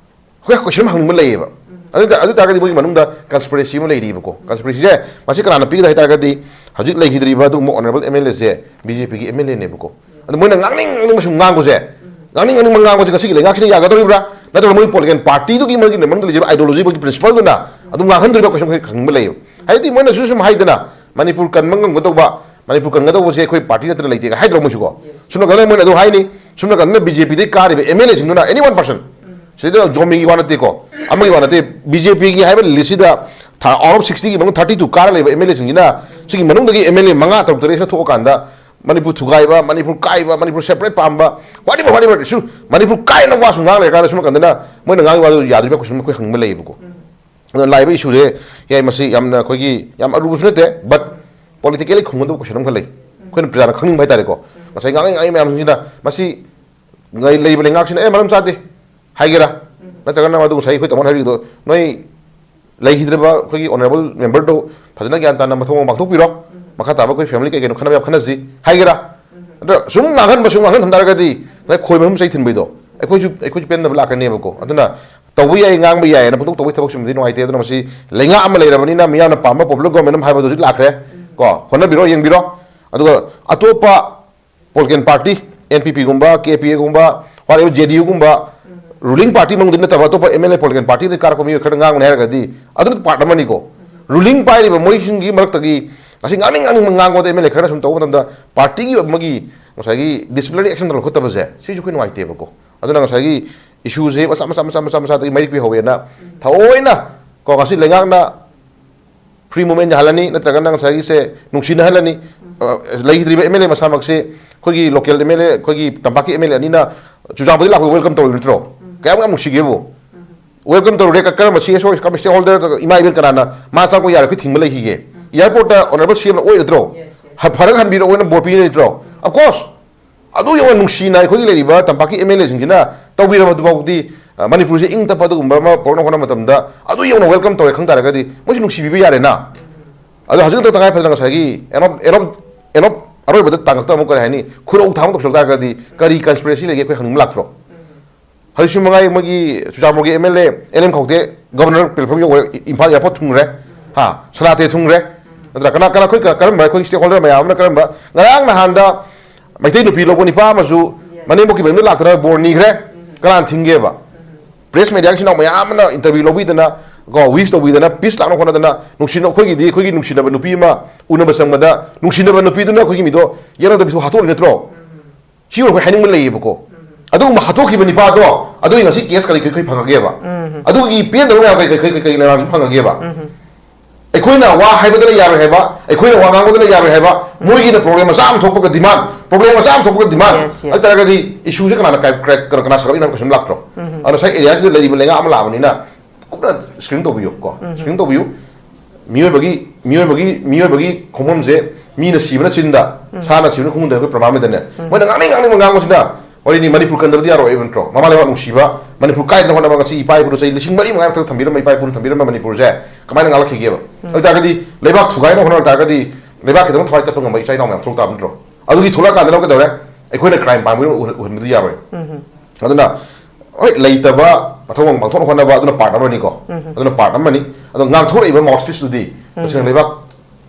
ꯑꯩꯈꯣꯏ ꯀꯣꯏꯁꯟ ꯑꯃ ꯍꯪꯅꯤꯡꯕ ꯂꯩꯌꯦꯕ꯫ ꯑꯗꯨ ꯇ-, ꯑꯗꯨ ꯇꯥꯔꯒꯗꯤ ꯃꯣꯏꯒꯤ ꯃꯅꯨꯡꯗ ꯀꯟꯁꯄꯤꯔꯦꯁꯤ ꯑꯃ ꯂꯩꯔꯤꯕꯀꯣ꯫ ꯀꯟꯁꯄꯤꯔꯦꯁꯤꯁꯦ ꯃꯁꯤ ꯀꯅꯥꯅ ꯄꯤꯒꯗ ꯍꯥꯏ ꯇꯥꯔꯒꯗꯤ ꯍꯧꯖꯤꯛ ꯂꯩꯈꯤꯗ꯭ꯔꯤꯕ ꯑꯗꯨꯒꯨꯝꯕ ꯑꯣꯅꯔꯦꯕꯜ ꯑꯦꯝ ꯑꯦꯜ ꯑꯦꯁꯦ ꯕꯤ ꯖꯦ ꯄꯤꯒꯤ ꯑꯦꯝ ꯑꯦꯜ ꯑꯦꯅꯦꯕꯀꯣ꯫ ꯑꯗꯨ ꯃꯣꯏꯅ ꯉꯥꯡꯅꯤꯡ ꯉꯥꯡꯅꯤꯡꯕ ꯁꯨꯝ ꯉꯥꯡꯕꯁꯦ, ꯉꯥꯡꯅꯤꯡ ꯉꯥꯡꯅꯤꯡꯕ ꯉꯥꯡꯕꯁꯦ ꯉꯁꯤꯒꯤ ꯂꯩꯉꯥꯛꯁꯤꯅ ꯌꯥꯒꯗꯧꯔꯤꯕ꯭ꯔꯥ? ꯅꯠꯇ꯭ꯔꯒ ꯃꯣꯏ ꯄꯣꯂꯤꯇꯤꯀꯦꯜ ꯄꯥꯔꯇꯤꯗꯨꯒꯤ ꯃꯣꯏꯒꯤ ꯃꯅꯨꯡꯗ ꯂꯩꯖꯔꯤꯕ ꯑꯥꯏꯗꯤꯌꯣꯂꯣꯖꯤ, ꯃꯣꯏꯒꯤ ꯄ꯭ꯔꯤꯟꯁꯤꯄꯜꯗꯨꯅ ꯑꯗꯨꯝ ꯉꯥꯡꯍꯟꯗꯣꯔꯤꯕ꯭ꯔꯥ? ꯀꯣꯏꯁꯟ ꯑꯩꯈꯣꯏ ꯈꯪꯅꯤꯡꯕ ꯂꯩꯌꯦꯕ꯫ ꯍꯥꯏꯗꯤ ꯃꯣꯏꯅꯁꯨ ꯁꯨꯝ ꯍꯥꯏꯗꯅ ꯃꯅꯤꯄꯨꯔ ꯀꯟꯕ ꯉꯝꯒꯗꯧꯕ, ꯃꯅꯤꯄꯨꯔ ꯀꯟꯒꯗꯧꯕꯁꯦ ꯑꯩꯈꯣꯏ ꯄꯥꯔꯇꯤ ꯅꯠꯇꯅ ꯂꯩꯇꯦꯒ ꯍꯥꯏꯗ꯭ꯔꯣ ꯃꯣꯏꯁꯨꯀꯣ? ꯁꯨꯝ ꯅꯥꯀꯟꯗ ꯃꯣꯏꯅ ꯑꯗꯨ ꯍꯥꯏꯅꯤ, ꯁꯨꯝ ꯅꯥꯀꯟꯗ ꯕꯤ ꯖꯦ ꯄꯤꯗꯒꯤ ꯀꯥꯔꯤꯕ ꯑꯦꯝ ꯑꯦꯜ ꯑꯦꯁꯤꯡꯗꯨꯅ, any one person, ꯁꯤꯗ ꯖꯣꯃꯤꯒꯤ ꯋꯥ ꯅꯠꯇꯦꯀꯣ, ꯑꯃꯒꯤ ꯋꯥ ꯅꯠꯇꯦ, ꯕꯤ ꯖꯦ ꯄꯤꯒꯤ ꯍꯥꯏꯕ ꯂꯤꯁꯁꯤꯗ ꯊꯥ, out of sixty ꯒꯤ ꯃꯅꯨꯡꯗ thirty two ꯀꯥꯔ ꯂꯩꯕ ꯑꯦꯝ ꯑꯦꯜ ꯑꯦꯁꯤꯡꯁꯤꯅ, ꯁꯤꯒꯤ ꯃꯅꯨꯡꯗꯒꯤ ꯑꯦꯝ ꯑꯦꯜ ꯑꯦ ꯃꯉꯥ, ꯇꯔꯨꯛ, ꯇꯔꯦꯠꯁꯤꯅ ꯊꯣꯛꯑꯀꯥꯟꯗ ꯃꯅꯤꯄꯨꯔ ꯊꯨꯒꯥꯏꯕ, ꯃꯅꯤꯄꯨꯔ ꯀꯥꯏꯕ, ꯃꯅꯤꯄꯨꯔ separate ꯄꯥꯝꯕ, whatever, whatever issue, ꯃꯅꯤꯄꯨꯔ ꯀꯥꯏꯅ ꯋꯥꯁꯨ ꯉꯥꯡ ꯂꯩꯔꯀꯥꯟꯗ ꯁꯨꯝ ꯀꯥꯟꯗꯅ ꯃꯣꯏꯅ ꯉꯥꯡꯉꯤ ꯋꯥꯗꯨ ꯌꯥꯗ꯭ꯔꯤꯕ ꯀꯣꯏꯁꯟ ꯑꯃ ꯑꯩꯈꯣꯏ ꯍꯪꯕ ꯂꯩꯌꯦꯕꯀꯣ꯫ ꯑꯗꯣ ꯂꯥꯛꯏꯕ ꯏꯁꯨꯁꯦ ꯌꯥꯏ, ꯃꯁꯤ ꯌꯥꯝꯅ ꯑꯩꯈꯣꯏꯒꯤ ꯌꯥꯝ ꯑꯔꯨꯕꯁꯨ ꯅꯠꯇꯦ, but ꯄꯣꯂꯤꯇꯤꯀꯦꯜꯂꯤ ꯈꯨꯝꯒꯗꯕ ꯀꯣꯏꯁꯟ ꯑꯃꯈꯛ ꯂꯩ꯫ ꯑꯩꯈꯣꯏꯅ ꯄ꯭ꯔꯖꯥꯅ ꯈꯪꯅꯤꯡꯕ ꯍꯥꯏꯇꯥꯔꯦꯀꯣ꯫ ꯉꯁꯥꯏ ꯉꯥꯡꯉꯤ ꯉꯥꯡꯉꯤ ꯃꯌꯥꯝꯁꯤꯡꯁꯤꯅ ꯃꯁꯤ ꯉꯥꯏ-, ꯂꯩꯔꯤꯕ ꯂꯩꯉꯥꯛꯁꯤꯅ "ꯑꯦ, ꯃꯔꯝ ꯆꯥꯗꯦ" ꯍꯥꯏꯒꯦꯔꯥ, ꯅꯠꯇ꯭ꯔꯒꯅ ꯃꯗꯨ ꯉꯁꯥꯏ ꯑꯩꯈꯣꯏ ꯇꯥꯃꯣꯅ ꯍꯥꯏꯕꯤꯕꯗꯣ, "ꯅꯣꯏ ꯂꯩꯈꯤꯗ꯭ꯔꯤꯕ ꯑꯩꯈꯣꯏꯒꯤ ꯑꯣꯅꯔꯦꯕꯜ ꯃꯦꯝꯕꯔꯗꯣ ꯐꯖꯅ ꯒ꯭ꯌꯥꯟ ꯇꯥꯅ ꯃꯊꯧ ꯃꯉꯝ ꯄꯥꯡꯊꯣꯛꯄꯤꯔꯣ, ꯃꯈꯥ ꯇꯥꯕ ꯑꯩꯈꯣꯏ ꯐꯦꯃꯤꯂꯤ ꯀꯩ ꯀꯩꯅꯣ ꯈꯟꯅꯕ ꯌꯥꯕ ꯈꯟꯅꯁꯤ" ꯍꯥꯏꯒꯦꯔꯥ? ꯑꯗꯣ ꯁꯨꯝ ꯉꯥꯡꯍꯟꯕ, ꯁꯨꯝ ꯉꯥꯡꯍꯟ ꯊꯝ ꯇꯥꯔꯒꯗꯤ ꯉꯁꯥꯏ ꯈꯣꯏ ꯃꯍꯨꯝ ꯆꯩ ꯊꯤꯟꯕꯩꯗꯣ ꯑꯩꯈꯣꯏꯁꯨ, ꯑꯩꯈꯣꯏꯁꯨ ꯄꯦꯟꯗꯕ ꯂꯥꯛꯀꯅꯦꯕꯀꯣ꯫ ꯑꯗꯨꯅ ꯇꯧꯕ ꯌꯥꯏ, ꯉꯥꯡꯕ ꯌꯥꯏ ꯍꯥꯏꯅ ꯄꯪꯇꯧ ꯇꯧꯕꯩ ꯊꯕꯛꯁꯤꯃꯗꯤ ꯅꯨꯡꯉꯥꯏꯇꯦ꯫ ꯑꯗꯨꯅ ꯃꯁꯤ ꯂꯩꯉꯥꯛ ꯑꯃ ꯂꯩꯔꯕꯅꯤꯅ ꯃꯤꯌꯥꯝꯅ ꯄꯥꯝꯕ ꯄꯣꯄꯨꯂꯔ ꯒꯣꯔꯃꯦꯟ ꯑꯃ ꯍꯥꯏꯕꯗꯣ ꯍꯧꯖꯤꯛ ꯂꯥꯛꯈ꯭ꯔꯦ ꯀꯣ, ꯍꯣꯠꯅꯕꯤꯔꯣ, ꯌꯦꯡꯕꯤꯔꯣ꯫ ꯑꯗꯨꯒ ꯑꯇꯣꯞꯄ political party, N P ꯄꯤꯒꯨꯝꯕ, K P ꯑꯦꯒꯨꯝꯕ, whatever, J ꯗꯤ ꯌꯨꯒꯨꯝꯕ, ꯔꯨꯂꯤꯡ ꯄꯥꯔꯇꯤ ꯃꯅꯨꯡꯗ ꯅꯠꯇꯕ ꯑꯇꯣꯞꯄ ꯑꯦꯝ ꯑꯦꯜ ꯑꯦ ꯄꯣꯂꯤꯇꯤꯀꯦꯜ ꯄꯥꯔꯇꯤꯗꯒꯤ ꯀꯥꯔꯛꯄ ꯃꯤꯑꯣꯏ ꯈꯔꯅ ꯉꯥꯡꯕꯅꯤ ꯍꯥꯏꯔꯒꯗꯤ ꯑꯗꯨꯅ ꯄꯥꯔꯠ ꯑꯃꯅꯤꯀꯣ꯫ ꯔꯨꯂꯤꯡ ꯄꯥꯏꯔꯤꯕ ꯃꯣꯏꯁꯤꯡꯒꯤ ꯃꯔꯛꯇꯒꯤ ꯉꯁꯤ ꯉꯥꯡꯅꯤꯡ ꯉꯥꯡꯅꯤꯡꯕ ꯉꯥꯡꯕꯗ ꯑꯦꯝ ꯑꯦꯜ ꯑꯦ ꯈꯔꯅ ꯁꯨꯝ ꯇꯧꯕ ꯃꯇꯝꯗ ꯄꯥꯔꯇꯤꯒꯤ ꯑꯃꯒꯤ ꯉꯁꯥꯏꯒꯤ disciplinary action ꯂꯧꯈꯠꯇꯕꯁꯦ, ꯁꯤꯁꯨ ꯑꯩꯈꯣꯏ ꯅꯨꯡꯉꯥꯏꯇꯦꯕꯀꯣ꯫ ꯑꯗꯨꯅ ꯉꯁꯥꯏꯒꯤ issue ꯁꯦ ꯃꯆꯥ ꯃꯆꯥ ꯃꯆꯥ ꯃꯆꯥ ꯃꯆꯥꯗꯒꯤ ꯃꯩꯔꯤꯛ ꯄꯤꯍꯧꯋꯦꯅ ꯊꯑꯣꯏꯅ ꯀꯣ, ꯉꯁꯤ ꯂꯩꯉꯥꯛꯅ free movement ꯌꯥꯍꯜꯂꯅꯤ, ꯅꯠꯇ꯭ꯔꯒꯅ ꯉꯁꯥꯏꯒꯤꯁꯦ ꯅꯨꯡꯁꯤꯅꯍꯜꯂꯅꯤ꯫ ꯑ, ꯂꯩꯈꯤꯗ꯭ꯔꯤꯕ M L A ꯃꯁꯥꯃꯛꯁꯦ, ꯑꯩꯈꯣꯏꯒꯤ local M L A, ꯑꯩꯈꯣꯏꯒꯤ ꯇꯝꯄꯥꯛꯀꯤ M L A ꯑꯅꯤꯅ ꯆꯨꯔꯆꯥꯟꯄꯨꯔꯗꯒꯤ ꯂꯥꯛꯄꯗ welcome ꯇꯧꯔꯤꯕ ꯅꯠꯇ꯭ꯔꯣ? ꯀꯌꯥꯝ ꯌꯥꯝ ꯅꯨꯡꯁꯤꯒꯦꯕꯨ꯫ Welcome ꯇꯧꯔꯨꯔꯦ꯫ ꯀ-, ꯀꯔꯝꯕ C S O, ꯀꯔꯝꯕ stakeholder, ꯏꯃꯥ ꯏꯕꯦꯟ ꯀꯅꯥꯅ ꯃꯥ ꯆꯪꯉꯛꯄ ꯌꯥꯔꯣꯏ, ꯑꯩꯈꯣꯏ ꯊꯤꯡꯕ ꯂꯩꯈꯤꯒꯦ? Airport ꯇ honourable C M ꯅ ꯑꯣꯏꯔꯗ꯭ꯔꯣ? ꯍ-, ꯐꯔꯒ ꯍꯟꯕꯤꯔꯛꯑꯣꯅ ꯕꯣꯔ ꯄꯤꯔ ꯅꯠꯇ꯭ꯔꯣ? Of course꯫ ꯑꯗꯨ ꯌꯧꯅ ꯅꯨꯡꯁꯤꯅ ꯑꯩꯈꯣꯏꯒꯤ ꯂꯩꯔꯤꯕ ꯇꯝꯄꯥꯛꯀꯤ M L A ꯁꯤꯡꯁꯤꯅ ꯇꯧꯕꯤꯔꯕ ꯑꯗꯨꯐꯥꯎꯗꯤ, ꯑ, ꯃꯅꯤꯄꯨꯔꯁꯦ ꯏꯪ ꯇꯞꯄ ꯑꯗꯨꯒꯨꯝꯕ ꯑꯃ ꯄꯨꯔꯛꯅꯕ ꯍꯣꯠꯅꯕ ꯃꯇꯝꯗ ꯑꯗꯨ ꯌꯧꯅ welcome ꯇꯧꯔꯦ ꯈꯪ ꯇꯥꯔꯒꯗꯤ ꯃꯣꯏꯁꯨ ꯅꯨꯡꯁꯤꯕꯤꯕ ꯌꯥꯔꯦꯅ꯫ ꯑꯗꯣ ꯍꯧꯖꯤꯛ ꯈꯛꯇ ꯇꯉꯥꯏ ꯐꯗꯅ ꯉꯁꯥꯏꯒꯤ end of, end of, end of ꯑꯔꯣꯏꯕꯗ ꯇꯥꯡꯀꯛꯇ ꯑꯃꯨꯛ ꯀꯔꯤ ꯍꯥꯏꯅꯤ, ꯈꯨꯔꯧ ꯊꯥꯡꯕ ꯇꯧꯁꯤꯜꯂꯛ ꯇꯥꯔꯒꯗꯤ ꯀꯔꯤ conspiracy ꯂꯩꯒꯦ ꯑꯩꯈꯣꯏ ꯍꯪꯅꯤꯡꯕ ꯂꯥꯛꯇ꯭ꯔꯣ? ꯍꯧꯖꯤꯛꯁꯨ ꯃꯉꯥꯏ ꯃꯣꯏꯒꯤ ꯆꯨꯔꯆꯥꯟꯄꯨꯔꯒꯤ M L A N M ꯈꯧꯇꯦ, Governor platform ꯌꯧꯔꯦ, ꯏꯝꯐꯥꯜ airport ꯊꯨꯡꯈ꯭ꯔꯦ, ꯍꯥ, ꯁꯅꯥꯇꯦ ꯊꯨꯡꯈ꯭ꯔꯦ, ꯅꯠꯇ꯭ꯔꯥ? ꯀꯅꯥ, ꯀꯅꯥ, ꯑꯩꯈꯣꯏ ꯀ-, ꯀꯔꯝꯕ, ꯑꯩꯈꯣꯏ stakeholder ꯃꯌꯥꯝ ꯑꯃꯅ ꯀꯔꯝꯕ, ꯉꯔꯥꯡ ꯅꯍꯥꯟꯗ ꯃꯩꯇꯩ ꯅꯨꯄꯤ ꯂꯧꯕ ꯅꯤꯄꯥ ꯑꯃꯁꯨ ꯃꯅꯦꯝꯕꯣꯛꯀꯤ ꯃꯌꯨꯝꯗ ꯂꯥꯛꯇꯅ ꯕꯣꯔ ꯅꯤꯈ꯭ꯔꯦ, ꯀꯅꯥꯅ ꯊꯤꯡꯒꯦꯕ? Press media ꯏꯆꯤꯟ ꯏꯅꯥꯎ ꯃꯌꯥꯝ ꯑꯃꯅ interview ꯂꯧꯕꯤꯗꯅ, ꯀꯣ, wish ꯇꯧꯕꯤꯗꯅ, peace ꯂꯥꯛꯅ ꯍꯣꯠꯅꯗꯅ, ꯅꯨꯡꯁꯤꯅ, ꯑꯩꯈꯣꯏꯒꯤꯗꯤ, ꯑꯩꯈꯣꯏꯒꯤ ꯅꯨꯡꯁꯤꯅꯕ ꯅꯨꯄꯤ ꯑꯃ ꯎꯅꯕ ꯆꯪꯕꯗ ꯅꯨꯡꯁꯤꯅꯕ ꯅꯨꯄꯤꯗꯨꯅ ꯑꯩꯈꯣꯏꯒꯤ ꯃꯤꯗꯣ ꯌꯦꯠꯅꯗꯕꯤꯁꯨ ꯍꯥꯠꯇꯣꯛꯏ ꯅꯠꯇ꯭ꯔꯣ? ꯁꯤ ꯑꯩꯈꯣꯏ ꯍꯥꯏꯅꯤꯡꯕ ꯂꯩꯌꯦꯕꯀꯣ꯫ ꯑꯗꯨꯒꯨꯝꯕ ꯍꯥꯠꯇꯣꯛꯈꯤꯕ ꯅꯤꯄꯥꯗꯣ, ꯑꯗꯨꯒꯤ ꯉꯁꯤ case ꯀꯔꯤ, ꯀꯔꯤ, ꯀꯔꯤ ꯐꯪꯉꯒꯦꯕ? ꯑꯗꯨꯒꯤ ꯄꯦꯟꯗꯕ ꯃꯌꯥꯝ ꯀꯔꯤ, ꯀꯔꯤ, ꯀꯔꯤ, ꯀꯔꯤ ꯃꯌꯥꯝꯁꯨ ꯐꯪꯉꯒꯦꯕ? ꯑꯩꯈꯣꯏꯅ ꯋꯥ ꯍꯥꯏꯕꯗꯅ ꯌꯥꯔꯣꯏ ꯍꯥꯏꯕ, ꯑꯩꯈꯣꯏꯅ ꯋꯥ ꯉꯥꯡꯕꯗꯅ ꯌꯥꯔꯣꯏ ꯍꯥꯏꯕ, ꯃꯣꯏꯒꯤꯅ problem ꯃꯆꯥ ꯑꯃ ꯊꯣꯛꯄꯒ demand, problem ꯃꯆꯥ ꯑꯃ ꯊꯣꯛꯄꯒ demand꯫ Yes, yes. ꯑꯗꯨ ꯇꯥꯔꯒꯗꯤ issue ꯁꯦ ꯀꯅꯥꯅ ꯀꯥꯏ-, ꯀ꯭ꯔꯦꯛ-, ꯀꯅꯥ, ꯀꯅꯥ ꯁꯥꯒꯠꯂꯤꯅꯣ ꯍꯥꯏꯕ ꯀꯩꯁꯨꯝ ꯂꯥꯛꯇ꯭ꯔꯣ? ꯑꯗꯣ ꯉꯁꯥꯏ area ꯁꯤꯗ ꯂꯩꯔꯤꯕ ꯂꯩꯉꯥꯛ ꯑꯃ ꯂꯥꯛꯑꯕꯅꯤꯅ ꯀꯨꯞꯅ screen ꯇꯧꯕꯤꯌꯨ ꯀꯣ, screen ꯇꯧꯕꯤꯌꯨ꯫ ꯃꯤꯑꯣꯏꯕꯒꯤ, ꯃꯤꯑꯣꯏꯕꯒꯤ, ꯃꯤꯑꯣꯏꯕꯒꯤ ꯈꯣꯡꯐꯝꯁꯦ ꯃꯤꯅ ꯁꯤꯕꯅ ꯆꯤꯟꯗ, ꯁꯥꯅ ꯁꯤꯕꯅ ꯈꯣꯡꯗ ꯑꯩꯈꯣꯏ ꯄ꯭ꯔꯃꯥꯟ ꯂꯩꯗꯅꯦ꯫ ꯃꯣꯏꯅ ꯉꯥꯡꯅꯤꯡ ꯉꯥꯡꯅꯤꯡꯕ ꯉꯥꯡꯕꯁꯤꯅ ꯋꯥꯔꯤꯅꯤ, ꯃꯅꯤꯄꯨꯔ ꯀꯟꯗꯕꯗꯤ ꯌꯥꯔꯣꯏꯕ ꯅꯠꯇ꯭ꯔꯣ? ꯃꯃꯥ ꯂꯩꯕꯥꯛ ꯅꯨꯡꯁꯤꯕ, ꯃꯅꯤꯄꯨꯔ ꯀꯥꯏꯗꯅ ꯍꯣꯠꯅꯕ ꯉꯁꯤ ꯏꯄꯥ ꯏꯄꯨꯅ ꯆꯍꯤ ꯂꯤꯁꯤꯡ ꯃꯔꯤ ꯃꯉꯥ ꯃꯊꯛ ꯊꯝꯕꯤꯔꯝꯕ, ꯏꯄꯥ ꯏꯄꯨꯅ ꯊꯝꯕꯤꯔꯝꯕ ꯃꯅꯤꯄꯨꯔꯁꯦ ꯀꯃꯥꯏꯅ ꯉꯥꯛꯂꯛꯈꯤꯒꯦꯕ? ꯑꯗꯨ ꯇꯥꯔꯒꯗꯤ ꯂꯩꯕꯥꯛ ꯊꯨꯒꯥꯏꯅꯕ ꯍꯣꯠꯅꯕ ꯇꯥꯔꯒꯗꯤ ꯂꯩꯕꯥꯛꯀꯤꯗꯃꯛ ꯊꯋꯥꯏ ꯀꯠꯄ ꯉꯝꯕ ꯏꯆꯥ ꯏꯅꯥꯎ ꯃꯌꯥꯝ ꯊꯣꯛꯂꯛ ꯇꯥꯕ ꯅꯠꯇ꯭ꯔꯣ? ꯑꯗꯨꯒꯤ ꯊꯣꯛꯂꯛꯑꯀꯥꯟꯗꯅ ꯀꯩꯗꯧꯔꯦ? ꯑꯩꯈꯣꯏꯅ crime ꯄꯥꯝꯕꯒꯤ ꯑꯣꯏꯍꯟꯕꯗꯤ ꯌꯥꯔꯣꯏ꯫ ꯑꯗꯨꯅ ꯍꯣꯏ, ꯂꯩꯇꯕ ꯃꯊꯧ ꯃꯉꯝ ꯄꯥꯡꯊꯣꯛꯅ ꯍꯣꯠꯅꯕ ꯑꯗꯨꯅ part ꯑꯃꯅꯤꯀꯣ꯫ ꯑꯗꯨꯅ part ꯑꯃꯅꯤ꯫ ꯑꯗꯣ ꯉꯥꯡꯊꯣꯔꯛꯏꯕ mouthpiece ꯇꯨꯗꯤ ꯇꯁꯦꯡꯅ ꯂꯩꯕꯥꯛ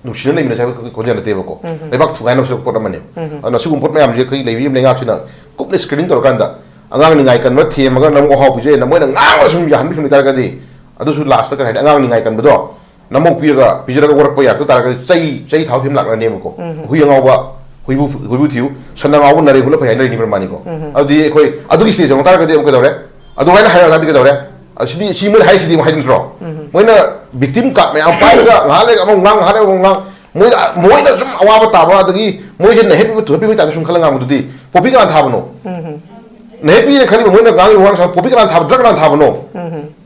ꯅꯨꯡꯁꯤꯅ ꯂꯩꯃꯤꯟꯅꯁꯦ ꯍꯥꯏꯕ ꯈꯣꯟꯖꯦꯜ ꯅꯠꯇꯦꯕꯀꯣ꯫ ꯂꯩꯕꯥꯛ ꯊꯨꯒꯥꯏꯅꯕꯁꯨ ꯄꯣꯠ ꯑꯃꯅꯤ꯫ ꯑꯗꯨꯅ ꯁꯤꯒꯨꯝꯕ ꯄꯣꯠ ꯃꯌꯥꯝꯁꯦ ꯑꯩꯈꯣꯏꯒꯤ ꯂꯩꯕꯤꯔꯤꯕ ꯂꯩꯉꯥꯛꯁꯤꯅ ꯀꯨꯞꯅ screening ꯇꯧꯔꯀꯥꯟꯗ ꯑꯉꯥꯡ ꯅꯤꯡꯉꯥꯏ ꯀꯟꯕ ꯊꯦꯝꯃꯒ ꯅꯝ ꯑꯍꯥꯎ ꯄꯤꯖꯩꯅ ꯃꯣꯏꯅ ꯉꯥꯡꯉꯒ ꯁꯨꯝ ꯌꯥꯍꯟꯕꯤ ꯁꯨꯝ ꯂꯩꯇꯥꯔꯒꯗꯤ ꯑꯗꯨꯁꯨ last ꯀꯔꯤ ꯍꯥꯏꯅꯤ, ꯑꯉꯥꯡ ꯅꯤꯡꯉꯥꯏ ꯀꯟꯕꯗꯣ ꯅꯝꯃꯣꯛ ꯄꯤꯔꯒ ꯄꯤꯖꯔꯒ ꯋꯥꯔꯛꯄ ꯌꯥꯔꯛꯇ ꯇꯥꯔꯒꯗꯤ ꯆꯩ, ꯆꯩ ꯊꯥꯕ ꯐꯤꯕꯝ ꯂꯥꯛꯅꯅꯦꯕꯀꯣ꯫ ꯍꯨꯏ ꯑꯉꯥꯎꯕ ꯍꯨꯏꯕꯨ ꯍꯨꯏꯕꯨ ꯊꯤꯌꯨ, ꯁꯟꯅ ꯉꯥꯎꯕ ꯅꯔꯦ ꯍꯨꯠꯂ ꯐꯩ ꯍꯥꯏꯅꯔꯤꯅꯤ ꯃꯥꯅꯤꯀꯣ꯫ ꯑꯗꯨꯗꯤ ꯑꯩꯈꯣꯏ ꯑꯗꯨꯒꯤ ꯁ꯭ꯇꯦꯖ ꯌꯧꯔꯛ ꯇꯥꯔꯒꯗꯤ ꯑꯃꯨꯛ ꯀꯩꯗꯧꯔꯦ? ꯑꯗꯨꯃꯥꯏꯅ ꯍꯥꯏꯔꯛꯑꯗꯤ ꯀꯩꯗꯧꯔꯦ? ꯑ, ꯁꯤꯗꯤ, ꯁꯤ ꯃꯣꯏꯅ ꯍꯥꯏꯔꯤꯁꯤꯗꯤ ꯑꯃꯨꯛ ꯍꯥꯏꯗꯤ ꯅꯠꯇ꯭ꯔꯣ? ꯃꯣꯏꯅ ꯚꯤꯛꯇꯤꯝ ꯀꯥꯔꯗ ꯃꯌꯥꯝ ꯄꯥꯏꯔꯒ ꯉꯥꯏꯍꯥꯛ ꯂꯩꯔꯒ ꯑꯃꯨꯛ ꯉꯥꯡ, ꯉꯥꯏꯍꯥꯛ ꯂꯩꯔꯒ ꯑꯃꯨꯛ ꯉꯥꯡ, ꯃꯣꯏꯗ, ꯃꯣꯏꯗ ꯁꯨꯝ ꯑꯋꯥꯕ ꯇꯥꯕ, ꯑꯗꯒꯤ ꯃꯣꯏꯁꯦ ꯅꯍꯦꯠꯄꯤꯕ ꯊꯨꯍꯠꯄꯤꯕꯒꯤ ꯇꯥꯏꯞꯇ ꯁꯨꯝ ꯈꯜꯂ ꯉꯥꯡꯕꯗꯨꯗꯤ ꯄꯣꯄꯤ ꯀꯅꯥ ꯊꯥꯕꯅꯣ? ꯅꯍꯦꯠꯄꯤꯅ ꯈꯜꯂꯤꯕ ꯃꯣꯏꯅ ꯉꯥꯡꯉꯤꯕ ꯋꯥꯉꯥꯡ ꯁꯉꯥꯡ ꯄꯣꯄꯤ ꯀꯅꯥ ꯊꯥꯕ, ꯗ꯭ꯔꯒ ꯀꯅꯥ ꯊꯥꯕꯅꯣ?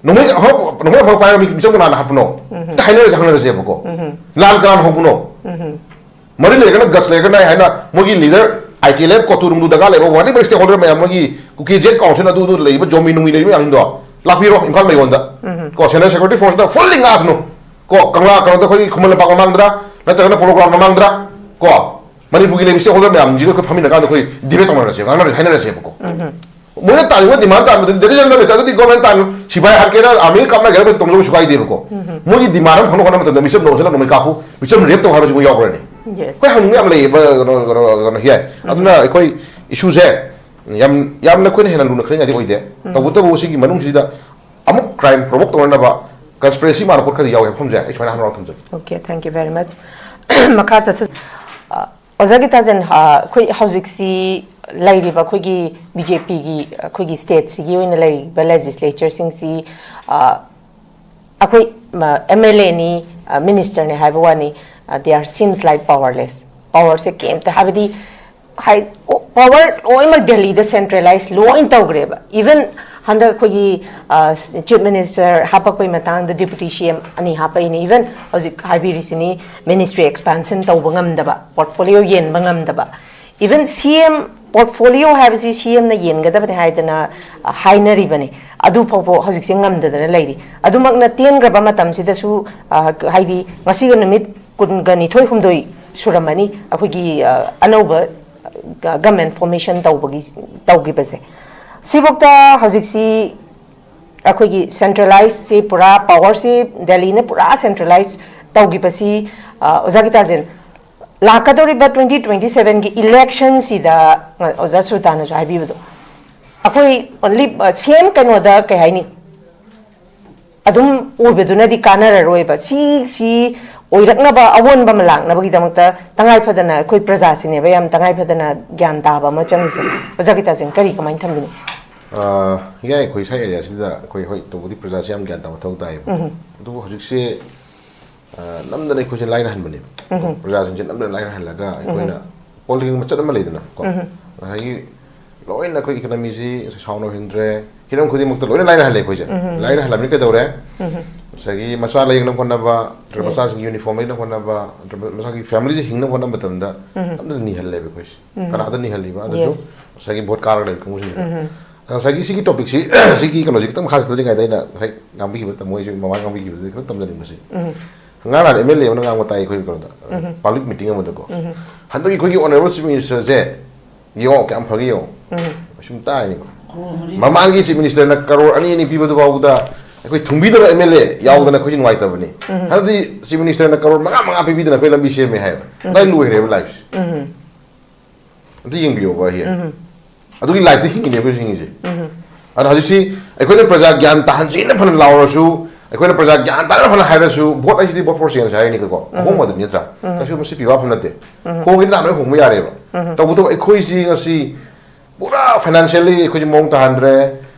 ꯅꯣꯡꯃꯩ ꯑꯐꯕ, ꯅꯣꯡꯃꯩ ꯑꯐꯕ ꯄꯥꯏꯔꯒ ꯃꯤ ꯃꯤꯆꯪ ꯀꯅꯥꯅ ꯍꯥꯞꯄꯅꯣ? ꯑꯝꯇ ꯍꯥꯏꯅꯔꯁꯦ, ꯈꯪꯅꯔꯁꯦꯕꯀꯣ꯫ ꯂꯥꯟ ꯀꯅꯥꯅ ꯍꯧꯕꯅꯣ? ꯃꯔꯤ ꯂꯩꯔꯒꯅ ꯒꯠꯁ ꯂꯩꯔꯒꯅ ꯍꯥꯏꯅ ꯃꯣꯏꯒꯤ ꯂꯤꯗꯔ, ꯑꯥꯏ ꯇꯤ ꯑꯦꯜ ꯑꯦꯐ, ꯀꯣꯇꯨꯔꯨꯝꯗꯨ ꯗꯔꯀꯥꯔ ꯂꯩꯕ, ꯋꯥꯔꯜ ꯂꯤꯕꯔꯦꯜ ꯁ꯭ꯇꯦꯛ ꯍꯣꯜꯗꯔ ꯃꯌꯥꯝ, ꯃꯣꯏꯒꯤ ꯀꯨꯀꯤ ꯖꯦꯠ ꯀꯥꯎꯟꯁꯤꯜ ꯑꯗꯨ ꯑꯗꯨ ꯂꯩꯔꯤꯕ ꯖꯣꯃꯤ ꯅꯨꯡꯃꯤ ꯂꯩꯔꯤꯕ ꯃꯌꯥꯝꯁꯤꯡꯗꯣ ꯂꯥꯛꯄꯤꯔꯣ ꯏꯝꯐꯥꯜ ꯃꯌꯣꯟꯗ꯫ ꯀꯣ, ꯁꯦꯟꯇ꯭ꯔꯦꯜ ꯁꯦꯀ꯭ꯌꯨꯔꯤꯇꯤ ꯐꯣꯔꯁꯇ ꯐꯨꯜꯂꯤ ꯉꯥꯛꯁꯅꯨ꯫ ꯀꯣ, ꯀꯪꯂꯥ ꯀꯩꯅꯣꯗ ꯑꯩꯈꯣꯏꯒꯤ ꯈꯨꯃꯟ ꯂꯝꯄꯥꯛ ꯃꯃꯥꯡꯗ꯭ꯔꯥ, ꯅꯠꯇ꯭ꯔꯒꯅ ꯄꯣꯂꯣ ꯒ꯭ꯔꯥꯎꯟ ꯃꯃꯥꯡꯗ꯭ꯔꯥ, ꯀꯣ, ꯃꯅꯤꯄꯨꯔꯒꯤ ꯂꯩꯔꯤꯕ ꯁ꯭ꯇꯦꯛ ꯍꯣꯜꯗꯔ ꯃꯌꯥꯝꯁꯤꯒ ꯑꯩꯈꯣꯏ ꯐꯝꯃꯤꯟꯅ ꯀꯥꯟꯗ ꯑꯩꯈꯣꯏ ꯗꯤꯕꯦꯠ ꯇꯧꯅꯔꯁꯦ, ꯉꯥꯡꯅꯔꯁꯦ, ꯍꯥꯏꯅꯔꯁꯦꯕꯀꯣ꯫ ꯃꯣꯏꯅ ꯇꯥꯅꯤꯡꯕ ꯗꯤꯃꯥꯟ ꯇꯥꯟꯕꯗꯨꯗꯤ ꯗꯦꯠ ꯏꯁ ꯅꯣꯠ ꯃꯦꯇꯔ, ꯑꯗꯨꯗꯤ ꯒꯣꯔꯃꯦꯟ ꯇꯥꯟ, ꯁꯤꯐꯥꯏ ꯍꯥꯠꯀꯦꯔꯥ, ꯑꯥꯔꯃꯤ ꯀꯥꯞꯅꯒꯦꯔꯥ, ꯑꯩꯈꯣꯏ ꯇꯧꯅꯕ ꯀꯩꯁꯨ ꯀꯥꯏꯗꯦꯕꯀꯣ꯫ ꯃꯣꯏꯒꯤ ꯗꯤꯃꯥꯟ ꯑꯃ ꯐꯪꯅꯕ ꯍꯣꯠꯅꯕ ꯃꯇꯝꯗ ꯃꯤꯆꯝ ꯅꯣꯡꯃꯁꯤꯅ ꯅꯣꯡꯃꯩ ꯀꯥꯞꯄꯨ, ꯃꯤꯆꯝ ꯔꯦꯞ ꯇꯧ ꯍꯥꯏꯕꯁꯤ ꯃꯣꯏ ꯌꯥꯎꯈ꯭ꯔꯅꯤ꯫ ꯑꯩꯈꯣꯏ ꯍꯪꯅꯤꯡꯕ ꯌꯥꯝ ꯂꯩꯌꯦꯕ, ꯀꯩꯅꯣ, ꯀꯩꯅꯣ, ꯀꯩꯅꯣ, ꯌꯥꯏ꯫ ꯑꯗꯨꯅ ꯑꯩꯈꯣꯏ ꯏꯁꯨꯁꯦ ꯌꯥꯝ, ꯌꯥꯝꯅ ꯑꯩꯈꯣꯏꯅ ꯍꯦꯟꯅ ꯂꯨꯅ ꯈꯟꯅꯤꯡꯉꯥꯏꯗꯤ ꯑꯣꯏꯗꯦ꯫ ꯇꯧꯕꯇꯕꯨ ꯁꯤꯒꯤ ꯃꯅꯨꯡꯁꯤꯗ ꯑꯃꯨꯛ ꯀ꯭ꯔꯥꯏꯝ ꯄ꯭ꯔꯣꯚꯣꯛ ꯇꯧꯅꯅꯕ ꯀꯟꯁꯄꯤꯔꯦꯁꯤ ꯃꯥꯟꯕ ꯄꯣꯠ ꯈꯔꯗꯤ ꯌꯥꯎꯋꯦ ꯍꯥꯏꯕ ꯃꯐꯝꯁꯦ ꯑꯩ ꯁꯨꯃꯥꯏꯅ ꯍꯥꯏꯅ ꯊꯝꯖꯒꯦ꯫ Okay, thank you very much. ꯃꯈꯥ ꯆꯠꯊ-, ꯑ, ꯑꯣꯖꯥ ꯒꯤꯇꯥꯖꯟ, ꯑ, ꯑꯩꯈꯣꯏ ꯍꯧꯖꯤꯛꯁꯤ ꯂꯩꯔꯤꯕ ꯑꯩꯈꯣꯏꯒꯤ ꯕꯤ ꯖꯦ ꯄꯤꯒꯤ, ꯑꯩꯈꯣꯏꯒꯤ ꯁ꯭ꯇꯦꯠꯁꯤꯒꯤ ꯑꯣꯏꯅ ꯂꯩꯔꯤꯕ ꯂꯦꯖꯤꯁꯂꯦꯆꯔꯁꯤꯡꯁꯤ, ꯑ, ꯑꯩꯈꯣꯏ, ꯑ, ꯑꯦꯝ ꯑꯦꯜ ꯑꯦꯅꯤ, ꯑ, ꯃꯤꯅꯤꯁꯇꯔꯅꯤ ꯍꯥꯏꯕ ꯋꯥꯅꯤ, ꯑ, they are seems like powerless꯫ ꯄꯥꯋꯔꯁꯦ ꯀꯩꯝꯇ, ꯍꯥꯏꯕꯗꯤ, ꯍꯥꯏ, ꯄꯥꯋꯔ ꯂꯣꯏꯅꯃꯛ ꯗꯦꯜꯂꯤꯗ ꯁꯦꯟꯇ꯭ꯔꯦꯂꯥꯏꯁ ꯂꯣꯏ ꯇꯧꯈ꯭ꯔꯦꯕ꯫ ꯏꯚꯟ ꯍꯟꯗꯛ ꯑꯩꯈꯣꯏꯒꯤ, ꯑ, ꯆꯤꯐ ꯃꯤꯅꯤꯁꯇꯔ ꯍꯥꯞꯄꯛꯄꯩ ꯃꯇꯥꯡꯗ ꯗꯤꯄꯨꯇꯤ ꯁꯤ ꯑꯦꯝ ꯑꯅꯤ ꯍꯥꯞꯄꯛꯏꯅꯦ꯫ ꯏꯚꯟ ꯍꯧꯖꯤꯛ ꯍꯥꯏꯕꯤꯔꯤꯁꯤꯅꯤ, ꯃꯤꯅꯤꯁꯇ꯭ꯔꯤ ꯑꯦꯛꯁꯄꯥꯟꯁꯟ ꯇꯧꯕ ꯉꯝꯗꯕ, ꯄꯣꯔꯠꯐꯣꯂꯤꯌꯣ ꯌꯦꯟꯕ ꯉꯝꯗꯕ꯫ ꯏꯚꯟ ꯁꯤ ꯑꯦꯝ, ꯄꯣꯔꯠꯐꯣꯂꯤꯌꯣ ꯍꯥꯏꯕꯁꯤ ꯁꯤ ꯑꯦꯝꯅ ꯌꯦꯟꯒꯗꯕꯅꯤ ꯍꯥꯏꯗꯅ, ꯑ, ꯍꯥꯏꯅꯔꯤꯕꯅꯤ꯫ ꯑꯗꯨ ꯐꯥꯎꯕ ꯍꯧꯖꯤꯛꯁꯦ ꯉꯝꯗꯗꯅ ꯂꯩꯔꯤ꯫ ꯑꯗꯨꯃꯛꯅ ꯇꯦꯟꯈ꯭ꯔꯕ ꯃꯇꯝꯁꯤꯗꯁꯨ, ꯑ, ꯍꯥꯏꯗꯤ ꯉꯁꯤꯒ ꯅꯨꯃꯤꯠ ꯀꯨꯟꯒ ꯅꯤꯊꯣꯏ ꯍꯨꯝꯗꯣꯏ ꯁꯨꯔꯝꯃꯅꯤ ꯑꯩꯈꯣꯏꯒꯤ, ꯑ, ꯑꯅꯧꯕ, ꯑ, ꯒꯃꯦꯟ ꯐꯣꯔꯃꯦꯁꯟ ꯇꯧꯕꯒꯤ, ꯇꯧꯈꯤꯕꯁꯦ꯫ ꯁꯤꯐꯧꯗ ꯍꯧꯖꯤꯛꯁꯤ ꯑꯩꯈꯣꯏꯒꯤ ꯁꯦꯟꯇ꯭ꯔꯦꯂꯥꯏꯁꯁꯤ ꯄꯨꯔꯥ, ꯄꯥꯋꯔꯁꯤ ꯗꯦꯜꯂꯤꯅ ꯄꯨꯔꯥ ꯁꯦꯟꯇ꯭ꯔꯦꯂꯥꯏꯁ ꯇꯧꯈꯤꯕꯁꯤ, ꯑ, ꯑꯣꯖꯥ ꯒꯤꯇꯥꯖꯦꯟ, ꯂꯥꯛꯀꯗꯧꯔꯤꯕ ꯇ꯭ꯋꯦꯟꯇꯤ ꯇ꯭ꯋꯦꯟꯇꯤ ꯁꯚꯦꯟꯒꯤ ꯏꯂꯦꯛꯁꯟꯁꯤꯗ, ꯑ, ꯑꯣꯖꯥ ꯁꯨꯜꯇꯥꯅꯁꯨ ꯍꯥꯏꯕꯤꯕꯗꯣ, ꯑꯩꯈꯣꯏ ꯑꯣꯟꯂꯤ, ꯑ, ꯁꯦꯝ ꯀꯩꯅꯣꯗ ꯀꯩ ꯍꯥꯏꯅꯤ, ꯑꯗꯨꯝ ꯑꯣꯏꯕꯗꯨꯅꯗꯤ ꯀꯥꯟꯅꯔꯔꯣꯏꯕ꯫ ꯁꯤ, ꯁꯤ ꯑꯣꯏꯔꯛꯅꯕ, ꯑꯑꯣꯟꯕ ꯑꯃ ꯂꯥꯛꯅꯕꯒꯤꯗꯃꯛꯇ ꯇꯉꯥꯏ ꯐꯗꯅ ꯑꯩꯈꯣꯏ ꯄ꯭ꯔꯖꯥꯁꯤꯅꯦꯕ ꯌꯥꯝ ꯇꯉꯥꯏ ꯐꯗꯅ ꯒ꯭ꯌꯥꯟ ꯇꯥꯕ ꯑꯃ ꯆꯪꯉꯤꯁꯦ꯫ ꯑꯣꯖꯥ ꯒꯤꯇꯥꯖꯤꯟ, ꯀꯔꯤ, ꯀꯃꯥꯏꯅ ꯊꯝꯕꯤꯅꯤ? ꯑ, ꯌꯥꯏ, ꯑꯩꯈꯣꯏ ꯁ꯭ꯋꯥꯏ ꯑꯦꯔꯤꯌꯥꯁꯤꯗ ꯑꯩꯈꯣꯏ, ꯍꯣꯏ, ꯇꯧꯕꯗꯤ ꯄ꯭ꯔꯖꯥꯁꯤ ꯌꯥꯝ ꯒ꯭ꯌꯥꯟ ꯇꯥꯕ ꯃꯊꯧ ꯇꯥꯏꯌꯦꯕ꯫ ꯑꯗꯨꯕꯨ ꯍꯧꯖꯤꯛꯁꯦ, ꯑ, ꯅꯝꯗꯅ ꯑꯩꯈꯣꯏꯁꯦ ꯂꯥꯏꯅꯍꯟꯕꯅꯦꯕ꯫ ꯄ꯭ꯔꯖꯥꯁꯤꯡꯁꯦ ꯅꯝꯗꯅ ꯂꯥꯏꯅꯍꯜꯂꯒ ꯑꯩꯈꯣꯏꯅ ꯄꯣꯂꯤꯇꯤꯀꯦꯜ ꯃꯆꯠ ꯑꯃ ꯂꯩꯗꯅ ꯀꯣ, ꯉꯁꯥꯏꯒꯤ ꯂꯣꯏꯅ ꯑꯩꯈꯣꯏ ꯏꯀꯣꯅꯣꯃꯤꯁꯤ ꯁꯥꯎꯟ ꯑꯣꯏꯍꯟꯗ꯭ꯔꯦ, ꯍꯤꯔꯝ ꯈꯨꯗꯤꯡꯃꯛꯇ ꯂꯣꯏꯅ ꯂꯥꯏꯅꯍꯜꯂꯦ ꯑꯩꯈꯣꯏꯁꯦ꯫ ꯂꯥꯏꯅꯍꯜꯂꯕꯅꯤ ꯀꯩꯗꯧꯔꯦ? ꯉꯁꯥꯏꯒꯤ ꯃꯆꯥ ꯂꯥꯏꯌꯦꯡꯅꯕ ꯍꯣꯠꯅꯕ, ꯅꯠꯇ꯭ꯔꯒ ꯃꯆꯥꯁꯤꯡꯒꯤ ꯌꯨꯅꯤꯐꯣꯔꯝ ꯂꯩꯅꯕ ꯍꯣꯠꯅꯕ, ꯅꯠꯇ꯭ꯔꯒ ꯃꯆꯥꯒꯤ ꯐꯦꯃꯤꯂꯤꯁꯦ ꯍꯤꯡꯅꯕ ꯍꯣꯠꯅꯕ ꯃꯇꯝꯗ ꯅꯝꯗꯅ ꯅꯤꯍꯜꯂꯦꯕ ꯑꯩꯈꯣꯏꯁꯦ꯫ ꯀꯅꯥꯗ ꯅꯤꯍꯜꯂꯤꯕ? ꯑꯗꯨꯁꯨ ꯉꯁꯥꯏꯒꯤ ꯚꯣꯠ ꯀꯥꯔꯒ ꯂꯩꯕ ꯀꯥꯡꯕꯨꯁꯤꯡꯁꯤꯗ꯫ ꯑꯗ ꯉꯁꯥꯏꯒꯤ ꯁꯤꯒꯤ ꯇꯣꯄꯤꯛꯁꯤ, ꯁꯤꯒꯤ ꯀꯩꯅꯣꯁꯤ ꯈꯤꯇꯪ ꯃꯈꯥ ꯆꯠꯊꯗ꯭ꯔꯤꯉꯩꯗ ꯑꯩꯅ ꯉꯁꯥꯏ ꯉꯥꯡꯕꯤꯈꯤꯕ ꯇꯥꯃꯣ ꯍꯣꯏꯁꯨ ꯃꯃꯥꯡ ꯉꯥꯡꯕꯤꯈꯤꯕꯗꯨꯗꯒꯤ ꯈꯤꯇꯪ ꯇꯝꯖꯅꯤꯡꯕꯁꯤ, ꯉꯔꯥꯡ ꯑꯦꯝ ꯑꯦꯜ ꯑꯦ ꯑꯃꯅ ꯉꯥꯡꯕ ꯇꯥꯏ ꯑꯩꯈꯣꯏ ꯀꯩꯅꯣꯗ, ꯄꯕ꯭ꯂꯤꯛ ꯃꯤꯇꯤꯡ ꯑꯃꯗꯀꯣ꯫ ꯍꯟꯗꯛꯀꯤ ꯑꯩꯈꯣꯏꯒꯤ ꯑꯣꯅꯔꯦꯕꯜ ꯆꯤꯐ ꯃꯤꯅꯤꯁꯇꯔꯁꯦ ꯌꯦꯡꯉꯣ, ꯀꯌꯥꯝ ꯐꯒꯦ ꯌꯦꯡꯉꯣ꯫ ꯁꯨꯝ ꯇꯥꯔꯤꯅꯤꯀꯣ꯫ ꯃꯃꯥꯡꯒꯤ ꯆꯤꯐ ꯃꯤꯅꯤꯁꯇꯔꯅ ꯀꯔꯣꯔ ꯑꯅꯤ ꯑꯅꯤ ꯄꯤꯕꯗꯨ ꯐꯥꯎꯕꯗ ꯑꯩꯈꯣꯏ ꯊꯨꯡꯕꯤꯗꯕ ꯑꯦꯝ ꯑꯦꯜ ꯑꯦ ꯌꯥꯎꯗꯅ ꯑꯩꯈꯣꯏꯁꯨ ꯅꯨꯡꯉꯥꯏꯇꯕꯅꯤ꯫ ꯍꯟꯗꯛꯇꯤ ꯆꯤꯐ ꯃꯤꯅꯤꯁꯇꯔꯅ ꯀꯔꯣꯔ ꯃꯉꯥ ꯃꯉꯥ ꯄꯤꯕꯤꯗꯅ ꯑꯩꯈꯣꯏ ꯂꯝꯕꯤ ꯁꯦꯝꯃꯦ ꯍꯥꯏꯕ꯫ ꯑꯗꯥꯏ ꯂꯣꯏꯈ꯭ꯔꯦꯕ ꯂꯥꯏꯐꯁꯦ꯫ ꯑꯝꯇ ꯌꯦꯡꯕꯤꯌꯣꯕ ꯍꯦꯛ꯫ ꯑꯗꯨꯒꯤ ꯂꯥꯏꯐꯇ ꯍꯤꯡꯉꯤꯅꯦ ꯑꯩꯈꯣꯏꯁꯨ ꯍꯤꯡꯉꯤꯁꯦ꯫ ꯑꯗꯣ ꯍꯧꯖꯤꯛꯁꯤ ꯑꯩꯈꯣꯏꯅ ꯄ꯭ꯔꯖꯥ ꯒ꯭ꯌꯥꯟ ꯇꯥꯍꯟꯁꯦꯅ ꯐꯅ ꯂꯥꯎꯔꯁꯨ, ꯑꯩꯈꯣꯏꯅ ꯄ꯭ꯔꯖꯥ ꯒ꯭ꯌꯥꯟ ꯇꯥꯅ ꯐꯅ ꯍꯥꯏꯔꯁꯨ, ꯚꯣꯠ ꯍꯥꯏꯁꯤꯗꯤ ꯚꯣꯠ ꯐꯣꯔ ꯆꯦꯟꯖ ꯍꯥꯏꯔꯤꯅꯤꯀꯣ꯫ ꯑꯍꯣꯡꯕ ꯑꯗꯨꯅꯤ ꯅꯠꯇ꯭ꯔꯥ? ꯀꯩꯁꯨ ꯃꯁꯤ ꯄꯤꯕ ꯋꯥꯐꯝ ꯅꯠꯇꯦ꯫ ꯍꯣꯡꯉꯤꯗꯤ ꯅꯍꯥꯟ ꯂꯣꯏ ꯍꯣꯡꯕ ꯌꯥꯔꯦꯕ꯫ ꯇꯧꯕꯇꯕꯨ ꯑꯩꯈꯣꯏꯁꯤ ꯉꯁꯤ ꯄꯨꯔꯥ ꯐꯥꯏꯅꯥꯟꯁꯤꯌꯦꯜꯂꯤ ꯑꯩꯈꯣꯏꯁꯤ ꯃꯑꯣꯡ ꯇꯥꯍꯟꯗ꯭ꯔꯦ,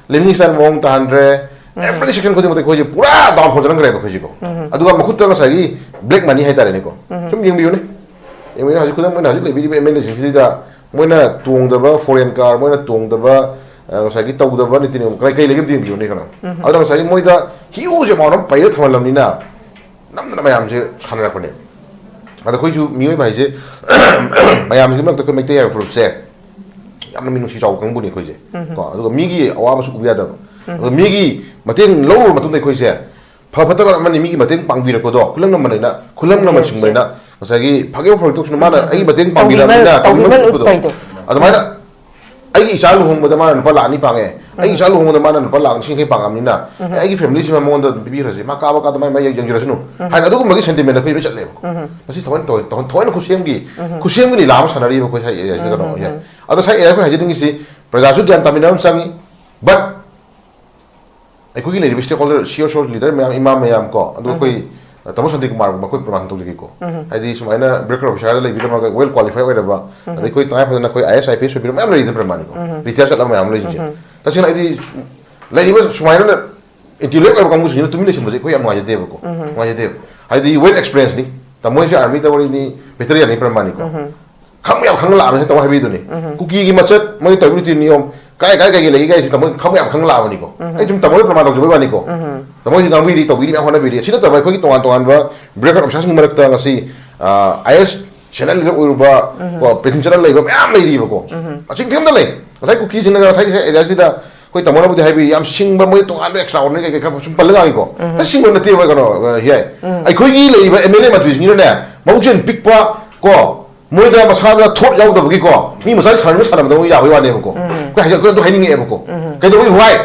ꯂꯤꯚꯤꯡ ꯁ꯭ꯇꯥꯏꯜ ꯃꯑꯣꯡ ꯇꯥꯍꯟꯗ꯭ꯔꯦ, ꯑꯦꯚ꯭ꯔꯤ ꯁꯦꯛꯁꯟ ꯈꯨꯗꯤꯡꯃꯛꯇ ꯑꯩꯈꯣꯏꯁꯤ ꯄꯨꯔꯥ ꯗꯥꯎꯟꯐꯣꯜ ꯆꯠꯍꯟꯈ꯭ꯔꯦꯕ ꯑꯩꯈꯣꯏꯁꯤꯀꯣ꯫ ꯑꯗꯨꯒ ꯃꯈꯨꯠꯇ ꯉꯁꯥꯏꯒꯤ ꯕ꯭ꯂꯦꯛ ꯃꯅꯤ ꯍꯥꯏꯇꯥꯔꯦꯅꯦꯀꯣ꯫ ꯁꯨꯝ ꯌꯦꯡꯕꯤꯌꯨꯅꯦ꯫ ꯌꯦꯡꯕꯤꯌꯨꯅꯦ, ꯍꯧꯖꯤꯛ ꯈꯨꯗꯝ ꯑꯣꯏꯅ ꯍꯧꯖꯤꯛ ꯂꯩꯕꯤꯔꯤꯕ ꯑꯦꯝ ꯑꯦꯜ ꯑꯦꯁꯤꯡꯁꯤꯗ ꯃꯣꯏꯅ ꯇꯣꯡꯗꯕ ꯐꯣꯔꯦꯟ ꯀꯥꯔ, ꯃꯣꯏꯅ ꯇꯣꯡꯗꯕ, ꯑ, ꯉꯁꯥꯏꯒꯤ ꯇꯧꯗꯕ ꯅꯤꯇꯤ ꯅꯤꯌꯣꯝ ꯀꯔꯤ ꯀꯔꯤ ꯂꯩꯒꯦ ꯑꯝꯇ ꯌꯦꯡꯕꯤꯌꯨꯅꯦ ꯀꯩꯅꯣ꯫ ꯑꯗꯨꯅ ꯉꯁꯥꯏꯒꯤ ꯃꯣꯏꯗ ꯍ꯭ꯌꯨꯖ ꯑꯦꯃꯥꯎꯟ ꯑꯃ ꯄꯩꯔ ꯊꯝꯍꯜꯂꯝꯅꯤꯅ ꯅꯝꯗꯅ ꯃꯌꯥꯝꯁꯦ ꯁꯥꯟꯅꯔꯛꯄꯅꯦ꯫ ꯑꯗ ꯑꯩꯈꯣꯏꯁꯨ ꯃꯤꯑꯣꯏꯕ ꯍꯥꯏꯁꯦ ꯃꯌꯥꯝꯁꯤꯒꯤ ꯃꯔꯛꯇ ꯑꯩꯈꯣꯏ ꯃꯩꯇꯩ ꯍꯥꯏꯕ ꯐꯨꯔꯨꯞꯁꯦ ꯌꯥꯝꯅ ꯃꯤꯅꯨꯡꯁꯤ ꯆꯥꯎꯕ ꯀꯥꯡꯕꯨꯅꯤ ꯑꯩꯈꯣꯏꯁꯦ꯫ ꯀꯣ, ꯑꯗꯨꯒ ꯃꯤꯒꯤ ꯑꯋꯥꯕꯁꯨ ꯎꯕ ꯌꯥꯗꯕ꯫ ꯑꯗꯨꯒ ꯃꯤꯒꯤ ꯃꯇꯦꯡ ꯂꯧꯔꯨꯔ ꯃꯇꯨꯡꯗ ꯑꯩꯈꯣꯏꯁꯦ ꯐ ꯐꯠꯇꯕ ꯑꯃꯅꯤ, ꯃꯤꯒꯤ ꯃꯇꯦꯡ ꯄꯥꯡꯕꯤꯔꯛꯄꯗꯣ ꯈꯨꯂꯪꯅꯃꯟꯅ, ꯈꯨꯂꯪꯅꯃꯟ ꯆꯤꯡꯕꯅꯤꯅ ꯉꯁꯥꯏꯒꯤ ꯐꯒꯦꯕꯨ ꯐꯔꯣꯏꯗꯧꯁꯨ ꯃꯥꯅ ꯑꯩꯒꯤ ꯃꯇꯦꯡ ꯄꯥꯡꯕꯤꯔꯛꯑꯕꯅꯤꯅ ꯇꯧꯕꯤꯃꯜ ꯇꯧꯕꯤꯃꯜ ꯎꯠꯄꯗꯣ꯫ ꯎꯠꯄꯩꯗꯣ꯫ ꯑꯗꯨꯃꯥꯏꯅ ꯑꯩꯒꯤ ꯏꯆꯥ ꯂꯨꯍꯣꯡꯕꯗ ꯃꯥꯅ ꯂꯨꯄꯥ ꯂꯥꯛ ꯑꯅꯤ ꯄꯥꯡꯉꯦ, ꯑꯩꯒꯤ ꯏꯆꯥ ꯂꯨꯍꯣꯡꯕꯗ ꯃꯥꯅ ꯂꯨꯄꯥ ꯂꯥꯛ ꯂꯤꯁꯤꯡ ꯌꯥꯡꯈꯩ ꯄꯥꯡꯉꯕꯅꯤꯅ, ꯑꯦ, ꯑꯩꯒꯤ ꯐꯦꯃꯤꯂꯤꯁꯤꯃ ꯃꯉꯣꯟꯗ ꯑꯗꯨꯝ ꯄꯤꯕꯤꯈ꯭ꯔꯁꯤ, ꯃꯥ ꯀꯥꯕ ꯀꯥꯗ ꯃꯥꯏ ꯃꯥꯏ ꯌꯦꯡꯖꯔꯁꯅꯨ ꯍꯥꯏꯅ ꯑꯗꯨꯒꯨꯝꯕꯒꯤ ꯁꯦꯟꯇꯤꯃꯦꯟꯗ ꯑꯩꯈꯣꯏ ꯂꯣꯏ ꯆꯠꯂꯦꯕ꯫ ꯃꯁꯤ ꯊꯑꯣꯏꯅ ꯇꯧ-, ꯇꯧ-, ꯊꯑꯣꯏꯅ ꯈꯨꯠꯁꯦꯝꯒꯤ, ꯈꯨꯠꯁꯦꯝꯒꯤ ꯂꯤꯂꯥ ꯑꯃ ꯁꯥꯟꯅꯔꯤꯕ ꯑꯩꯈꯣꯏ ꯁ꯭ꯋꯥꯏ ꯑꯦꯔꯤꯌꯥꯁꯤꯗ ꯀꯩꯅꯣ꯫ ꯑꯗꯣ ꯁ꯭ꯋꯥꯏ ꯑꯦꯔꯤꯌꯥ ꯑꯩꯈꯣꯏꯅ ꯍꯥꯏꯖꯅꯤꯡꯉꯤꯁꯤ ꯄ꯭ꯔꯖꯥꯁꯨ ꯒ꯭ꯌꯥꯟ ꯇꯥꯃꯤꯟꯅꯕ ꯑꯃ ꯆꯪꯉꯤ, ꯕꯠ ꯑꯩꯈꯣꯏꯒꯤ ꯂꯩꯔꯤꯕ ꯁ꯭ꯇꯦꯛ ꯍꯣꯜꯗꯔ, ꯁꯤ ꯑꯣ ꯁꯤ ꯑꯣ ꯂꯤꯗꯔ ꯃꯌꯥꯝ, ꯏꯃꯥ ꯃꯌꯥꯝ ꯀꯣ, ꯑꯗꯨ ꯑꯩꯈꯣꯏ ꯇꯥꯃꯣ ꯁꯥꯟꯇꯤ ꯀꯨꯃꯥꯔꯕꯨ ꯃꯈꯣꯏ ꯄ꯭ꯔꯃꯥꯟ ꯇꯧꯖꯒꯦꯀꯣ꯫ ꯍꯥꯏꯗꯤ ꯁꯨꯃꯥꯏꯅ ꯕ꯭ꯔꯦꯀꯔ ꯑꯣꯐꯤꯁꯥꯔꯗ ꯂꯩꯕꯤꯔꯝꯃꯒ ꯋꯦꯜ ꯀ꯭ꯋꯥꯂꯤꯐꯥꯏ ꯑꯣꯏꯔꯕ, ꯑꯗꯩ ꯑꯩꯈꯣꯏ ꯇꯉꯥꯏ ꯐꯗꯅ ꯑꯩꯈꯣꯏ ꯑꯥꯏ ꯑꯦꯁ, ꯑꯥꯏ ꯄꯤ ꯑꯦꯁ ꯑꯣꯏꯕꯤꯔꯝꯕ ꯃꯌꯥꯝ ꯂꯩꯔꯤꯗꯅ ꯄ꯭ꯔꯃꯥꯟꯅꯤꯀꯣ꯫ ꯔꯤꯇꯥꯌꯔ ꯆꯠꯂꯕ ꯃꯌꯥꯝ ꯂꯩꯁꯤꯡꯁꯦ꯫ ꯇꯁꯦꯡꯅ ꯑꯩꯗꯤ ꯂꯩꯔꯤꯕ ꯁꯨꯃꯥꯏꯅ ꯏꯟꯇꯦꯂꯦꯛ ꯑꯣꯏꯕ ꯀꯥꯡꯕꯨꯁꯤꯡꯁꯤꯅ ꯇꯨꯃꯤꯟ ꯂꯩꯁꯤꯟꯕꯁꯦ ꯑꯩꯈꯣꯏ ꯌꯥꯝ ꯅꯨꯡꯉꯥꯏꯖꯗꯦꯕꯀꯣ꯫ ꯅꯨꯡꯉꯥꯏꯖꯗꯦꯕ꯫ ꯍꯥꯏꯗꯤ ꯋꯦꯜ ꯑꯦꯛꯁꯄꯤꯔꯤꯌꯦꯟꯁꯅꯤ꯫ ꯇꯥꯃꯣ ꯍꯣꯏꯁꯦ ꯑꯥꯔꯃꯤ ꯇꯧꯔꯤꯅꯤ, ꯚꯦꯇꯔꯤꯌꯥꯟꯅꯤ ꯄ꯭ꯔꯃꯥꯟꯅꯤꯀꯣ꯫ ꯈꯪꯕ ꯌꯥꯝ ꯈꯪꯅ ꯂꯥꯛꯑꯕꯅꯤ ꯇꯥꯃꯣ ꯍꯥꯏꯕꯤꯗꯨꯅꯤ꯫ ꯀꯨꯀꯤꯒꯤ ꯃꯆꯠ, ꯃꯣꯏ ꯇꯧꯔꯤꯕ ꯅꯤꯇꯤ ꯅꯤꯌꯣꯝ, ꯀꯥꯏ ꯀꯥꯏ ꯀꯩꯀꯩ ꯂꯩꯒꯦ ꯀꯥꯏꯁꯤ ꯇꯥꯃꯣ ꯈꯪꯕ ꯌꯥꯝ ꯈꯪꯅ ꯂꯥꯛꯑꯕꯅꯤꯀꯣ꯫ ꯑꯩ ꯁꯨꯝ ꯇꯥꯃꯣꯒꯤ ꯄ꯭ꯔꯃꯥꯟ ꯇꯧꯖꯕꯩ ꯋꯥꯅꯤꯀꯣ꯫ ꯇꯥꯃꯣ ꯍꯧꯖꯤꯛ ꯉꯥꯡꯕꯤꯔꯤ, ꯇꯧꯕꯤꯔꯤ, ꯃꯌꯥꯝ ꯍꯣꯠꯅꯕꯤꯔꯤ꯫ ꯑꯁꯤ ꯅꯠꯇꯕ ꯑꯩꯈꯣꯏꯒꯤ ꯇꯣꯉꯥꯟ ꯇꯣꯉꯥꯟꯕ ꯕ꯭ꯔꯦꯀꯔ ꯑꯣꯐꯤꯁꯥꯔꯁꯤꯡꯒꯤ ꯃꯔꯛꯇ ꯉꯁꯤ ꯑꯥꯏ ꯑꯦꯁ ꯁꯦꯅꯤꯌꯔ ꯂꯤꯗꯔ ꯑꯣꯏꯔꯨꯕ, ꯀꯣ, ꯄꯦꯟꯁꯟ ꯆꯠꯂ ꯂꯩꯕ ꯃꯌꯥꯝ ꯂꯩꯔꯤꯕꯀꯣ꯫ ꯃꯁꯤꯡ ꯊꯤꯕ ꯑꯝꯇ ꯂꯩ꯫ ꯉꯁꯥꯏ ꯀꯨꯀꯤꯁꯤꯡꯅ ꯉꯁꯥꯏꯒꯤ ꯑꯦꯔꯤꯌꯥꯁꯤꯗ ꯑꯩꯈꯣꯏ ꯇꯥꯃꯣꯅꯕꯨꯗꯤ ꯍꯥꯏꯕꯤꯔꯤ, ꯌꯥꯝ ꯁꯤꯡꯕ, ꯃꯣꯏ ꯇꯣꯉꯥꯟꯕ ꯑꯦꯛꯁꯇ꯭ꯔꯥ ꯑꯣꯔꯗꯤꯅꯔꯤ ꯀꯩ ꯀꯩ ꯈꯔ ꯁꯨꯝ ꯄꯜꯂ ꯉꯥꯡꯉꯤꯀꯣ꯫ ꯁꯤꯡꯕ ꯅꯠꯇꯦꯕ, ꯀꯩꯅꯣ, ꯑ, ꯍꯤꯌꯥꯏ꯫ ꯑꯩꯈꯣꯏꯒꯤ ꯂꯩꯔꯤꯕ ꯑꯦꯝ ꯑꯦꯜ ꯑꯦ ꯃꯟꯇ꯭ꯔꯤꯁꯤꯡꯁꯤꯅꯅꯦ, ꯃꯕꯨꯛꯆꯦꯜ ꯄꯤꯛꯄ ꯀꯣ, ꯃꯣꯏꯗ ꯃꯁꯥꯗ ꯊꯣꯠ ꯌꯥꯎꯗꯕꯒꯤꯀꯣ, ꯃꯤ ꯃꯆꯥꯒꯤ ꯁꯥꯟꯅꯕ ꯁꯥꯟꯅꯕꯗ ꯃꯣꯏ ꯌꯥꯕꯩ ꯋꯥꯅꯦꯕꯀꯣ꯫ ꯑꯩꯈꯣꯏ ꯍꯥꯏꯖ-, ꯑꯩꯈꯣꯏ ꯑꯗꯨ ꯍꯥꯏꯅꯤꯡꯉꯛꯑꯦꯕꯀꯣ꯫ ꯀꯩꯗꯧꯕꯩ ꯋꯥꯏ?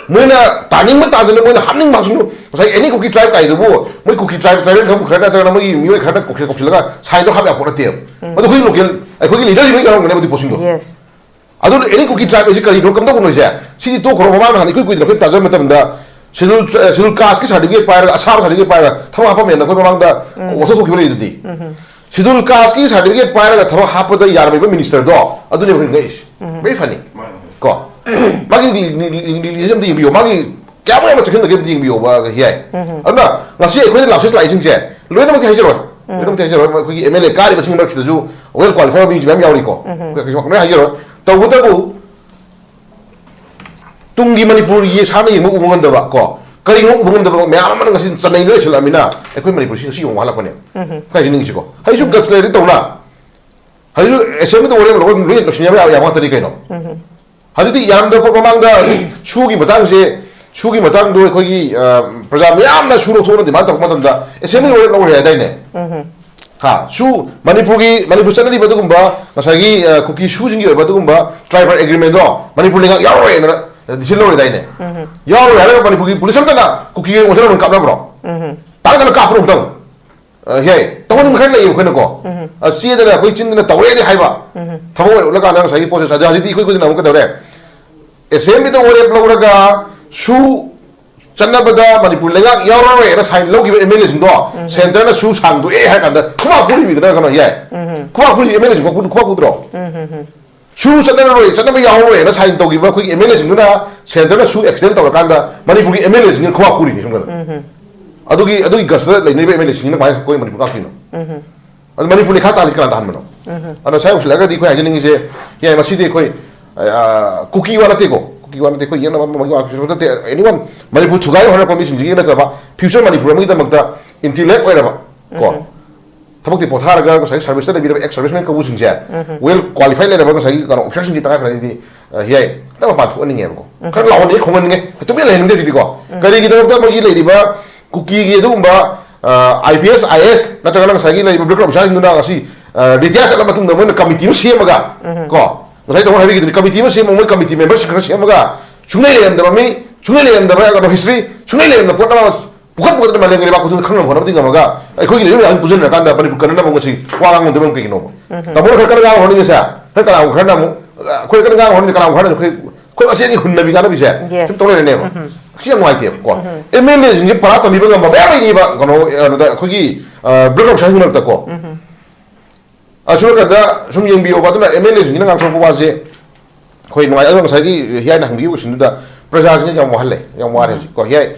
ꯃꯣꯏꯅ ꯇꯥꯅꯤꯡꯕ ꯇꯥꯗꯅ ꯃꯣꯏꯅ ꯍꯥꯞꯅꯤꯡꯕ ꯍꯥꯞꯁꯅꯨ꯫ ꯉꯁꯥꯏ ꯑꯦꯅꯤ ꯀꯨꯀꯤ ꯇ꯭ꯔꯥꯏꯕ ꯀꯥꯏꯗꯨꯕꯨ ꯃꯣꯏ ꯀꯨꯀꯤ ꯇ꯭ꯔꯥꯏꯕ, ꯇ꯭ꯔꯥꯏꯕꯦꯜ ꯀꯥꯡꯕꯨ ꯈꯔ ꯅꯠꯇ꯭ꯔꯒꯅ ꯃꯣꯏꯒꯤ ꯃꯤꯑꯣꯏ ꯈꯔꯅ ꯀꯧꯁꯤꯜ-, ꯀꯧꯁꯤꯜꯂꯒ ꯁꯥꯏꯟꯗꯣ ꯍꯥꯞ ꯌꯥꯄꯣꯠ ꯅꯠꯇꯦꯕ꯫ ꯑꯗꯨ ꯑꯩꯈꯣꯏꯒꯤ ꯂꯣꯀꯦꯜ, ꯑꯩꯈꯣꯏꯒꯤ ꯂꯤꯗꯔꯁꯤꯡ ꯂꯣꯏ ꯌꯥꯎꯔꯝꯒꯅꯦꯕ ꯑꯗꯨꯒꯤ ꯄꯣꯠꯁꯤꯡꯗꯣ꯫ Yes. ꯑꯗꯨ ꯑꯦꯅꯤ ꯀꯨꯀꯤ ꯇ꯭ꯔꯥꯏꯕ ꯑꯩꯁꯦ ꯀꯔꯤꯅꯣ ꯀꯝꯗꯧꯕꯅꯣ ꯁꯦ? ꯁꯤꯗꯤ ꯇꯣꯛꯈ꯭ꯔꯣ꯫ ꯃꯃꯥꯡ ꯅꯍꯥꯟ ꯏꯀꯨꯏ ꯀꯨꯏꯗꯅ ꯑꯩꯈꯣꯏ ꯇꯥꯖꯕ ꯃꯇꯝꯗ ꯁꯦꯗꯨꯜ ꯇ꯭ꯔ-, ꯁꯦꯗꯨꯜ ꯀꯥꯁꯀꯤ ꯁꯥꯔꯇꯤꯐꯤꯀꯦꯠ ꯄꯥꯏꯔꯒ, ꯑꯁꯥꯕ ꯁꯥꯔꯇꯤꯐꯤꯀꯦꯠ ꯄꯥꯏꯔꯒ ꯊꯕꯛ ꯍꯥꯞꯄꯝꯃꯦꯅ ꯑꯩꯈꯣꯏ ꯃꯃꯥꯡꯗ ꯋꯥꯊꯣꯛ ꯊꯣꯛꯈꯤꯕ ꯂꯩꯗꯨꯗꯤ꯫ ꯁꯦꯗꯨꯜ ꯀꯥꯁꯀꯤ ꯁꯥꯔꯇꯤꯐꯤꯀꯦꯠ ꯄꯥꯏꯔꯒ ꯊꯕꯛ ꯍꯥꯞꯄꯗ ꯌꯥꯔꯝꯃꯤꯕ ꯃꯤꯅꯤꯁꯇꯔꯗꯣ ꯑꯗꯨꯅꯦꯕ ꯑꯩꯈꯣꯏ ꯉꯛꯏꯁꯦ꯫ Very funny꯫ ꯀꯣ? ꯃꯥꯒꯤ ꯂꯤ-, ꯂꯤ-, ꯂꯤ-, ꯂꯤ-, ꯂꯤꯁ ꯑꯝꯇ ꯌꯦꯡꯕꯤꯌꯣ꯫ ꯃꯥꯒꯤ ꯀꯌꯥꯃꯨꯛ ꯌꯥꯝꯅ ꯆꯦꯛꯁꯤꯟꯗꯒꯦ ꯑꯝꯇ ꯌꯦꯡꯕꯤꯌꯣꯕ, ꯍꯤꯌꯥꯏ꯫ ꯑꯗꯨꯅ ꯉꯁꯤ ꯑꯩꯈꯣꯏꯗ ꯂꯥꯞꯁꯦꯁ ꯂꯥꯛꯏꯁꯤꯡꯁꯦ ꯂꯣꯏꯅꯃꯛꯇꯤ ꯍꯥꯏꯖꯔꯣꯏ꯫ ꯂꯣꯏꯅꯃꯛꯇꯤ ꯍꯥꯏꯖꯔꯣꯏ꯫ ꯑꯩꯈꯣꯏꯒꯤ ꯑꯦꯝ ꯑꯦꯜ ꯑꯦ ꯀꯥꯔꯤꯕꯁꯤꯡ ꯃꯔꯛꯁꯤꯗꯁꯨ ꯋꯦꯜ ꯀ꯭ꯋꯥꯂꯤꯐꯥꯏ ꯑꯣꯏꯕ ꯃꯤꯁꯨ ꯃꯌꯥꯝ ꯌꯥꯎꯔꯤꯀꯣ꯫ ꯑꯩꯈꯣꯏ ꯀꯩꯁꯨ ꯂꯣꯏ ꯍꯥꯏꯖꯔꯣꯏ꯫ ꯇꯧꯕꯇꯕꯨ ꯇꯨꯡꯒꯤ ꯃꯅꯤꯄꯨꯔ ꯌꯦ-, ꯁꯥꯟꯅ ꯌꯦꯡꯕ ꯎꯕ ꯉꯝꯗꯕ ꯀꯣ, ꯀꯔꯤꯒꯨꯝꯕ ꯎꯕ ꯉꯝꯗꯕ ꯃꯌꯥꯝ ꯑꯃꯅ ꯉꯁꯤ ꯆꯠꯅꯩ ꯂꯣꯏꯁꯤꯜꯂꯛꯑꯃꯤꯅ ꯑꯩꯈꯣꯏ ꯃꯅꯤꯄꯨꯔꯁꯤ ꯉꯁꯤ ꯌꯦꯡꯉꯨ ꯋꯥꯍꯜꯂꯛꯄꯅꯦ꯫ ꯀꯥꯏꯁꯤ ꯅꯤꯡꯁꯤꯀꯣ꯫ ꯍꯧꯖꯤꯛꯁꯨ ꯒꯠꯁ ꯂꯩꯔꯗꯤ ꯇꯧꯅ꯫ ꯍꯧꯖꯤꯛꯁꯨ ꯑꯦꯁꯦꯝꯕ꯭ꯂꯤꯗ ꯋꯥꯔꯦꯞ ꯂꯧꯔꯒ ꯂꯣꯏ ꯂꯣꯏꯁꯤꯟꯕ ꯌꯥꯕ, ꯌꯥꯕ ꯉꯥꯛꯇꯅꯤ ꯀꯩꯅꯣ꯫ ꯍꯧꯖꯤꯛꯇꯤ ꯌꯥꯝꯗꯕ ꯃꯃꯥꯡꯗ ꯁꯨꯒꯤ ꯃꯇꯥꯡꯁꯦ, ꯁꯨꯒꯤ ꯃꯇꯥꯡꯗꯣ ꯑꯩꯈꯣꯏꯒꯤ, ꯑ, ꯄ꯭ꯔꯖꯥ ꯃꯌꯥꯝꯅ ꯁꯨ ꯂꯧꯊꯣꯛꯅ ꯗꯤꯃꯥꯟ ꯇꯧꯔꯛꯄ ꯃꯇꯝꯗ ꯑꯦꯁꯦꯝꯕ꯭ꯂꯤ ꯋꯥꯔꯦꯞ ꯂꯧꯔꯦ ꯍꯥꯏꯗꯥꯏꯅꯦ? ꯍꯥ, ꯁꯨ ꯃꯅꯤꯄꯨꯔꯒꯤ, ꯃꯅꯤꯄꯨꯔ ꯆꯠꯅꯔꯤꯕ ꯑꯗꯨꯒꯨꯝꯕ ꯉꯁꯥꯏꯒꯤ, ꯑ, ꯀꯨꯀꯤ ꯁꯨꯁꯤꯡꯒꯤ ꯑꯣꯏꯕ ꯑꯗꯨꯒꯨꯝꯕ ꯇ꯭ꯔꯥꯏꯕꯦꯜ ꯑꯦꯒ꯭ꯔꯤꯃꯦꯟꯗꯣ ꯃꯅꯤꯄꯨꯔ ꯂꯩꯉꯥꯛ ꯌꯥꯎꯔꯣꯏꯅ ꯗꯤꯁꯤꯖꯟ ꯂꯧꯔꯦꯗꯥꯏꯅꯦ? ꯌꯥꯎꯔꯣꯏ ꯍꯥꯏꯔꯒ ꯃꯅꯤꯄꯨꯔꯒꯤ ꯄꯨꯂꯤꯁ ꯑꯝꯇꯅ ꯀꯨꯀꯤꯒꯤ ꯑꯣꯏꯅ ꯀꯥꯞꯅꯕ꯭ꯔꯣ? ꯇꯥꯡꯗꯅ ꯀꯥꯞꯄ꯭ꯔꯣ ꯑꯝꯇꯪ? ꯑ, ꯍꯦ, ꯇꯧꯍꯟꯅꯤꯡꯕ ꯈꯔ ꯂꯩꯌꯦꯕ ꯑꯩꯈꯣꯏꯅꯀꯣ꯫ ꯑ, ꯆꯦꯗꯅ ꯑꯩꯈꯣꯏ ꯆꯤꯟꯗꯅ ꯇꯧꯔꯦꯗꯤ ꯍꯥꯏꯕ꯫ ꯊꯕꯛ ꯑꯣꯏꯅ ꯎꯠꯂꯀꯥꯟꯗ ꯉꯁꯥꯏꯒꯤ ꯄꯣꯠꯁꯦ, ꯑꯗꯣ ꯍꯧꯖꯤꯛꯇꯤ ꯑꯩꯈꯣꯏ ꯈꯨꯗꯤꯡꯃꯛ ꯑꯃꯨꯛ ꯀꯩꯗꯧꯔꯦ? ꯑꯦꯁꯦꯝꯕ꯭ꯂꯤꯗ ꯋꯥꯔꯦꯞ ꯂꯧꯔꯒ ꯁꯨ ꯆꯠꯅꯕꯗ ꯃꯅꯤꯄꯨꯔ ꯂꯩꯉꯥꯛ ꯌꯥꯎꯔꯔꯣꯏꯅ ꯁꯥꯏꯟ ꯂꯧꯈꯤꯕ ꯑꯦꯝ ꯑꯦꯜ ꯑꯦꯁꯤꯡꯗꯣ ꯁꯦꯟꯇꯔꯅ ꯁꯨ ꯁꯥꯡꯗꯣꯛꯑꯦ ꯍꯥꯏꯔ ꯀꯥꯟꯗ ꯈꯨꯕꯥꯛ ꯈꯨꯔꯤꯕꯤꯗꯅ ꯀꯩꯅꯣ ꯌꯥꯏ꯫ ꯈꯨꯕꯥꯛ ꯈꯨꯔꯤ ꯑꯦꯝ ꯑꯦꯜ ꯑꯦꯁꯤꯡ ꯈꯨꯕꯥꯛ ꯈꯨꯗ꯭ꯔꯣ? ꯁꯨ ꯆꯠꯅꯔꯣꯏ, ꯆꯠꯅꯕ ꯌꯥꯎꯔꯔꯣꯏꯅ ꯁꯥꯏꯟ ꯇꯧꯈꯤꯕ ꯑꯩꯈꯣꯏꯒꯤ ꯑꯦꯝ ꯑꯦꯜ ꯑꯦꯁꯤꯡꯗꯨꯅ ꯁꯦꯟꯇꯔꯅ ꯁꯨ ꯑꯦꯛꯁꯇꯦꯟ ꯇꯧꯔꯀꯥꯟꯗ ꯃꯅꯤꯄꯨꯔꯒꯤ ꯑꯦꯝ ꯑꯦꯜ ꯑꯦꯁꯤꯡꯅ ꯈꯨꯕꯥꯛ ꯈꯨꯔꯤꯅꯤ ꯁꯣꯝꯗ꯫ ꯑꯗꯨꯒꯤ ꯑꯗꯨꯒꯤ ꯒꯁꯇ ꯂꯩꯅꯔꯤꯕ ꯑꯦꯝ ꯑꯦꯜ ꯑꯦꯁꯤꯡꯁꯤꯅ ꯀꯃꯥꯏꯅ ꯑꯩꯈꯣꯏ ꯃꯅꯤꯄꯨꯔ ꯉꯥꯛꯇꯣꯏꯅꯣ? ꯑꯗꯨ ꯃꯅꯤꯄꯨꯔ ꯂꯩꯈꯥ ꯇꯥꯔꯤꯁꯤ ꯀꯅꯥ ꯇꯥꯍꯟꯕꯅꯣ? ꯑꯗꯣ ꯉꯁꯥꯏ ꯑꯃꯨꯛ ꯁꯤꯜꯂꯛꯑꯒꯗꯤ ꯑꯩꯈꯣꯏ ꯍꯥꯏꯖꯅꯤꯡꯉꯤꯁꯦ, ꯌꯥꯏ, ꯃꯁꯤꯗꯤ ꯑꯩꯈꯣꯏ ꯑ, ꯀꯨꯀꯤ ꯋꯥ ꯅꯠꯇꯦꯀꯣ, ꯀꯨꯀꯤ ꯋꯥ ꯅꯠꯇꯦ, ꯑꯩꯈꯣꯏ ꯌꯦꯛꯅꯕ ꯑꯃꯒꯤ ꯋꯥ ꯀꯩꯁꯨ ꯅꯠꯇꯦ꯫ ꯑꯦꯅꯤ ꯋꯥꯟ ꯃꯅꯤꯄꯨꯔ ꯊꯨꯒꯥꯏꯅ ꯍꯣꯠꯅꯔꯛꯄ ꯃꯤꯁꯤꯡꯁꯤꯒꯤ ꯅꯠꯇꯕ, ꯐ꯭ꯌꯨꯆꯔ ꯃꯅꯤꯄꯨꯔ ꯑꯃꯒꯤꯗꯃꯛꯇ ꯏꯟꯇꯤꯂꯦꯛ ꯑꯣꯏꯔꯕ ꯀꯣ, ꯊꯕꯛꯇꯤ ꯄꯣꯊꯥꯔꯒ ꯉꯁꯥꯏꯒꯤ ꯁꯥꯔꯚꯤꯁꯇ ꯂꯩꯕꯤꯔꯕ ꯑꯦꯛꯁ ꯁꯥꯔꯚꯤꯁꯃꯦꯟ ꯀꯥꯡꯕꯨꯁꯤꯡꯁꯦ, ꯋꯦꯜ ꯀ꯭ꯋꯥꯂꯤꯐꯥꯏ ꯂꯩꯔꯕ ꯉꯁꯥꯏꯒꯤ ꯀꯩꯅꯣ ꯑꯣꯐꯤꯁꯥꯔꯁꯤꯡꯒꯤ ꯇꯉꯥꯏ ꯐꯗꯅꯗꯤ, ꯑ, ꯌꯥꯏ, ꯈꯤꯇꯪ ꯃꯄꯥꯟ ꯊꯣꯛꯍꯟꯅꯤꯡꯉꯦꯕꯀꯣ꯫ ꯈꯔ ꯂꯥꯎꯍꯟꯅꯤꯡꯉꯦ, ꯈꯣꯡꯍꯟꯅꯤꯡꯉꯦ, ꯇꯨꯃꯤꯟꯅ ꯂꯩꯍꯟꯅꯤꯡꯗꯦ ꯍꯧꯖꯤꯛꯇꯤꯀꯣ꯫ ꯀꯔꯤꯒꯤꯗꯃꯛꯇ ꯃꯣꯏꯒꯤ ꯂꯩꯔꯤꯕ ꯀꯨꯀꯤꯒꯤ ꯑꯗꯨꯒꯨꯝꯕ, ꯑ, ꯑꯥꯏ ꯄꯤ ꯑꯦꯁ, ꯑꯥꯏ ꯑꯦꯁ ꯅꯠꯇ꯭ꯔꯒꯅ ꯉꯁꯥꯏꯒꯤ ꯂꯩꯔꯤꯕ ꯕ꯭ꯂꯦꯛ ꯑꯣꯐꯤꯁꯥꯔꯁꯤꯡꯗꯨꯅ ꯉꯁꯤ, ꯑ, ꯔꯤꯇꯥꯌꯔ ꯆꯠꯂ ꯃꯇꯨꯡꯗ ꯃꯣꯏꯅ ꯀꯃꯤꯇꯤ ꯑꯃ ꯁꯦꯝꯃꯒ ꯀꯣ, ꯉꯁꯥꯏ ꯇꯥꯃꯣꯅ ꯍꯥꯏꯕꯤꯈꯤꯗꯨꯅꯤ, ꯀꯃꯤꯇꯤ ꯃꯦꯝꯕꯔꯁꯤꯡ ꯈꯔ ꯁꯦꯝꯃꯒ ꯁꯨꯡꯂꯩ ꯂꯩꯔꯝꯗꯕ ꯃꯤ, ꯁꯨꯡꯂꯩ ꯂꯩꯔꯝꯗꯕ ꯀꯩꯅꯣ ꯍꯤꯁꯇ꯭ꯔꯤ, ꯁꯨꯡꯂꯩ ꯂꯩꯔꯝꯗꯕ ꯄꯣꯠ ꯑꯃ ꯄꯨꯈꯠ ꯄꯨꯈꯠꯇꯅ ꯃꯥꯂꯦꯝꯒꯤ ꯂꯩꯕꯥꯛ ꯈꯨꯗꯤꯡꯃꯛ ꯈꯪꯅꯕ ꯍꯣꯠꯅꯕꯗꯤ ꯉꯝꯃꯒ ꯑꯩꯈꯣꯏꯒꯤ ꯂꯩꯔꯤꯕ ꯃꯌꯥꯝ ꯄꯨꯟꯁꯤꯟꯅꯔꯀꯥꯟꯗ ꯃꯅꯤꯄꯨꯔ ꯀꯟꯅꯅꯕ ꯉꯁꯤ ꯋꯥ ꯉꯥꯡꯉꯝꯗꯕ ꯀꯩꯒꯤꯅꯣꯕ? ꯇꯥꯃꯣꯅ ꯈꯔ ꯀꯟꯅ ꯉꯥꯡ ꯍꯣꯠꯅꯔꯤꯁꯦ, ꯈꯔ ꯀꯅꯥꯒꯨꯝꯕ ꯈꯔꯅ ꯑꯃꯨꯛ, ꯑꯩꯈꯣꯏ ꯀꯟꯅ ꯉꯥꯡ ꯍꯣꯠꯅꯔꯤꯁꯦ, ꯀꯅꯥꯒꯨꯝꯕ ꯈꯔꯅ ꯑꯩꯈꯣꯏ, ꯑꯩꯈꯣꯏ ꯃꯁꯦꯟꯒꯤ ꯍꯨꯟꯅꯕꯤ ꯀꯥꯟꯅꯕꯤꯁꯦ Yes. ꯁꯨꯝ ꯇꯧ ꯂꯩꯔꯦꯅꯦꯕ꯫ ꯁꯤ ꯌꯥꯝ ꯅꯨꯡꯉꯥꯏꯇꯦꯕꯀꯣ꯫ ꯑꯦꯝ ꯑꯦꯜ ꯑꯦꯁꯤꯡꯁꯦ ꯄꯔꯥ ꯇꯝꯕꯤꯕ ꯉꯝꯕ ꯃꯌꯥꯝ ꯂꯩꯔꯤꯕ ꯀꯩꯅꯣ, ꯀꯩꯅꯣꯗ ꯑꯩꯈꯣꯏꯒꯤ, ꯑ, ꯕ꯭ꯂꯦꯛ ꯑꯣꯐꯤꯁꯥꯔꯁꯤꯡ ꯃꯔꯛꯇꯀꯣ꯫ ꯑꯁꯨꯝ ꯀꯥꯟꯗ ꯁꯨꯝ ꯌꯦꯡꯕꯤꯌꯣꯕ꯫ ꯑꯗꯨꯅ ꯑꯦꯝ ꯑꯦꯜ ꯑꯦꯁꯤꯡꯁꯤꯅ ꯉꯥꯡꯊꯣꯔꯛꯄ ꯋꯥꯁꯦ ꯑꯩꯈꯣꯏ ꯅꯨꯡꯉꯥꯏ꯫ ꯑꯗꯣ ꯉꯁꯥꯏꯒꯤ ꯍꯤꯌꯥꯏꯅ ꯍꯪꯕꯤꯈꯤꯕ ꯀꯣꯏꯁꯟꯗꯨꯗ ꯄ꯭ꯔꯖꯥꯁꯤꯡꯁꯦ ꯌꯥꯝ ꯋꯥꯍꯜꯂꯦ, ꯌꯥꯝ ꯋꯥꯔꯦ ꯍꯧꯖꯤꯛ ꯀꯣ꯫ ꯍꯤꯌꯥꯏ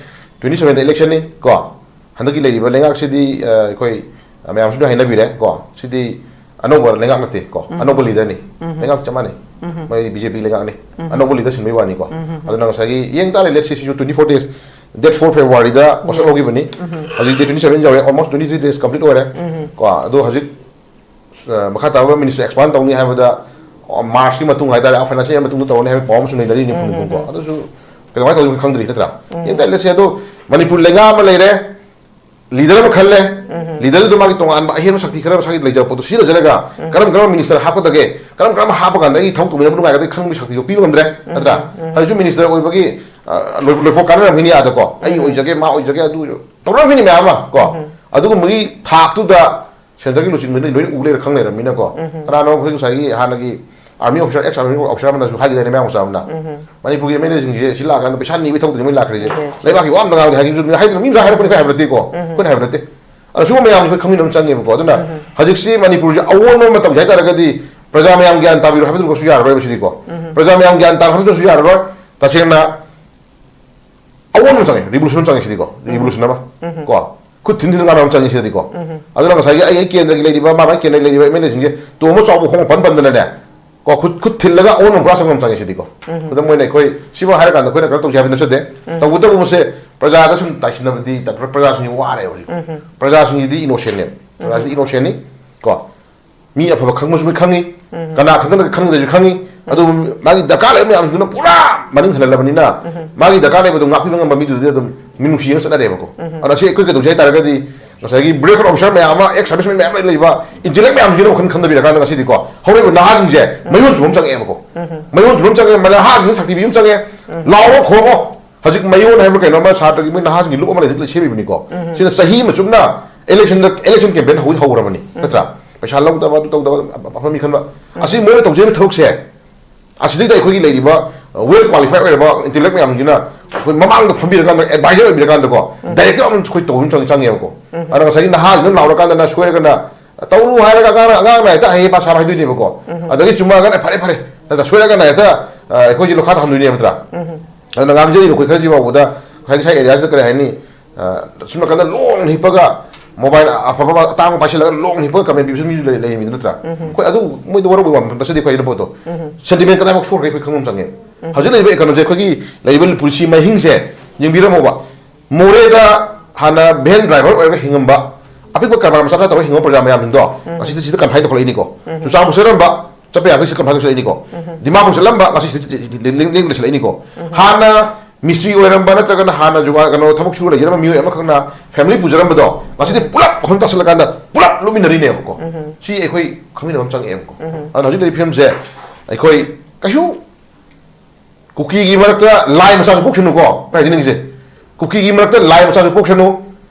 ꯇ꯭ꯋꯦꯟꯇꯤ ꯁꯚꯦꯟꯗ ꯏꯂꯦꯛꯁꯟꯅꯤ ꯀꯣ꯫ ꯍꯟꯗꯛꯀꯤ ꯂꯩꯔꯤꯕ ꯂꯩꯉꯥꯛꯁꯤꯗꯤ, ꯑ, ꯑꯩꯈꯣꯏ, ꯑ, ꯃꯌꯥꯝꯁꯨ ꯂꯣꯏ ꯍꯥꯏꯅꯕꯤꯔꯦ ꯀꯣ꯫ ꯁꯤꯗꯤ ꯑꯅꯧꯕ ꯂꯩꯉꯥꯛ ꯅꯠꯇꯦ ꯀꯣ, ꯑꯅꯧꯕ ꯂꯤꯗꯔꯅꯤ꯫ ꯂꯩꯉꯥꯛ ꯆꯞ ꯃꯥꯟꯅꯩ꯫ ꯃꯣꯏ ꯕꯤ ꯖꯦ ꯄꯤ ꯂꯩꯉꯥꯛꯅꯤ꯫ ꯑꯅꯧꯕ ꯂꯤꯗꯔ ꯁꯤꯟꯕꯒꯤ ꯋꯥꯅꯤꯀꯣ꯫ ꯑꯗꯨꯅ ꯉꯁꯥꯏꯒꯤ ꯌꯦꯡ ꯇꯥꯔꯦ, ꯂꯦꯠꯁꯤ ꯁꯤꯁꯨ twenty four days, date for ꯐꯦꯕ꯭ꯔꯨꯋꯥꯔꯤꯗ ꯋꯥꯁꯛ ꯂꯧꯈꯤꯕꯅꯤ꯫ ꯍꯧꯖꯤꯛ ꯗꯦꯠ ꯇ꯭ꯋꯦꯟꯇꯤ ꯁꯚꯦꯟ ꯌꯧꯔꯦ, almost twenty three days complete ꯑꯣꯏꯔꯦ ꯀꯣ꯫ ꯑꯗꯣ ꯍꯧꯖꯤꯛ, ꯑ, ꯃꯈꯥ ꯇꯥꯕ ꯃꯤꯅꯤꯁꯇꯔ ꯑꯦꯛꯁꯄꯥꯟ ꯇꯧꯅꯤ ꯍꯥꯏꯕꯗ, ꯑ, ꯃꯥꯔꯁꯀꯤ ꯃꯇꯨꯡ ꯍꯥꯏꯇꯥꯔꯦ, ꯐꯥꯏꯅꯥꯟꯁꯤꯌꯦꯜ ꯃꯇꯨꯡꯗ ꯇꯧꯔꯅꯤ ꯍꯥꯏꯕ ꯄꯥꯎ ꯑꯃꯁꯨ ꯂꯩꯅꯔꯤꯅꯤ ꯐꯣꯟꯗꯀꯣ꯫ ꯑꯗꯨꯁꯨ ꯀꯩꯗꯧꯉꯩ ꯇꯧꯗꯣꯏꯅꯣ ꯈꯪꯗ꯭ꯔꯤ ꯅꯠꯇ꯭ꯔꯥ? ꯌꯦꯡ ꯇꯥꯔꯦ, ꯂꯦꯠꯁꯤ꯫ ꯑꯗꯣ ꯃꯅꯤꯄꯨꯔ ꯂꯩꯉꯥꯛ ꯑꯃ ꯂꯩꯔꯦ, ꯂꯤꯗꯔ ꯑꯃ ꯈꯜꯂꯦ꯫ ꯂꯤꯗꯔꯗꯨꯗ ꯃꯥꯒꯤ ꯇꯣꯉꯥꯟꯕ ꯑꯍꯦꯟꯕ ꯁꯛꯇꯤ ꯈꯔ ꯃꯁꯥꯒꯤ ꯂꯩꯖꯕ ꯄꯣꯠꯇꯣ ꯁꯤꯖꯤꯟꯅꯖꯔꯒ ꯀꯔꯝ ꯀꯔꯝꯕ ꯃꯤꯅꯤꯁꯇꯔ ꯍꯥꯞꯀꯗꯒꯦ, ꯀꯔꯝ ꯀꯔꯝꯕ ꯍꯥꯞꯄ ꯀꯥꯟꯗ ꯑꯩ ꯊꯕꯛ ꯇꯧꯃꯤꯟꯅꯕ ꯅꯨꯡꯉꯥꯏꯒꯗꯒꯦ ꯈꯪꯕꯒꯤ ꯁꯛꯇꯤꯗꯣ ꯄꯤꯕ ꯉꯝꯗ꯭ꯔꯦ ꯅꯠꯇ꯭ꯔꯥ? ꯍꯧꯖꯤꯛꯁꯨ ꯃꯤꯅꯤꯁꯇꯔ ꯑꯣꯏꯕꯒꯤ, ꯑ, ꯂꯣꯏ-, ꯂꯣꯏꯐꯥꯎ ꯀꯥꯟꯅꯔꯝꯈꯤꯅꯤ ꯑꯥꯗꯀꯣ꯫ ꯑꯩ ꯑꯣꯏꯖꯒꯦ, ꯃꯥ ꯑꯣꯏꯖꯒꯦ, ꯑꯗꯨ ꯇꯧꯔꯝꯈꯤꯅꯤ ꯃꯌꯥꯝ ꯑꯃ ꯀꯣ꯫ ꯑꯗꯨꯒꯨꯝꯕꯒꯤ ꯊꯥꯛꯇꯨꯗ ꯁꯦꯟꯇꯔꯒꯤ ꯂꯨꯆꯤꯡꯕꯗꯤ ꯂꯣꯏꯅ ꯎ ꯂꯩꯔ ꯈꯪ ꯂꯩꯔꯝꯃꯤꯅꯀꯣ꯫ ꯀꯅꯥꯅꯣ ꯑꯩꯈꯣꯏ ꯉꯁꯥꯏꯒꯤ ꯍꯥꯟꯅꯒꯤ army officer, ex army officer ꯑꯃꯅꯁꯨ ꯍꯥꯏꯈꯤꯗꯥꯏꯅꯦ, ꯃꯌꯥꯝ ꯃꯆꯥ ꯑꯃꯅ, ꯃꯅꯤꯄꯨꯔꯒꯤ ꯑꯦꯝ ꯑꯦꯜ ꯑꯦꯁꯤꯡꯁꯦ ꯁꯤ ꯂꯥꯛꯑꯀꯥꯟꯗ ꯄꯩꯁꯥ ꯅꯤꯕꯒꯤ ꯊꯕꯛꯇꯨꯗꯤ ꯃꯣꯏ ꯂꯥꯛꯈ꯭ꯔꯤꯁꯦ꯫ ꯂꯩꯕꯥꯛꯀꯤ ꯋꯥ ꯑꯝꯇ ꯉꯥꯡꯗꯦ ꯍꯥꯏꯈꯤꯕꯁꯨ ꯍꯥꯏꯗꯅ ꯃꯤ ꯃꯆꯥ ꯍꯥꯏꯔꯛꯄꯅꯤ, ꯑꯩꯈꯣꯏ ꯍꯥꯏꯕ ꯅꯠꯇꯦꯀꯣ, ꯑꯩꯈꯣꯏꯅ ꯍꯥꯏꯕ ꯅꯠꯇꯦ꯫ ꯑꯗꯣ ꯁꯤꯒꯨꯝꯕ ꯃꯌꯥꯝꯁꯦ ꯑꯩꯈꯣꯏ ꯈꯪꯃꯤꯟꯅꯕ ꯑꯃ ꯆꯪꯉꯦꯕꯀꯣ꯫ ꯑꯗꯨꯅ ꯍꯧꯖꯤꯛꯁꯤ ꯃꯅꯤꯄꯨꯔꯁꯦ ꯑꯑꯣꯟꯕ ꯑꯃ ꯇꯧꯁꯦ ꯍꯥꯏ ꯇꯥꯔꯒꯗꯤ ꯄ꯭ꯔꯖꯥ ꯃꯌꯥꯝ ꯒ꯭ꯌꯥꯟ ꯇꯥꯕꯤꯔꯣ ꯍꯥꯏꯕꯗꯨꯃꯛꯁꯨ ꯌꯥꯔꯔꯣꯏꯕ ꯁꯤꯗꯤꯀꯣ꯫ ꯄ꯭ꯔꯖꯥ ꯃꯌꯥꯝ ꯒ꯭ꯌꯥꯟ ꯇꯥꯔꯣ ꯍꯥꯏꯕꯗꯨꯃꯁꯨ ꯌꯥꯔꯔꯣꯏ꯫ ꯇꯁꯦꯡꯅ ꯑꯑꯣꯟꯕ ꯑꯃ ꯆꯪꯉꯦ, ꯔꯤꯚꯣꯂꯨꯁꯟ ꯑꯃ ꯆꯪꯉꯦ ꯁꯤꯗꯤꯀꯣ, ꯔꯤꯚꯣꯂꯨꯁꯟ ꯑꯃ ꯀꯣ, ꯈꯨꯠ ꯊꯤꯟ ꯊꯤꯟ ꯉꯥꯡꯕ ꯑꯃ ꯆꯪꯉꯦ ꯁꯤꯗꯗꯤꯀꯣ꯫ ꯑꯗꯨꯅ ꯉꯁꯥꯏꯒꯤ ꯑꯩ, ꯑꯩ ꯀꯦꯟꯗ꯭ꯔꯒꯤ ꯂꯩꯔꯤꯕ, ꯃꯥ ꯃꯥꯒꯤ ꯀꯦꯟꯗ꯭ꯔꯒꯤ ꯂꯩꯔꯤꯕ ꯑꯦꯝ ꯑꯦꯜ ꯑꯦꯁꯤꯡꯁꯦ ꯇꯣꯡꯕ ꯆꯥꯎꯕ ꯈꯣꯡ ꯄꯟ ꯄꯟꯗꯅꯅꯦ ꯀꯣ, ꯈꯨꯠ, ꯈꯨꯠ ꯊꯤꯜꯂꯒ ꯑꯑꯣꯟꯕ ꯄꯨꯔꯥ ꯆꯪꯕ ꯑꯃ ꯆꯪꯉꯦ ꯁꯤꯗꯤꯀꯣ꯫ ꯑꯗꯨ ꯃꯣꯏꯅ ꯑꯩꯈꯣꯏ ꯁꯤꯕꯨ ꯍꯥꯏꯔꯀꯥꯟꯗ ꯑꯩꯈꯣꯏꯅ ꯀꯩꯅꯣ ꯇꯧꯁꯦ ꯍꯥꯏꯕ ꯅꯠꯆꯗꯦ꯫ ꯇꯧꯕꯇꯕꯨ ꯃꯁꯦ ꯄ꯭ꯔꯖꯥꯗ ꯁꯨꯝ ꯇꯥꯏꯁꯤꯟꯅꯕꯗꯤ ꯇ-, ꯄ꯭ꯔꯖꯥꯁꯤꯡꯁꯤ ꯋꯥꯔꯦꯕ ꯍꯧꯖꯤꯛ꯫ ꯄ꯭ꯔꯖꯥꯁꯤꯡꯁꯤꯗꯤ ꯏꯅꯣꯁꯦꯟꯅꯦꯕ꯫ ꯄ꯭ꯔꯖꯥꯁꯤꯗꯤ ꯏꯅꯣꯁꯦꯟꯅꯤ ꯀꯣ꯫ ꯃꯤ ꯑꯐꯕ ꯈꯪꯕꯁꯨ ꯂꯣꯏ ꯈꯪꯉꯤ꯫ ꯀꯅꯥ ꯈꯪꯗꯅ ꯈꯪꯗ꯭ꯔꯁꯨ ꯈꯪꯉꯤ꯫ ꯑꯗꯨꯕꯨ ꯃꯥꯒꯤ ꯗꯔꯀꯥꯔ ꯂꯩꯕ ꯃꯌꯥꯝꯗꯨꯅ ꯄꯨꯔꯥ ꯃꯅꯤꯡ ꯍꯜꯍꯜꯂꯕꯅꯤꯅ ꯃꯥꯒꯤ ꯗꯔꯀꯥꯔ ꯂꯩꯕꯗꯨ ꯉꯥꯛꯄꯤꯕ ꯉꯝꯕ ꯃꯤꯗꯨꯗꯤ ꯑꯗꯨꯝ ꯃꯤꯅꯨꯡꯁꯤ ꯌꯦꯡꯉ ꯆꯠꯅꯔꯦꯕꯀꯣ꯫ ꯑꯗꯣ ꯑꯁꯤ ꯑꯩꯈꯣꯏ ꯀꯩꯗꯧꯁꯦ ꯍꯥꯏ ꯇꯥꯔꯒꯗꯤ ꯉꯁꯥꯏꯒꯤ ꯕ꯭ꯔꯦꯛ ꯑꯣꯐꯤꯁꯥꯔ ꯃꯌꯥꯝ ꯑꯃ, ꯑꯦꯛꯁ ꯁꯥꯔꯚꯤꯁ ꯃꯌꯥꯝ ꯑꯃ ꯂꯩꯕ ꯏꯟꯇꯦꯂꯦꯛ ꯃꯌꯥꯝꯁꯤꯅ ꯋꯥꯈꯜ ꯈꯟꯊꯕꯤꯔꯀꯥꯟꯗ ꯉꯁꯤꯗꯤꯀꯣ ꯍꯧꯔꯛꯏꯕ ꯅꯍꯥꯁꯤꯡꯁꯦ ꯃꯌꯣꯟ ꯆꯨꯝꯕ ꯑꯃ ꯆꯪꯉꯛꯑꯦꯕꯀꯣ꯫ ꯃꯌꯣꯟ ꯆꯨꯝꯕ ꯑꯃ ꯆꯪꯉꯛꯑꯦ, ꯅꯍꯥꯁꯤꯡꯁꯦ ꯁꯛꯇꯤ ꯄꯤꯕ ꯑꯃ ꯆꯪꯉꯛꯑꯦ꯫ ꯂꯥꯎꯔꯣ ꯈꯣꯡꯉꯣ꯫ ꯍꯧꯖꯤꯛ ꯃꯌꯣꯟ ꯍꯥꯏꯕ ꯀꯩꯅꯣ ꯑꯃ ꯁꯥꯇ꯭ꯔꯒꯤ ꯃꯣꯏ ꯅꯍꯥꯁꯤꯡꯒꯤ ꯂꯨꯞ ꯑꯃ ꯂꯩ-, ꯁꯦꯝꯃꯤꯕꯅꯤꯀꯣ꯫ ꯁꯤꯅ ꯆꯍꯤ ꯑꯃ ꯆꯨꯞꯅ ꯏꯂꯦꯛꯁꯟꯗ, ꯏꯂꯦꯛꯁꯟ ꯀꯦꯝꯄꯦꯟ ꯍꯧ-, ꯍꯧꯔꯕꯅꯤ, ꯅꯠꯇ꯭ꯔꯥ? ꯄꯩꯁꯥ ꯂꯧꯗꯕ, ꯑꯗꯨ ꯇꯧꯗꯕ, ꯑꯐꯕ ꯃꯤ ꯈꯟꯕ꯫ ꯑꯁꯤ ꯃꯣꯏꯅ ꯇꯧꯖꯔꯤꯕ ꯊꯕꯛꯁꯦ, ꯑꯁꯤꯗꯩꯗ ꯑꯩꯈꯣꯏꯒꯤ ꯂꯩꯔꯤꯕ, ꯑ, ꯋꯦꯜ ꯀ꯭ꯋꯥꯂꯤꯐꯥꯏ ꯑꯣꯏꯔꯕ ꯏꯟꯇꯦꯂꯦꯛ ꯃꯌꯥꯝꯁꯤꯅ ꯑꯩꯈꯣꯏ ꯃꯃꯥꯡꯗ ꯐꯝꯕꯤꯔꯀꯥꯟꯗ, ꯑꯦꯗꯚꯥꯏꯖꯔ ꯑꯣꯏꯕꯤꯔꯀꯥꯟꯗꯀꯣ, ꯗꯥꯏꯔꯦꯛꯇꯔ ꯑꯃ ꯑꯩꯈꯣꯏ ꯇꯧꯕ ꯑꯃ ꯆꯪ-, ꯆꯪꯉꯦꯕꯀꯣ꯫ ꯑꯗ ꯉꯁꯥꯏꯒꯤ ꯅꯍꯥꯁꯤꯡꯗꯨꯅ ꯂꯥꯎꯔꯀꯥꯟꯗꯅ ꯁꯣꯏꯔꯒꯅ ꯇꯧꯅꯨ ꯍꯥꯏꯔꯒ ꯑꯉꯥꯡꯅ, ꯑꯉꯥꯡꯅ ꯍꯦꯛꯇ ꯑꯍꯩ ꯑꯄꯥ ꯁꯥꯕ ꯍꯥꯏꯗꯣꯏꯅꯦꯕꯀꯣ꯫ ꯑꯗꯒꯤ ꯆꯨꯝꯃꯛꯑꯒꯅ "ꯐꯔꯦ, ꯐꯔꯦ", ꯅꯠꯇ꯭ꯔ ꯁꯣꯏꯔꯒꯅ ꯍꯦꯛꯇ, ꯑ, ꯑꯩꯈꯣꯏꯁꯦ ꯂꯣꯈꯥ ꯊꯝꯗꯣꯏꯅꯦꯕ, ꯅꯠꯇ꯭ꯔꯥ? ꯑꯗꯨꯅ ꯉꯥꯡꯖꯔꯤꯕ ꯑꯩꯈꯣꯏ ꯈꯔꯁꯤ ꯐꯥꯎꯕꯗ ꯉꯁꯥꯏ, ꯉꯁꯥꯏ ꯑꯦꯔꯤꯌꯥꯁꯤꯗ ꯀꯔꯤ ꯍꯥꯏꯅꯤ, ꯑ, ꯁꯨꯝ ꯅꯥꯀꯟꯗ ꯂꯣꯡꯅ ꯍꯤꯞꯄꯒ ꯃꯣꯕꯥꯏꯜ ꯑꯐꯕ ꯑꯇꯥꯡꯕ ꯄꯥꯏꯁꯤꯜꯂꯒ ꯂꯣꯡꯅ ꯍꯤꯞꯄꯒ ꯀꯃꯦꯟ ꯄꯤꯕꯁꯨ ꯃꯤꯁꯨ ꯂꯩ-, ꯂꯩꯔꯤꯃꯤꯗꯨ, ꯅꯠꯇ꯭ꯔꯥ? ꯑꯩꯈꯣꯏ ꯑꯗꯨ ꯃꯣꯏꯗ ꯋꯥꯔꯧꯕ ꯋꯥ ꯅꯠꯆꯗꯦ, ꯑꯩꯈꯣꯏ ꯑꯗꯨ ꯄꯣꯠꯇꯣ꯫ ꯁꯦꯟꯇꯤꯃꯦꯟ ꯀꯗꯥꯏꯃꯨꯛ ꯁꯣꯛꯈ꯭ꯔꯦ ꯑꯩꯈꯣꯏ ꯈꯪꯕ ꯑꯃ ꯆꯪꯉꯦ꯫ ꯍꯧꯖꯤꯛ ꯂꯩꯔꯤꯕ ꯏꯀꯣꯅꯣꯃꯤꯁꯦ, ꯑꯩꯈꯣꯏꯒꯤ ꯂꯩꯔꯤꯕ ꯄꯨꯟꯁꯤ ꯃꯍꯤꯡꯁꯦ ꯌꯦꯡꯕꯤꯔꯝꯃꯣꯕ꯫ ꯃꯣꯔꯦꯗ ꯍꯥꯟꯅ ꯚꯦꯟ ꯗ꯭ꯔꯥꯏꯚꯔ ꯑꯣꯏꯔꯒ ꯍꯤꯡꯉꯝꯕ, ꯑꯄꯤꯛꯄ ꯀꯔꯕꯥꯔ ꯃꯆꯥ ꯃꯆꯥ ꯇꯧꯔꯒ ꯍꯤꯡꯉꯝꯕ ꯄ꯭ꯔꯖꯥ ꯃꯌꯥꯝꯁꯤꯡꯗꯣ ꯉꯁꯤꯗꯤ ꯁꯤꯗ ꯀꯟꯐꯥꯏ ꯇꯧꯈꯠꯂꯛꯏꯅꯤꯀꯣ꯫ ꯆꯨꯔꯆꯥꯟꯄꯨꯔ ꯆꯠꯂꯝꯕ, ꯆꯠꯄ ꯌꯥꯕꯒꯤ ꯁꯤꯗ ꯀꯟꯐꯥꯏ ꯇꯧꯁꯤꯜꯂꯛꯏꯅꯤꯀꯣ꯫ ꯗꯤꯃꯥꯄꯨꯔ ꯆꯠꯂꯝꯕ, ꯉꯁꯤ ꯁꯤꯗ ꯂꯦꯡ-, ꯂꯦꯡ-, ꯂꯦꯡꯗꯅ ꯂꯩꯁꯤꯜꯂꯛꯏꯅꯤꯀꯣ꯫ ꯍꯥꯟꯅ ꯃꯤꯁꯇ꯭ꯔꯤ ꯑꯣꯏꯔꯝꯕ ꯅꯠꯇ꯭ꯔꯒꯅ ꯍꯥꯟꯅ ꯖꯨꯒꯥ-, ꯀꯩꯅꯣ, ꯊꯕꯛ ꯁꯨꯔ ꯂꯩꯖꯔꯝꯕ ꯃꯤꯑꯣꯏ ꯑꯃꯈꯛꯅ ꯐꯦꯃꯤꯂꯤ ꯄꯨꯖꯔꯝꯕꯗꯣ ꯉꯁꯤꯗꯤ ꯄꯨꯂꯞ ꯃꯐꯝ ꯇꯥꯁꯤꯜꯂꯀꯥꯟꯗ ꯄꯨꯂꯞ ꯂꯨꯞꯃꯤꯟꯅꯔꯤꯅꯦꯕꯀꯣ꯫ ꯁꯤ ꯑꯩꯈꯣꯏ ꯈꯪꯃꯤꯟꯅꯕ ꯑꯃ ꯆꯪꯉꯛꯑꯦꯕꯀꯣ꯫ ꯑꯗꯨꯅ ꯍꯧꯖꯤꯛ ꯂꯩꯔꯤꯕ ꯐꯤꯕꯝꯁꯦ ꯑꯩꯈꯣꯏ ꯀꯩꯁꯨ ꯀꯨꯀꯤꯒꯤ ꯃꯔꯛꯇ ꯂꯥꯏ ꯃꯆꯥꯁꯨ ꯄꯣꯛꯁꯅꯨꯀꯣ, ꯀꯥꯏ ꯍꯥꯏꯅꯤꯡꯉꯤꯁꯦ? ꯀꯨꯀꯤꯒꯤ ꯃꯔꯛꯇ ꯂꯥꯏ ꯃꯆꯥꯁꯨ ꯄꯣꯛꯁꯅꯨ,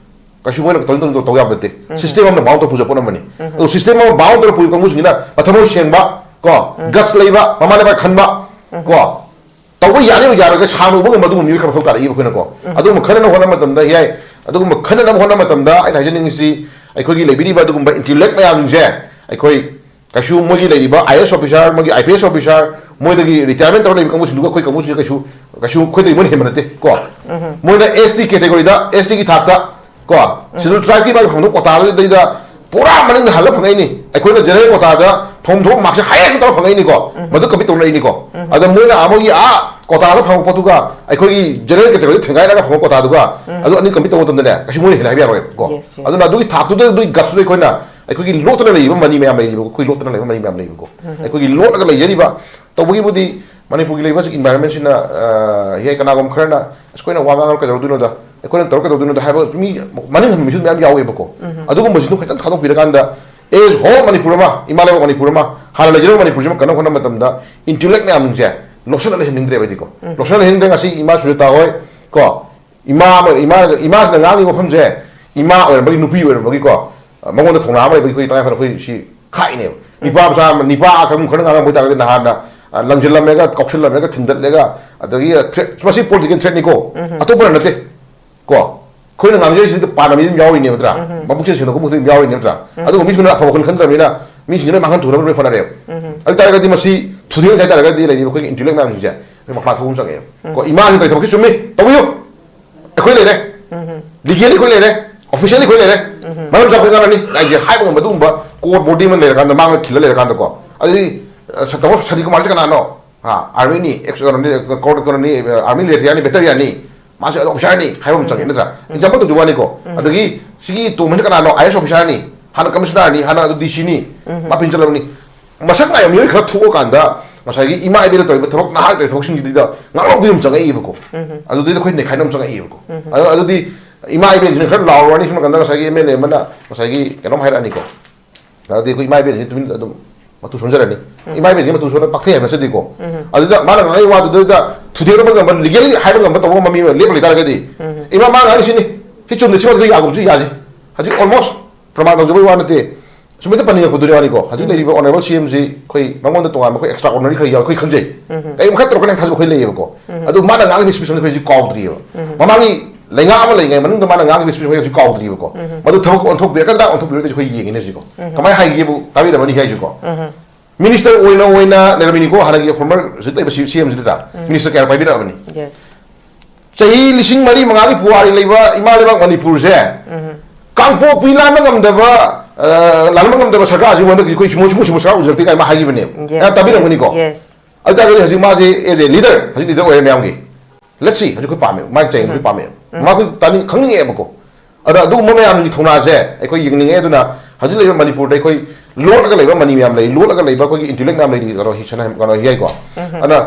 ꯀꯩꯁꯨ ꯃꯣꯏꯅ ꯇꯧꯅꯤꯡ ꯇꯧꯅꯤꯡ ꯇꯧ ꯌꯥꯕ ꯅꯠꯇꯦ꯫ ꯁꯤꯁꯇꯦꯝ ꯑꯃꯅ ꯕꯥꯎꯟ ꯇꯧꯔ ꯄꯨꯖ ꯄꯣꯠ ꯑꯃꯅꯤ꯫ ꯑꯗꯣ ꯁꯤꯁꯇꯦꯝ ꯑꯃ ꯕꯥꯎꯟ ꯇꯧꯔ ꯄꯨꯔꯤꯕ ꯀꯥꯡꯕꯨꯁꯤꯡꯁꯤꯅ ꯃꯊꯃꯣꯏ ꯁꯦꯡꯕ, ꯀꯣ, ꯒꯠꯁ ꯂꯩꯕ, ꯃꯃꯥ ꯂꯩꯕꯥꯛ ꯈꯟꯕ, ꯀꯣ, ꯇꯧꯕ ꯌꯥꯅꯤ ꯌꯥꯔꯣꯏꯒ ꯁꯥꯟꯅ ꯎꯕ ꯉꯝꯕ ꯑꯗꯨꯒꯨꯝꯕ ꯃꯤꯑꯣꯏ ꯈꯔ ꯃꯊꯧ ꯇꯥꯔꯛꯏꯕ ꯑꯩꯈꯣꯏꯅꯀꯣ꯫ ꯑꯗꯨꯒꯨꯝꯕ ꯈꯟꯅꯅꯕ ꯍꯣꯠꯅꯕ ꯃꯇꯝꯗ ꯌꯥꯏ꯫ ꯑꯗꯨꯒꯨꯝꯕ ꯈꯟꯅꯅꯕ ꯍꯣꯠꯅꯕ ꯃꯇꯝꯗ ꯑꯩꯅ ꯍꯥꯏꯖꯅꯤꯡꯉꯤꯁꯤ, ꯑꯩꯈꯣꯏꯒꯤ ꯂꯩꯕꯤꯔꯤꯕ ꯑꯗꯨꯒꯨꯝꯕ ꯏꯟꯇꯦꯂꯦꯛ ꯃꯌꯥꯝꯁꯤꯡꯁꯦ ꯑꯩꯈꯣꯏ ꯀꯩꯁꯨ ꯃꯣꯏꯒꯤ ꯂꯩꯔꯤꯕ IAS officer, ꯃꯣꯏꯒꯤ IPS officer, ꯃꯣꯏꯗꯒꯤ ꯔꯤꯇꯥꯌꯔꯃꯦꯟ ꯇꯧꯔ ꯂꯩꯕ ꯀꯥꯡꯕꯨꯁꯤꯡꯗꯨꯒ ꯑꯩꯈꯣꯏ ꯀꯥꯡꯕꯨꯁꯤꯒ ꯀꯩꯁꯨ, ꯀꯩꯁꯨ ꯑꯩꯈꯣꯏꯗꯒꯤ ꯃꯣꯏꯅ ꯍꯦꯟꯕ ꯅꯠꯇꯦ ꯀꯣ꯫ ꯃꯣꯏꯅ ST categoryꯗ, STꯒꯤ ꯊꯥꯛꯇ ꯀꯣ, Scheduled Tribeꯀꯤ ꯃꯥꯒꯤ ꯐꯪꯕ quotaꯗꯨꯗꯩꯗ ꯄꯨꯔꯥ ꯃꯅꯤꯡꯗ ꯍꯜꯂ ꯐꯪꯉꯛꯏꯅꯤ꯫ ꯑꯩꯈꯣꯏꯅ general quotaꯗ ꯐꯪꯐꯝ ꯊꯣꯛꯄ markꯁꯦ highest ꯇꯧꯔ ꯐꯪꯉꯛꯏꯅꯤꯀꯣ꯫ ꯃꯗꯨ compete ꯇꯧꯅꯔꯛꯏꯅꯤꯀꯣ꯫ ꯑꯗ ꯃꯣꯏꯅ ꯑꯥ ꯃꯣꯏꯒꯤ ꯑꯥ quotaꯗ ꯐꯪꯕ ꯄꯣꯠꯇꯨꯒ ꯑꯩꯈꯣꯏꯒꯤ general categoryꯗ ꯊꯦꯡꯒꯥꯏꯔꯒ ꯐꯪꯕ quotaꯗꯨꯒ ꯑꯗꯨ ꯑꯅꯤ compete ꯇꯧꯕ ꯃꯇꯝꯗꯅꯦ ꯀꯩꯁꯨ ꯃꯣꯏꯅ ꯍꯦꯜꯂꯦ ꯍꯥꯏꯕ ꯌꯥꯔꯣꯏꯕꯀꯣ꯫ Yes, yes. ꯑꯗꯨꯅ ꯑꯗꯨꯒꯤ ꯊꯥꯛꯇꯨꯗ, ꯑꯗꯨꯒꯤ gapꯇꯨꯗ ꯑꯩꯈꯣꯏꯅ ꯑꯩꯈꯣꯏꯒꯤ ꯂꯣꯠꯇꯅ ꯂꯩꯔꯤꯕ ꯃꯅꯤ ꯃꯌꯥꯝ ꯂꯩꯔꯤꯕ, ꯑꯩꯈꯣꯏ ꯂꯣꯠꯇꯅ ꯂꯩꯕ ꯃꯅꯤ ꯃꯌꯥꯝ ꯂꯩꯕꯀꯣ꯫ ꯑꯩꯈꯣꯏꯒꯤ ꯂꯣꯠꯂꯒ ꯂꯩꯖꯔꯤꯕ, ꯇꯧꯕꯒꯤꯕꯨꯗꯤ ꯃꯅꯤꯄꯨꯔꯒꯤ ꯂꯩꯕ ꯍꯧꯖꯤꯛ environmentꯁꯤꯅ, ꯑ, ꯍꯦꯛ ꯀꯅꯥꯒꯨꯝꯕ ꯈꯔꯅ, "ꯑꯁ, ꯑꯩꯈꯣꯏꯅ ꯋꯥ ꯉꯥꯡꯉꯒ ꯀꯩꯗꯧꯗꯣꯏꯅꯣꯗ, ꯑꯩꯈꯣꯏꯅ ꯇꯧꯔꯒ ꯀꯩꯗꯧꯗꯣꯏꯅꯣꯗ" ꯍꯥꯏꯕ ꯃꯤ ꯃꯅꯤꯡ ꯍꯟꯕ ꯃꯤꯁꯨ ꯃꯌꯥꯝ ꯌꯥꯎꯋꯦꯕꯀꯣ꯫ ꯑꯗꯨꯒꯨꯝꯕꯁꯤꯡꯗꯨ ꯈꯤꯇꯪ ꯊꯥꯗꯣꯛꯄꯤꯔꯀꯥꯟꯗ, as whole ꯃꯅꯤꯄꯨꯔ ꯑꯃ, ꯏꯃꯥ ꯂꯩꯕꯥꯛ ꯃꯅꯤꯄꯨꯔ ꯑꯃ, ꯍꯥꯟꯅ ꯂꯩꯖꯔꯝꯕ ꯃꯅꯤꯄꯨꯔꯁꯤꯃ ꯀꯟꯅ ꯍꯣꯠꯅꯕ ꯃꯇꯝꯗ intellectual ꯃꯌꯥꯝꯁꯤꯡꯁꯦ ꯂꯧꯁꯤꯜꯂ ꯂꯩꯍꯟꯅꯤꯡꯗ꯭ꯔꯦꯕ ꯑꯩꯗꯤꯀꯣ꯫ ꯂꯧꯁꯤꯜꯂ ꯂꯩꯍꯟꯅꯤꯡꯗ꯭ꯔꯦ꯫ ꯉꯁꯤ ꯏꯃꯥ ꯁꯨꯖꯥꯇꯥ ꯍꯣꯏ ꯀꯣ, ꯏꯃꯥ ꯑꯃ, ꯏꯃꯥ, ꯏꯃꯥꯁꯤꯅ ꯉꯥꯡꯉꯤꯕ ꯋꯥꯐꯝꯁꯦ, ꯏꯃꯥ ꯑꯣꯏꯔꯝꯕꯒꯤ, ꯅꯨꯄꯤ ꯑꯣꯏꯔꯝꯕꯒꯤꯀꯣ, ꯃꯉꯣꯟꯗ ꯊꯧꯅꯥ ꯑꯃ ꯂꯩꯕꯒꯤ ꯑꯩꯈꯣꯏ ꯇꯉꯥꯏ ꯐꯗꯅ ꯑꯩꯈꯣꯏ ꯁꯤ ꯈꯥꯛꯏꯅꯦꯕ꯫ ꯅꯤꯄꯥ ꯃꯆꯥ ꯑꯃ, ꯅꯤꯄꯥ ꯑꯀꯪ ꯈꯔ ꯉꯥꯡꯉꯝꯕ ꯑꯣꯏꯇꯥꯔꯒꯗꯤ ꯅꯍꯥꯟꯅ, ꯑ, ꯂꯪꯁꯤꯜꯂꯝꯃꯦꯒ, ꯀꯧꯁꯤꯜꯂꯝꯃꯦꯒ, ꯊꯤꯟꯗꯠꯂꯦꯒ, ꯑꯗꯒꯤ threat, ꯃꯁꯤ political threatꯅꯤꯀꯣ, ꯑꯇꯣꯞꯄꯅ ꯅꯠꯇꯦ ꯀꯣ꯫ ꯑꯩꯈꯣꯏꯅ ꯉꯥꯡꯖꯔꯤꯁꯤꯗ ꯄꯥꯟꯅꯕ ꯃꯤ ꯑꯗꯨꯝ ꯌꯥꯎꯔꯤꯅꯦꯕ ꯅꯠꯇ꯭ꯔꯥ? ꯃꯕꯨꯛ ꯆꯦꯜ ꯁꯦꯡꯗꯣꯛꯄ ꯃꯈꯩ ꯑꯗꯨꯝ ꯌꯥꯎꯔꯤꯅꯦ ꯅꯠꯇ꯭ꯔꯥ? ꯑꯗꯨꯒ ꯃꯤꯁꯤꯡꯗꯨꯅ ꯑꯐꯕ ꯋꯥꯈꯜ ꯈꯟꯗ꯭ꯔꯕꯅꯤꯅ ꯃꯤꯁꯤꯡꯁꯤꯅ ꯃꯥꯡꯍꯟ ꯊꯣꯛꯅꯕ ꯂꯣꯏ ꯍꯣꯠꯅꯔꯦꯕ꯫ ꯑꯗꯨ ꯇꯥꯔꯒꯗꯤ ꯃꯁꯤ ꯊꯨꯗꯦꯛꯅꯁꯦ ꯍꯥꯏ ꯇꯥꯔꯒꯗꯤ ꯂꯩꯔꯤꯕ ꯑꯩꯈꯣꯏꯒꯤ intellectual ꯃꯌꯥꯝꯁꯤꯡꯁꯦ ꯑꯩꯈꯣꯏ ꯃꯈꯥ ꯊꯣꯛꯄ ꯑꯃ ꯆꯪꯉꯛꯑꯦꯕ꯫ ꯀꯣ, ꯏꯃꯥꯁꯤꯅ ꯇꯧꯔꯤ ꯊꯕꯛꯁꯤ ꯆꯨꯝꯃꯤ, ꯇꯧꯕꯤꯌꯨ꯫ ꯑꯩꯈꯣꯏ ꯂꯩꯔꯦ꯫ Legally ꯑꯩꯈꯣꯏ ꯂꯩꯔꯦ꯫ Officially ꯑꯩꯈꯣꯏ ꯂꯩꯔꯦ꯫ ꯃꯔꯝ ꯆꯥꯕ ꯉꯥꯡꯅꯅꯤ꯫ ꯍꯥꯏꯗꯤ ꯍꯥꯏꯕ ꯉꯝꯕ ꯑꯗꯨꯒꯨꯝꯕ core body ꯑꯃ ꯂꯩꯔꯀꯥꯟꯗ, ꯃꯥꯡꯗ ꯈꯤꯜꯂ ꯂꯩꯔꯀꯥꯟꯗꯀꯣ꯫ ꯑꯗꯨꯗꯤ, ꯑ, ꯁ-, ꯇꯥꯃꯣ ꯁꯅꯤꯜ ꯀꯨꯃꯥꯔꯁꯦ ꯀꯅꯥꯅꯣ? ꯑ, armyꯅꯤ, ex ꯀꯩꯅꯣꯅꯤ, ꯀꯣꯔ-, ꯀꯩꯅꯣꯅꯤ, ꯑ, army veteranꯅꯤ, veteranꯅꯤ꯫ ꯃꯥꯁꯦ officerꯅꯤ ꯍꯥꯏꯕ ꯑꯃ ꯆꯪꯉꯦ ꯅꯠꯇ꯭ꯔꯥ? Example ꯇꯧꯖꯕ ꯋꯥꯅꯤꯀꯣ꯫ ꯑꯗꯒꯤ ꯁꯤꯒꯤ ꯇꯣꯝꯕꯁꯤꯅ ꯀꯅꯥꯅꯣ? IAS officerꯅꯤ, ꯍꯥꯟꯅ commissionerꯅꯤ, ꯍꯥꯟꯅ ꯑꯗꯨ DCꯅꯤ, ꯃꯥ pension ꯂꯧꯔꯕꯅꯤ꯫ ꯃꯁꯛ ꯅꯥꯏꯕ ꯃꯤꯑꯣꯏ ꯈꯔ ꯊꯣꯛꯑꯀꯥꯟꯗ ꯉꯁꯥꯏꯒꯤ ꯏꯃꯥ ꯏꯕꯦꯟꯅ ꯇꯧꯔꯤꯕ ꯊꯕꯛ, ꯅꯍꯥꯛ ꯇꯧꯔꯤꯕ ꯊꯕꯛꯁꯤꯡꯁꯤꯗ ꯉꯥꯡꯂꯧꯕꯤ ꯑꯃ ꯆꯪꯉꯛꯏꯕꯀꯣ꯫ ꯑꯗꯨꯗꯩꯗ ꯑꯩꯈꯣꯏ ꯅꯩꯈꯥꯏꯅꯕ ꯑꯃ ꯆꯪꯉꯛꯏꯕꯀꯣ꯫ ꯑꯗꯣ ꯑꯗꯨꯗꯤ ꯏꯃꯥ ꯏꯕꯦꯟꯁꯤꯅ ꯈꯔ ꯂꯥꯎꯔꯨꯔꯅꯤ, ꯁꯣꯝ ꯅꯥꯀꯟꯗ ꯉꯁꯥꯏꯒꯤ MLA ꯑꯃꯅ ꯉꯁꯥꯏꯒꯤ ꯀꯩꯅꯣꯝ ꯍꯥꯏꯔꯛꯑꯅꯤꯀꯣ꯫ ꯑꯗꯨꯗꯤ ꯑꯩꯈꯣꯏ ꯏꯃꯥ ꯏꯕꯦꯟꯁꯤ ꯇꯨꯃꯤꯟ ꯑꯗꯨꯝ ꯃꯇꯨ ꯁꯣꯟꯖꯔꯅꯤ꯫ ꯏꯃꯥ ꯏꯕꯦꯟꯁꯤ ꯃꯇꯨ ꯁꯣꯟꯅ ꯄꯥꯛꯊꯩ ꯍꯥꯏꯕ ꯅꯠꯆꯗꯦꯀꯣ꯫ ꯑꯗꯨꯗ ꯃꯥꯅ ꯉꯥꯡꯉꯛꯏ ꯋꯥꯗꯨꯗ ꯊꯨꯗꯦꯛꯅꯕ ꯉꯝꯕ, legally ꯍꯥꯏꯕ ꯉꯝꯕ, ꯇꯧꯕ ꯉꯝꯕ ꯃꯤ ꯑꯃ ꯂꯦꯞꯄ ꯂꯩꯇꯥꯔꯒꯗꯤ, ꯏꯃꯥ, ꯃꯥ ꯉꯥꯡꯉꯤꯁꯤꯅꯤ, ꯁꯤ ꯆꯨꯝꯗꯦ, ꯁꯤ ꯋꯥꯗꯨ ꯌꯥꯒꯨꯝꯁꯨ ꯌꯥꯁꯤ꯫ ꯍꯧꯖꯤꯛ almost ꯄ꯭ꯔꯃꯥꯟ ꯇꯧꯖꯕꯒꯤ ꯋꯥ ꯅꯠꯇꯦ꯫ ꯁꯨꯃꯥꯏꯅ ꯄꯟꯅꯤꯡꯉꯛꯄꯗꯨꯅꯤ ꯋꯥꯅꯤꯀꯣ, ꯍꯧꯖꯤꯛ ꯂꯩꯔꯤꯕ ꯑꯣꯅꯔꯦꯕꯜ ꯁꯤ ꯑꯦꯝꯁꯤ ꯑꯩꯈꯣꯏ ꯃꯉꯣꯟꯗ ꯇꯣꯉꯥꯟꯕ ꯑꯩꯈꯣꯏ ꯑꯦꯛꯁꯇ꯭ꯔꯥ ꯑꯣꯔꯗꯤꯅꯔꯤ ꯈꯔ ꯌꯥꯎꯏ, ꯑꯩꯈꯣꯏ ꯈꯪꯖꯩ꯫ ꯀꯩꯒꯨꯝꯕ ꯈꯔ ꯇꯧꯔꯛꯀꯅꯤ ꯊꯥꯖꯕ ꯑꯩꯈꯣꯏ ꯂꯩꯌꯦꯕꯀꯣ꯫ ꯑꯗꯨ ꯃꯥꯅ ꯉꯥꯡꯉꯤꯕ ꯁ꯭ꯄꯤꯆ ꯑꯩꯈꯣꯏ ꯍꯧꯖꯤꯛ ꯀꯥꯎꯗ꯭ꯔꯤꯑꯕ꯫ ꯃꯃꯥꯡꯒꯤ ꯂꯩꯉꯥꯛ ꯑꯃ ꯂꯩꯔꯤꯉꯩ ꯃꯅꯨꯡꯗ ꯃꯥꯅ ꯉꯥꯡꯉꯤꯕ ꯁ꯭ꯄꯤꯆ ꯑꯩꯈꯣꯏ ꯍꯧꯖꯤꯛ ꯀꯥꯎꯗ꯭ꯔꯤꯕꯀꯣ꯫ ꯃꯗꯨ ꯊꯕꯛ ꯑꯣꯟꯊꯣꯛꯄꯤꯔꯛꯀꯗ꯭ꯔꯥ ꯑꯣꯟꯊꯣꯛꯄꯤꯔꯣꯏꯗ꯭ꯔꯥ ꯑꯩꯈꯣꯏ ꯌꯦꯡꯉꯤꯅꯦ ꯍꯧꯖꯤꯛꯀꯣ꯫ ꯀꯃꯥꯏꯅ ꯍꯥꯏꯒꯦꯕꯨ ꯇꯥꯕꯤꯔꯝꯃꯅꯤ ꯍꯥꯏꯁꯤꯀꯣ꯫ ꯃꯤꯅꯤꯁꯇꯔ ꯑꯣꯏꯅ ꯑꯣꯏꯅ ꯂꯩꯔꯝꯃꯤꯅꯤꯀꯣ, ꯍꯥꯟꯅꯒꯤ ꯐꯣꯔꯃꯔ ꯍꯧꯖꯤꯛ ꯂꯩꯕ ꯁꯤ ꯑꯦꯝꯁꯤ ꯅꯠꯇ꯭ꯔꯥ? ꯃꯤꯅꯤꯁꯇꯔ ꯀꯌꯥ ꯄꯥꯏꯕꯤꯔꯛꯑꯕꯅꯤ? ꯆꯍꯤ ꯂꯤꯁꯤꯡ ꯃꯔꯤ ꯃꯉꯥꯒꯤ ꯄꯨꯋꯥꯔꯤ ꯂꯩꯕ ꯏꯃꯥ ꯂꯩꯕꯥꯛ ꯃꯅꯤꯄꯨꯔꯁꯦ ꯀꯥꯡꯄꯣꯛꯄꯤ ꯂꯥꯟꯕ ꯉꯝꯗꯕ, ꯑ, ꯂꯥꯟꯕ ꯉꯝꯗꯕ ꯁꯔꯀꯥꯔꯁꯤꯕꯨ ꯍꯟꯗꯛꯀꯤ ꯑꯩꯈꯣꯏ ꯁꯨꯃꯣ ꯁꯨꯃꯣ ꯁꯨꯃꯣ ꯁꯔꯀꯥꯔ ꯎꯖꯔꯛꯇꯦ ꯀꯥꯏꯅ ꯃꯥ ꯍꯥꯏꯈꯤꯕꯅꯦꯕ꯫ ꯌꯥꯝ ꯇꯥꯕꯤꯔꯝꯒꯅꯤꯀꯣ꯫ ꯑꯗꯨ ꯇꯥꯔꯒꯗꯤ ꯍꯧꯖꯤꯛ ꯃꯥꯁꯦ as a leader, ꯍꯧꯖꯤꯛ ꯂꯤꯗꯔ ꯑꯣꯏꯔꯦ ꯃꯌꯥꯝꯒꯤ꯫ Let's see, ꯍꯧꯖꯤꯛ ꯑꯩꯈꯣꯏ ꯄꯥꯝꯃꯦꯕ, ꯃꯥꯒꯤ ꯆꯌꯦꯡ ꯑꯩꯈꯣꯏ ꯄꯥꯝꯃꯦꯕ꯫ ꯃꯥ ꯑꯩꯈꯣꯏ ꯇꯥꯅꯤꯡ ꯈꯪꯅꯤꯡꯉꯦꯕꯀꯣ꯫ ꯑꯗ ꯑꯗꯨꯒꯨꯝꯕ ꯃꯌꯥꯝꯒꯤ ꯊꯧꯅꯥꯁꯦ ꯑꯩꯈꯣꯏ ꯌꯦꯡꯅꯤꯡꯉꯦ꯫ ꯑꯗꯨꯅ ꯍꯧꯖꯤꯛ ꯂꯩꯔꯤꯕ ꯃꯅꯤꯄꯨꯔꯗ ꯑꯩꯈꯣꯏ ꯂꯣꯠꯂꯒ ꯂꯩꯕ ꯃꯅꯤ ꯃꯌꯥꯝ ꯂꯩ, ꯂꯣꯠꯂꯒ ꯂꯩꯕ ꯑꯩꯈꯣꯏꯒꯤ ꯏꯟꯇꯦꯂꯦꯛ ꯃꯌꯥꯝ ꯂꯩꯔꯤ, ꯀꯩꯅꯣ ꯍꯤ-, ꯁꯅꯥ-, ꯀꯩꯅꯣ ꯍꯤꯌꯥꯏꯀꯣ꯫ ꯑꯗꯨꯅ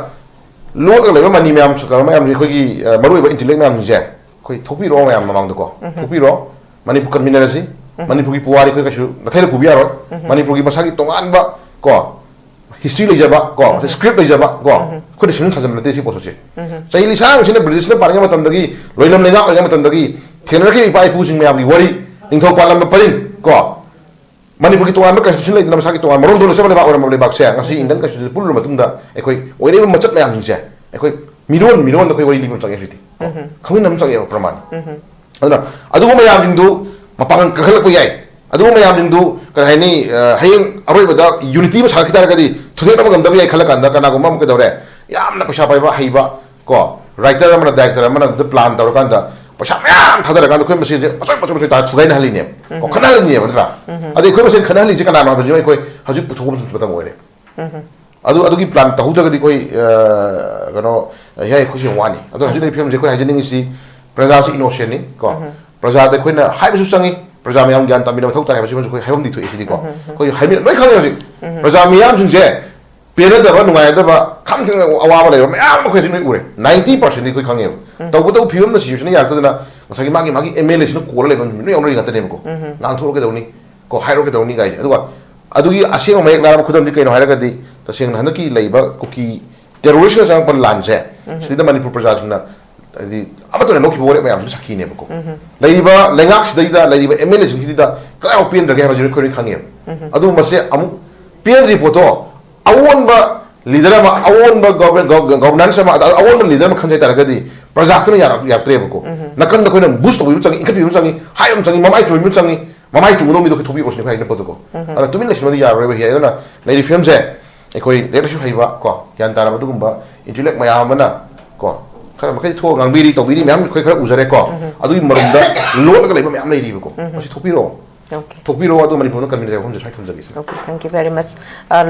ꯂꯣꯠꯂꯒ ꯂꯩꯕ ꯃꯅꯤ ꯃꯌꯥꯝ, ꯀꯩꯅꯣ ꯃꯌꯥꯝꯁꯦ ꯑꯩꯈꯣꯏꯒꯤ, ꯑ, ꯃꯔꯨꯑꯣꯏꯕ ꯏꯟꯇꯦꯂꯦꯛ ꯃꯌꯥꯝꯁꯤꯡꯁꯦ ꯑꯩꯈꯣꯏ ꯊꯣꯛꯄꯤꯔꯣ, ꯃꯌꯥꯝ ꯃꯃꯥꯡꯗꯀꯣ ꯊꯣꯛꯄꯤꯔꯣ꯫ ꯃꯅꯤꯄꯨꯔ ꯀꯟꯃꯤꯟꯅꯔꯁꯤ꯫ ꯃꯅꯤꯄꯨꯔꯒꯤ ꯄꯨꯋꯥꯔꯤ ꯑꯩꯈꯣꯏ ꯀꯩꯁꯨ ꯅꯥꯊꯩꯔ ꯄꯨꯕ ꯌꯥꯔꯣꯏ꯫ ꯃꯅꯤꯄꯨꯔꯒꯤ ꯃꯁꯥꯒꯤ ꯇꯣꯉꯥꯟꯕ ꯀꯣ ꯍꯤꯁꯇ꯭ꯔꯤ ꯂꯩꯖꯕ ꯀꯣ, ꯁ꯭ꯀ꯭ꯔꯤꯞ ꯂꯩꯖꯕ ꯀꯣ, ꯑꯩꯈꯣꯏꯅ ꯁꯤꯟꯐꯝ ꯁꯥꯖꯟꯕ ꯅꯠꯇꯦ ꯁꯤ ꯄꯣꯠꯁꯦ꯫ ꯆꯍꯤ ꯂꯤꯁꯥꯡꯁꯤꯅ ꯕ꯭ꯔꯤꯇꯤꯁꯅ ꯄꯥꯜꯂꯤꯉꯩ ꯃꯇꯝꯗꯒꯤ, ꯂꯣꯏꯂꯝ ꯂꯩꯉꯥꯛ ꯑꯣꯏꯔꯤꯉꯩ ꯃꯇꯝꯗꯒꯤ ꯊꯦꯡꯅꯔꯛꯈꯤꯕ ꯏꯄꯥ ꯏꯄꯨꯁꯤꯡ ꯃꯌꯥꯝꯒꯤ ꯋꯥꯔꯤ, ꯅꯤꯡꯊꯧ ꯄꯥꯜꯂꯝꯕ ꯄꯔꯤꯡ ꯀꯣ, ꯃꯅꯤꯄꯨꯔꯒꯤ ꯇꯣꯉꯥꯟꯕ ꯀꯟꯁꯇꯤꯇ꯭ꯌꯨꯁꯟ ꯂꯩꯇꯅ ꯃꯁꯥꯒꯤ ꯇꯣꯉꯥꯟꯕ ꯃꯔꯣꯝꯗꯣꯝ ꯂꯣꯏꯁꯤꯟꯕ ꯂꯩꯕꯥꯛ ꯑꯣꯏꯔꯝꯕ ꯂꯩꯕꯥꯛꯁꯦ ꯉꯁꯤ ꯏꯟꯗꯤꯌꯟ ꯀꯟꯁꯇꯤꯇ꯭ꯌꯨꯁꯟ ꯄꯨꯜꯂꯨꯔ ꯃꯇꯨꯡꯗ ꯑꯩꯈꯣꯏ ꯑꯣꯏꯔꯛꯏꯕ ꯃꯆꯠ ꯃꯌꯥꯝꯁꯤꯡꯁꯦ ꯑꯩꯈꯣꯏ ꯃꯤꯔꯣꯟ ꯃꯤꯔꯣꯟꯗ ꯑꯩꯈꯣꯏ ꯋꯥꯔꯤ ꯂꯤꯕ ꯑꯃ ꯆꯪꯉꯦ ꯍꯧꯖꯤꯛꯇꯤ꯫ ꯈꯪꯃꯤꯟꯅꯕ ꯑꯃ ꯆꯪꯉꯦꯕ ꯄ꯭ꯔꯃꯥꯟ꯫ ꯑꯗꯨꯅ ꯑꯗꯨꯒꯨꯝꯕ ꯃꯌꯥꯝꯁꯤꯡꯗꯨ ꯃꯄꯥꯡꯒꯜ ꯀꯟꯈꯠꯂꯛꯄ ꯌꯥꯏ꯫ ꯑꯗꯨꯒꯨꯝꯕ ꯃꯌꯥꯝꯁꯤꯡꯗꯨ ꯀꯔꯤ ꯍꯥꯏꯅꯤ, ꯑ, ꯍꯌꯦꯡ ꯑꯔꯣꯏꯕꯗ ꯌꯨꯅꯤꯇꯤ ꯑꯃ ꯁꯥꯒꯠꯈꯤ ꯇꯥꯔꯒꯗꯤ ꯊꯨꯗꯦꯛꯅꯕ ꯉꯝꯗꯕ ꯌꯥꯏ ꯈꯜꯂ ꯀꯥꯟꯗ ꯀꯅꯥꯒꯨꯝꯕ ꯑꯃ ꯀꯩꯗꯧꯔꯦ, ꯌꯥꯝꯅ ꯄꯩꯁꯥ ꯄꯥꯏꯕ ꯍꯩꯕ ꯀꯣ, ꯔꯥꯏꯇꯔ ꯑꯃꯅ ꯗꯥꯏꯔꯦꯛꯇꯔ ꯑꯃꯅ ꯑꯗꯨꯗ ꯄ꯭ꯂꯥꯟ ꯇꯧꯔꯀꯥꯟꯗ ꯄꯩꯁꯥ ꯃꯌꯥꯝ ꯊꯥꯗꯔꯀꯥꯟꯗ ꯑꯩꯈꯣꯏ ꯃꯁꯦꯟꯁꯦ ꯑꯆꯣꯏ ꯑꯆꯣꯏ ꯑꯆꯣꯏ ꯇꯥꯔ ꯊꯨꯒꯥꯏꯅꯍꯜꯂꯤꯅꯦꯕ ꯀꯣ, ꯈꯠꯅꯍꯜꯂꯤꯅꯦꯕ ꯅꯠꯇ꯭ꯔꯥ? ꯑꯗꯩ ꯑꯩꯈꯣꯏ ꯃꯁꯦꯟ ꯈꯠꯅꯍꯜꯂꯤꯁꯦ ꯀꯅꯥꯅꯣ ꯍꯥꯏꯕꯁꯤ ꯑꯩꯈꯣꯏ ꯍꯧꯖꯤꯛ ꯄꯨꯊꯣꯛꯄ ꯃꯇꯝ ꯑꯣꯏꯔꯦ꯫ ꯑꯗꯨ, ꯑꯗꯨꯒꯤ ꯄ꯭ꯂꯥꯟ ꯇꯧꯍꯧꯗ꯭ꯔꯒꯗꯤ ꯑꯩꯈꯣꯏ, ꯑ, ꯀꯩꯅꯣ, ꯌꯥꯏ, ꯑꯩꯈꯣꯏꯁꯨ ꯌꯥꯝ ꯋꯥꯅꯤ꯫ ꯑꯗꯨꯅ ꯍꯧꯖꯤꯛ ꯂꯩꯔꯤꯕ ꯐꯤꯕꯝꯁꯦ ꯑꯩꯈꯣꯏꯅ ꯍꯥꯏꯖꯅꯤꯡꯉꯤꯁꯤ ꯄ꯭ꯔꯖꯥꯁꯤ ꯏꯅꯣꯁꯦꯟꯅꯤ ꯀꯣ꯫ ꯄ꯭ꯔꯖꯥꯗ ꯑꯩꯈꯣꯏꯅ ꯍꯥꯏꯕꯁꯨ ꯆꯪꯉꯤ, ꯄ꯭ꯔꯖꯥ ꯃꯌꯥꯝ ꯒ꯭ꯌꯥꯟ ꯇꯥꯃꯤꯟꯅꯕ ꯃꯊꯧ ꯇꯥꯏ ꯍꯥꯏꯕꯁꯤꯃꯁꯨ ꯑꯩꯈꯣꯏ ꯍꯥꯏꯐꯝꯗꯤ ꯊꯣꯛꯑꯦ ꯁꯤꯗꯤꯀꯣ꯫ ꯑꯩꯈꯣꯏ ꯍꯥꯏꯃꯤꯟ-, ꯂꯣꯏ ꯈꯪꯉꯦ ꯍꯧꯖꯤꯛ꯫ ꯄ꯭ꯔꯖꯥ ꯃꯤꯌꯥꯝꯁꯤꯡꯁꯦ ꯄꯦꯟꯅꯗꯕ, ꯅꯨꯡꯉꯥꯏꯅꯗꯕ, ꯈꯝ ꯊꯦꯡꯅ ꯑꯋꯥꯕ ꯂꯩꯕ ꯃꯌꯥꯝ ꯑꯃ ꯑꯩꯈꯣꯏ ꯍꯧꯖꯤꯛ ꯂꯣꯏ ꯎꯔꯦ꯫ ꯅꯥꯏꯟꯇꯤ ꯄꯥꯔꯁꯦꯟꯗꯤ ꯑꯩꯈꯣꯏ ꯈꯪꯉꯦꯕ꯫ ꯇꯧꯕꯇꯕꯨ ꯐꯤꯕꯝꯗ ꯁꯤꯆꯨꯋꯦꯁꯟ ꯌꯥꯔꯛꯇꯗꯅ ꯉꯁꯥꯏꯒꯤ ꯃꯥꯒꯤ, ꯃꯥꯒꯤ ꯑꯦꯝ ꯑꯦꯜ ꯑꯦꯁꯤꯅ ꯀꯣꯜꯂ ꯂꯩꯕ ꯃꯤ ꯂꯣꯏ ꯌꯥꯎꯅꯔꯤ ꯉꯥꯛꯇꯅꯦꯕꯀꯣ꯫ ꯉꯥꯡꯊꯣꯛꯑ ꯀꯩꯗꯧꯅꯤ? ꯀꯣ, ꯍꯥꯏꯔꯣ ꯀꯩꯗꯧꯅꯤ ꯀꯥꯏꯁꯦ꯫ ꯑꯗꯨꯒ ꯑꯗꯨꯒꯤ ꯑꯁꯦꯡꯕ ꯃꯌꯦꯛ ꯂꯥꯔꯕ ꯈꯨꯗꯝꯗꯤ ꯀꯩꯅꯣ ꯍꯥꯏꯔꯒꯗꯤ, ꯇꯁꯦꯡꯅ ꯍꯟꯗꯛꯀꯤ ꯂꯩꯕ ꯀꯨꯀꯤ ꯇꯦꯔꯣꯔꯤꯁꯅ ꯆꯪꯉꯛꯄ ꯂꯥꯟꯁꯦ, ꯁꯤꯗ ꯃꯅꯤꯄꯨꯔ ꯄ꯭ꯔꯖꯥꯁꯤꯡꯅ ꯍꯥꯏꯗꯤ ꯑꯃꯠꯇꯅ ꯂꯧꯈꯤꯕ ꯋꯥꯔꯦꯞ ꯃꯌꯥꯝꯁꯤꯅ ꯁꯥꯈꯤꯅꯦꯕꯀꯣ꯫ ꯂꯩꯔꯤꯕ ꯂꯩꯉꯥꯛꯁꯤꯗꯩꯗ, ꯂꯩꯔꯤꯕ ꯑꯦꯝ ꯑꯦꯜ ꯑꯦꯁꯤꯡꯁꯤꯗ ꯀꯗꯥꯏꯐꯥꯎ ꯄꯦꯟꯗ꯭ꯔꯒꯦ ꯍꯥꯏꯕꯁꯤ ꯑꯩꯈꯣꯏ ꯂꯣꯏ ꯈꯪꯉꯦꯕ꯫ ꯑꯗꯨ ꯃꯁꯦ ꯑꯃꯨꯛ ꯄꯦꯟꯗ꯭ꯔꯤ ꯄꯣꯠꯇꯣ ꯑꯑꯣꯟꯕ ꯂꯤꯗꯔ ꯑꯃ, ꯑꯑꯣꯟꯕ ꯒꯣꯕꯔꯅꯦꯟꯁ ꯑꯃ, ꯑꯗ ꯑꯑꯣꯟꯕ ꯂꯤꯗꯔ ꯑꯃ ꯈꯟꯖ ꯇꯥꯔꯒꯗꯤ ꯄ꯭ꯔꯖꯥꯇꯅ ꯌꯥꯔꯛ-, ꯌꯥꯔꯛꯇ꯭ꯔꯦꯕꯀꯣ꯫ ꯅꯥꯀꯟꯗ ꯑꯩꯈꯣꯏꯅ ꯕꯨꯁ ꯇꯧꯕꯤꯕ ꯆꯪꯉꯤ, ꯏꯟꯈꯠꯄꯤꯕ ꯆꯪꯉꯤ, ꯍꯥꯏꯕ ꯑꯃ ꯆꯪꯉꯤ, ꯃꯃꯥꯏ ꯆꯨꯝꯍꯟꯕ ꯆꯪꯉꯤ, ꯃꯃꯥꯏ ꯆꯨꯝꯒꯗꯧꯕ ꯃꯤꯗꯣ ꯑꯩꯈꯣꯏ ꯊꯣꯛꯄꯤꯔꯛꯑꯣꯁꯤꯅꯦ ꯑꯩꯈꯣꯏ ꯍꯥꯏꯅ ꯄꯣꯠꯇꯨꯀꯣ꯫ ꯑꯗꯨꯅ ꯇꯨꯃꯤꯟ ꯂꯩꯁꯤꯟꯕꯗꯤ ꯌꯥꯔꯔꯣꯏꯕ ꯍꯤ꯫ ꯑꯗꯨꯅ ꯂꯩꯔꯤ ꯐꯤꯕꯝꯁꯦ ꯑꯩꯈꯣꯏ ꯂꯥꯏꯔꯤꯛ ꯂꯥꯏꯁꯨ ꯍꯩꯕ ꯀꯣ, ꯒ꯭ꯌꯥꯟ ꯇꯥꯔꯕ ꯑꯗꯨꯒꯨꯝꯕ ꯏꯟꯇꯦꯂꯦꯛ ꯃꯌꯥꯝ ꯑꯃꯅ ꯀꯣ, ꯈꯔ ꯃꯈꯩ ꯊꯣꯛꯑꯒ ꯉꯥꯡꯕꯤꯔꯤ, ꯇꯧꯕꯤꯔꯤ ꯃꯌꯥꯝ ꯑꯩꯈꯣꯏ ꯈꯔ ꯎꯖꯔꯦꯀꯣ꯫ ꯑꯗꯨꯒꯤ ꯃꯔꯨꯝꯗ ꯂꯣꯠꯂꯒ ꯂꯩꯕ ꯃꯌꯥꯝ ꯂꯩꯔꯤꯕꯀꯣ꯫ ꯃꯁꯤ ꯊꯣꯛꯄꯤꯔꯛꯑꯣ꯫ Okay. ꯊꯣꯛꯄꯤꯔꯛꯑꯣ, ꯑꯗꯨ ꯃꯅꯤꯄꯨꯔꯗ ꯀꯟꯕꯤꯔꯛꯑꯣ ꯍꯥꯏꯕ ꯋꯥꯐꯝꯁꯦ ꯁ꯭ꯋꯥꯏ ꯊꯝꯖꯒꯦ꯫ Okay, thank you very much. Uh,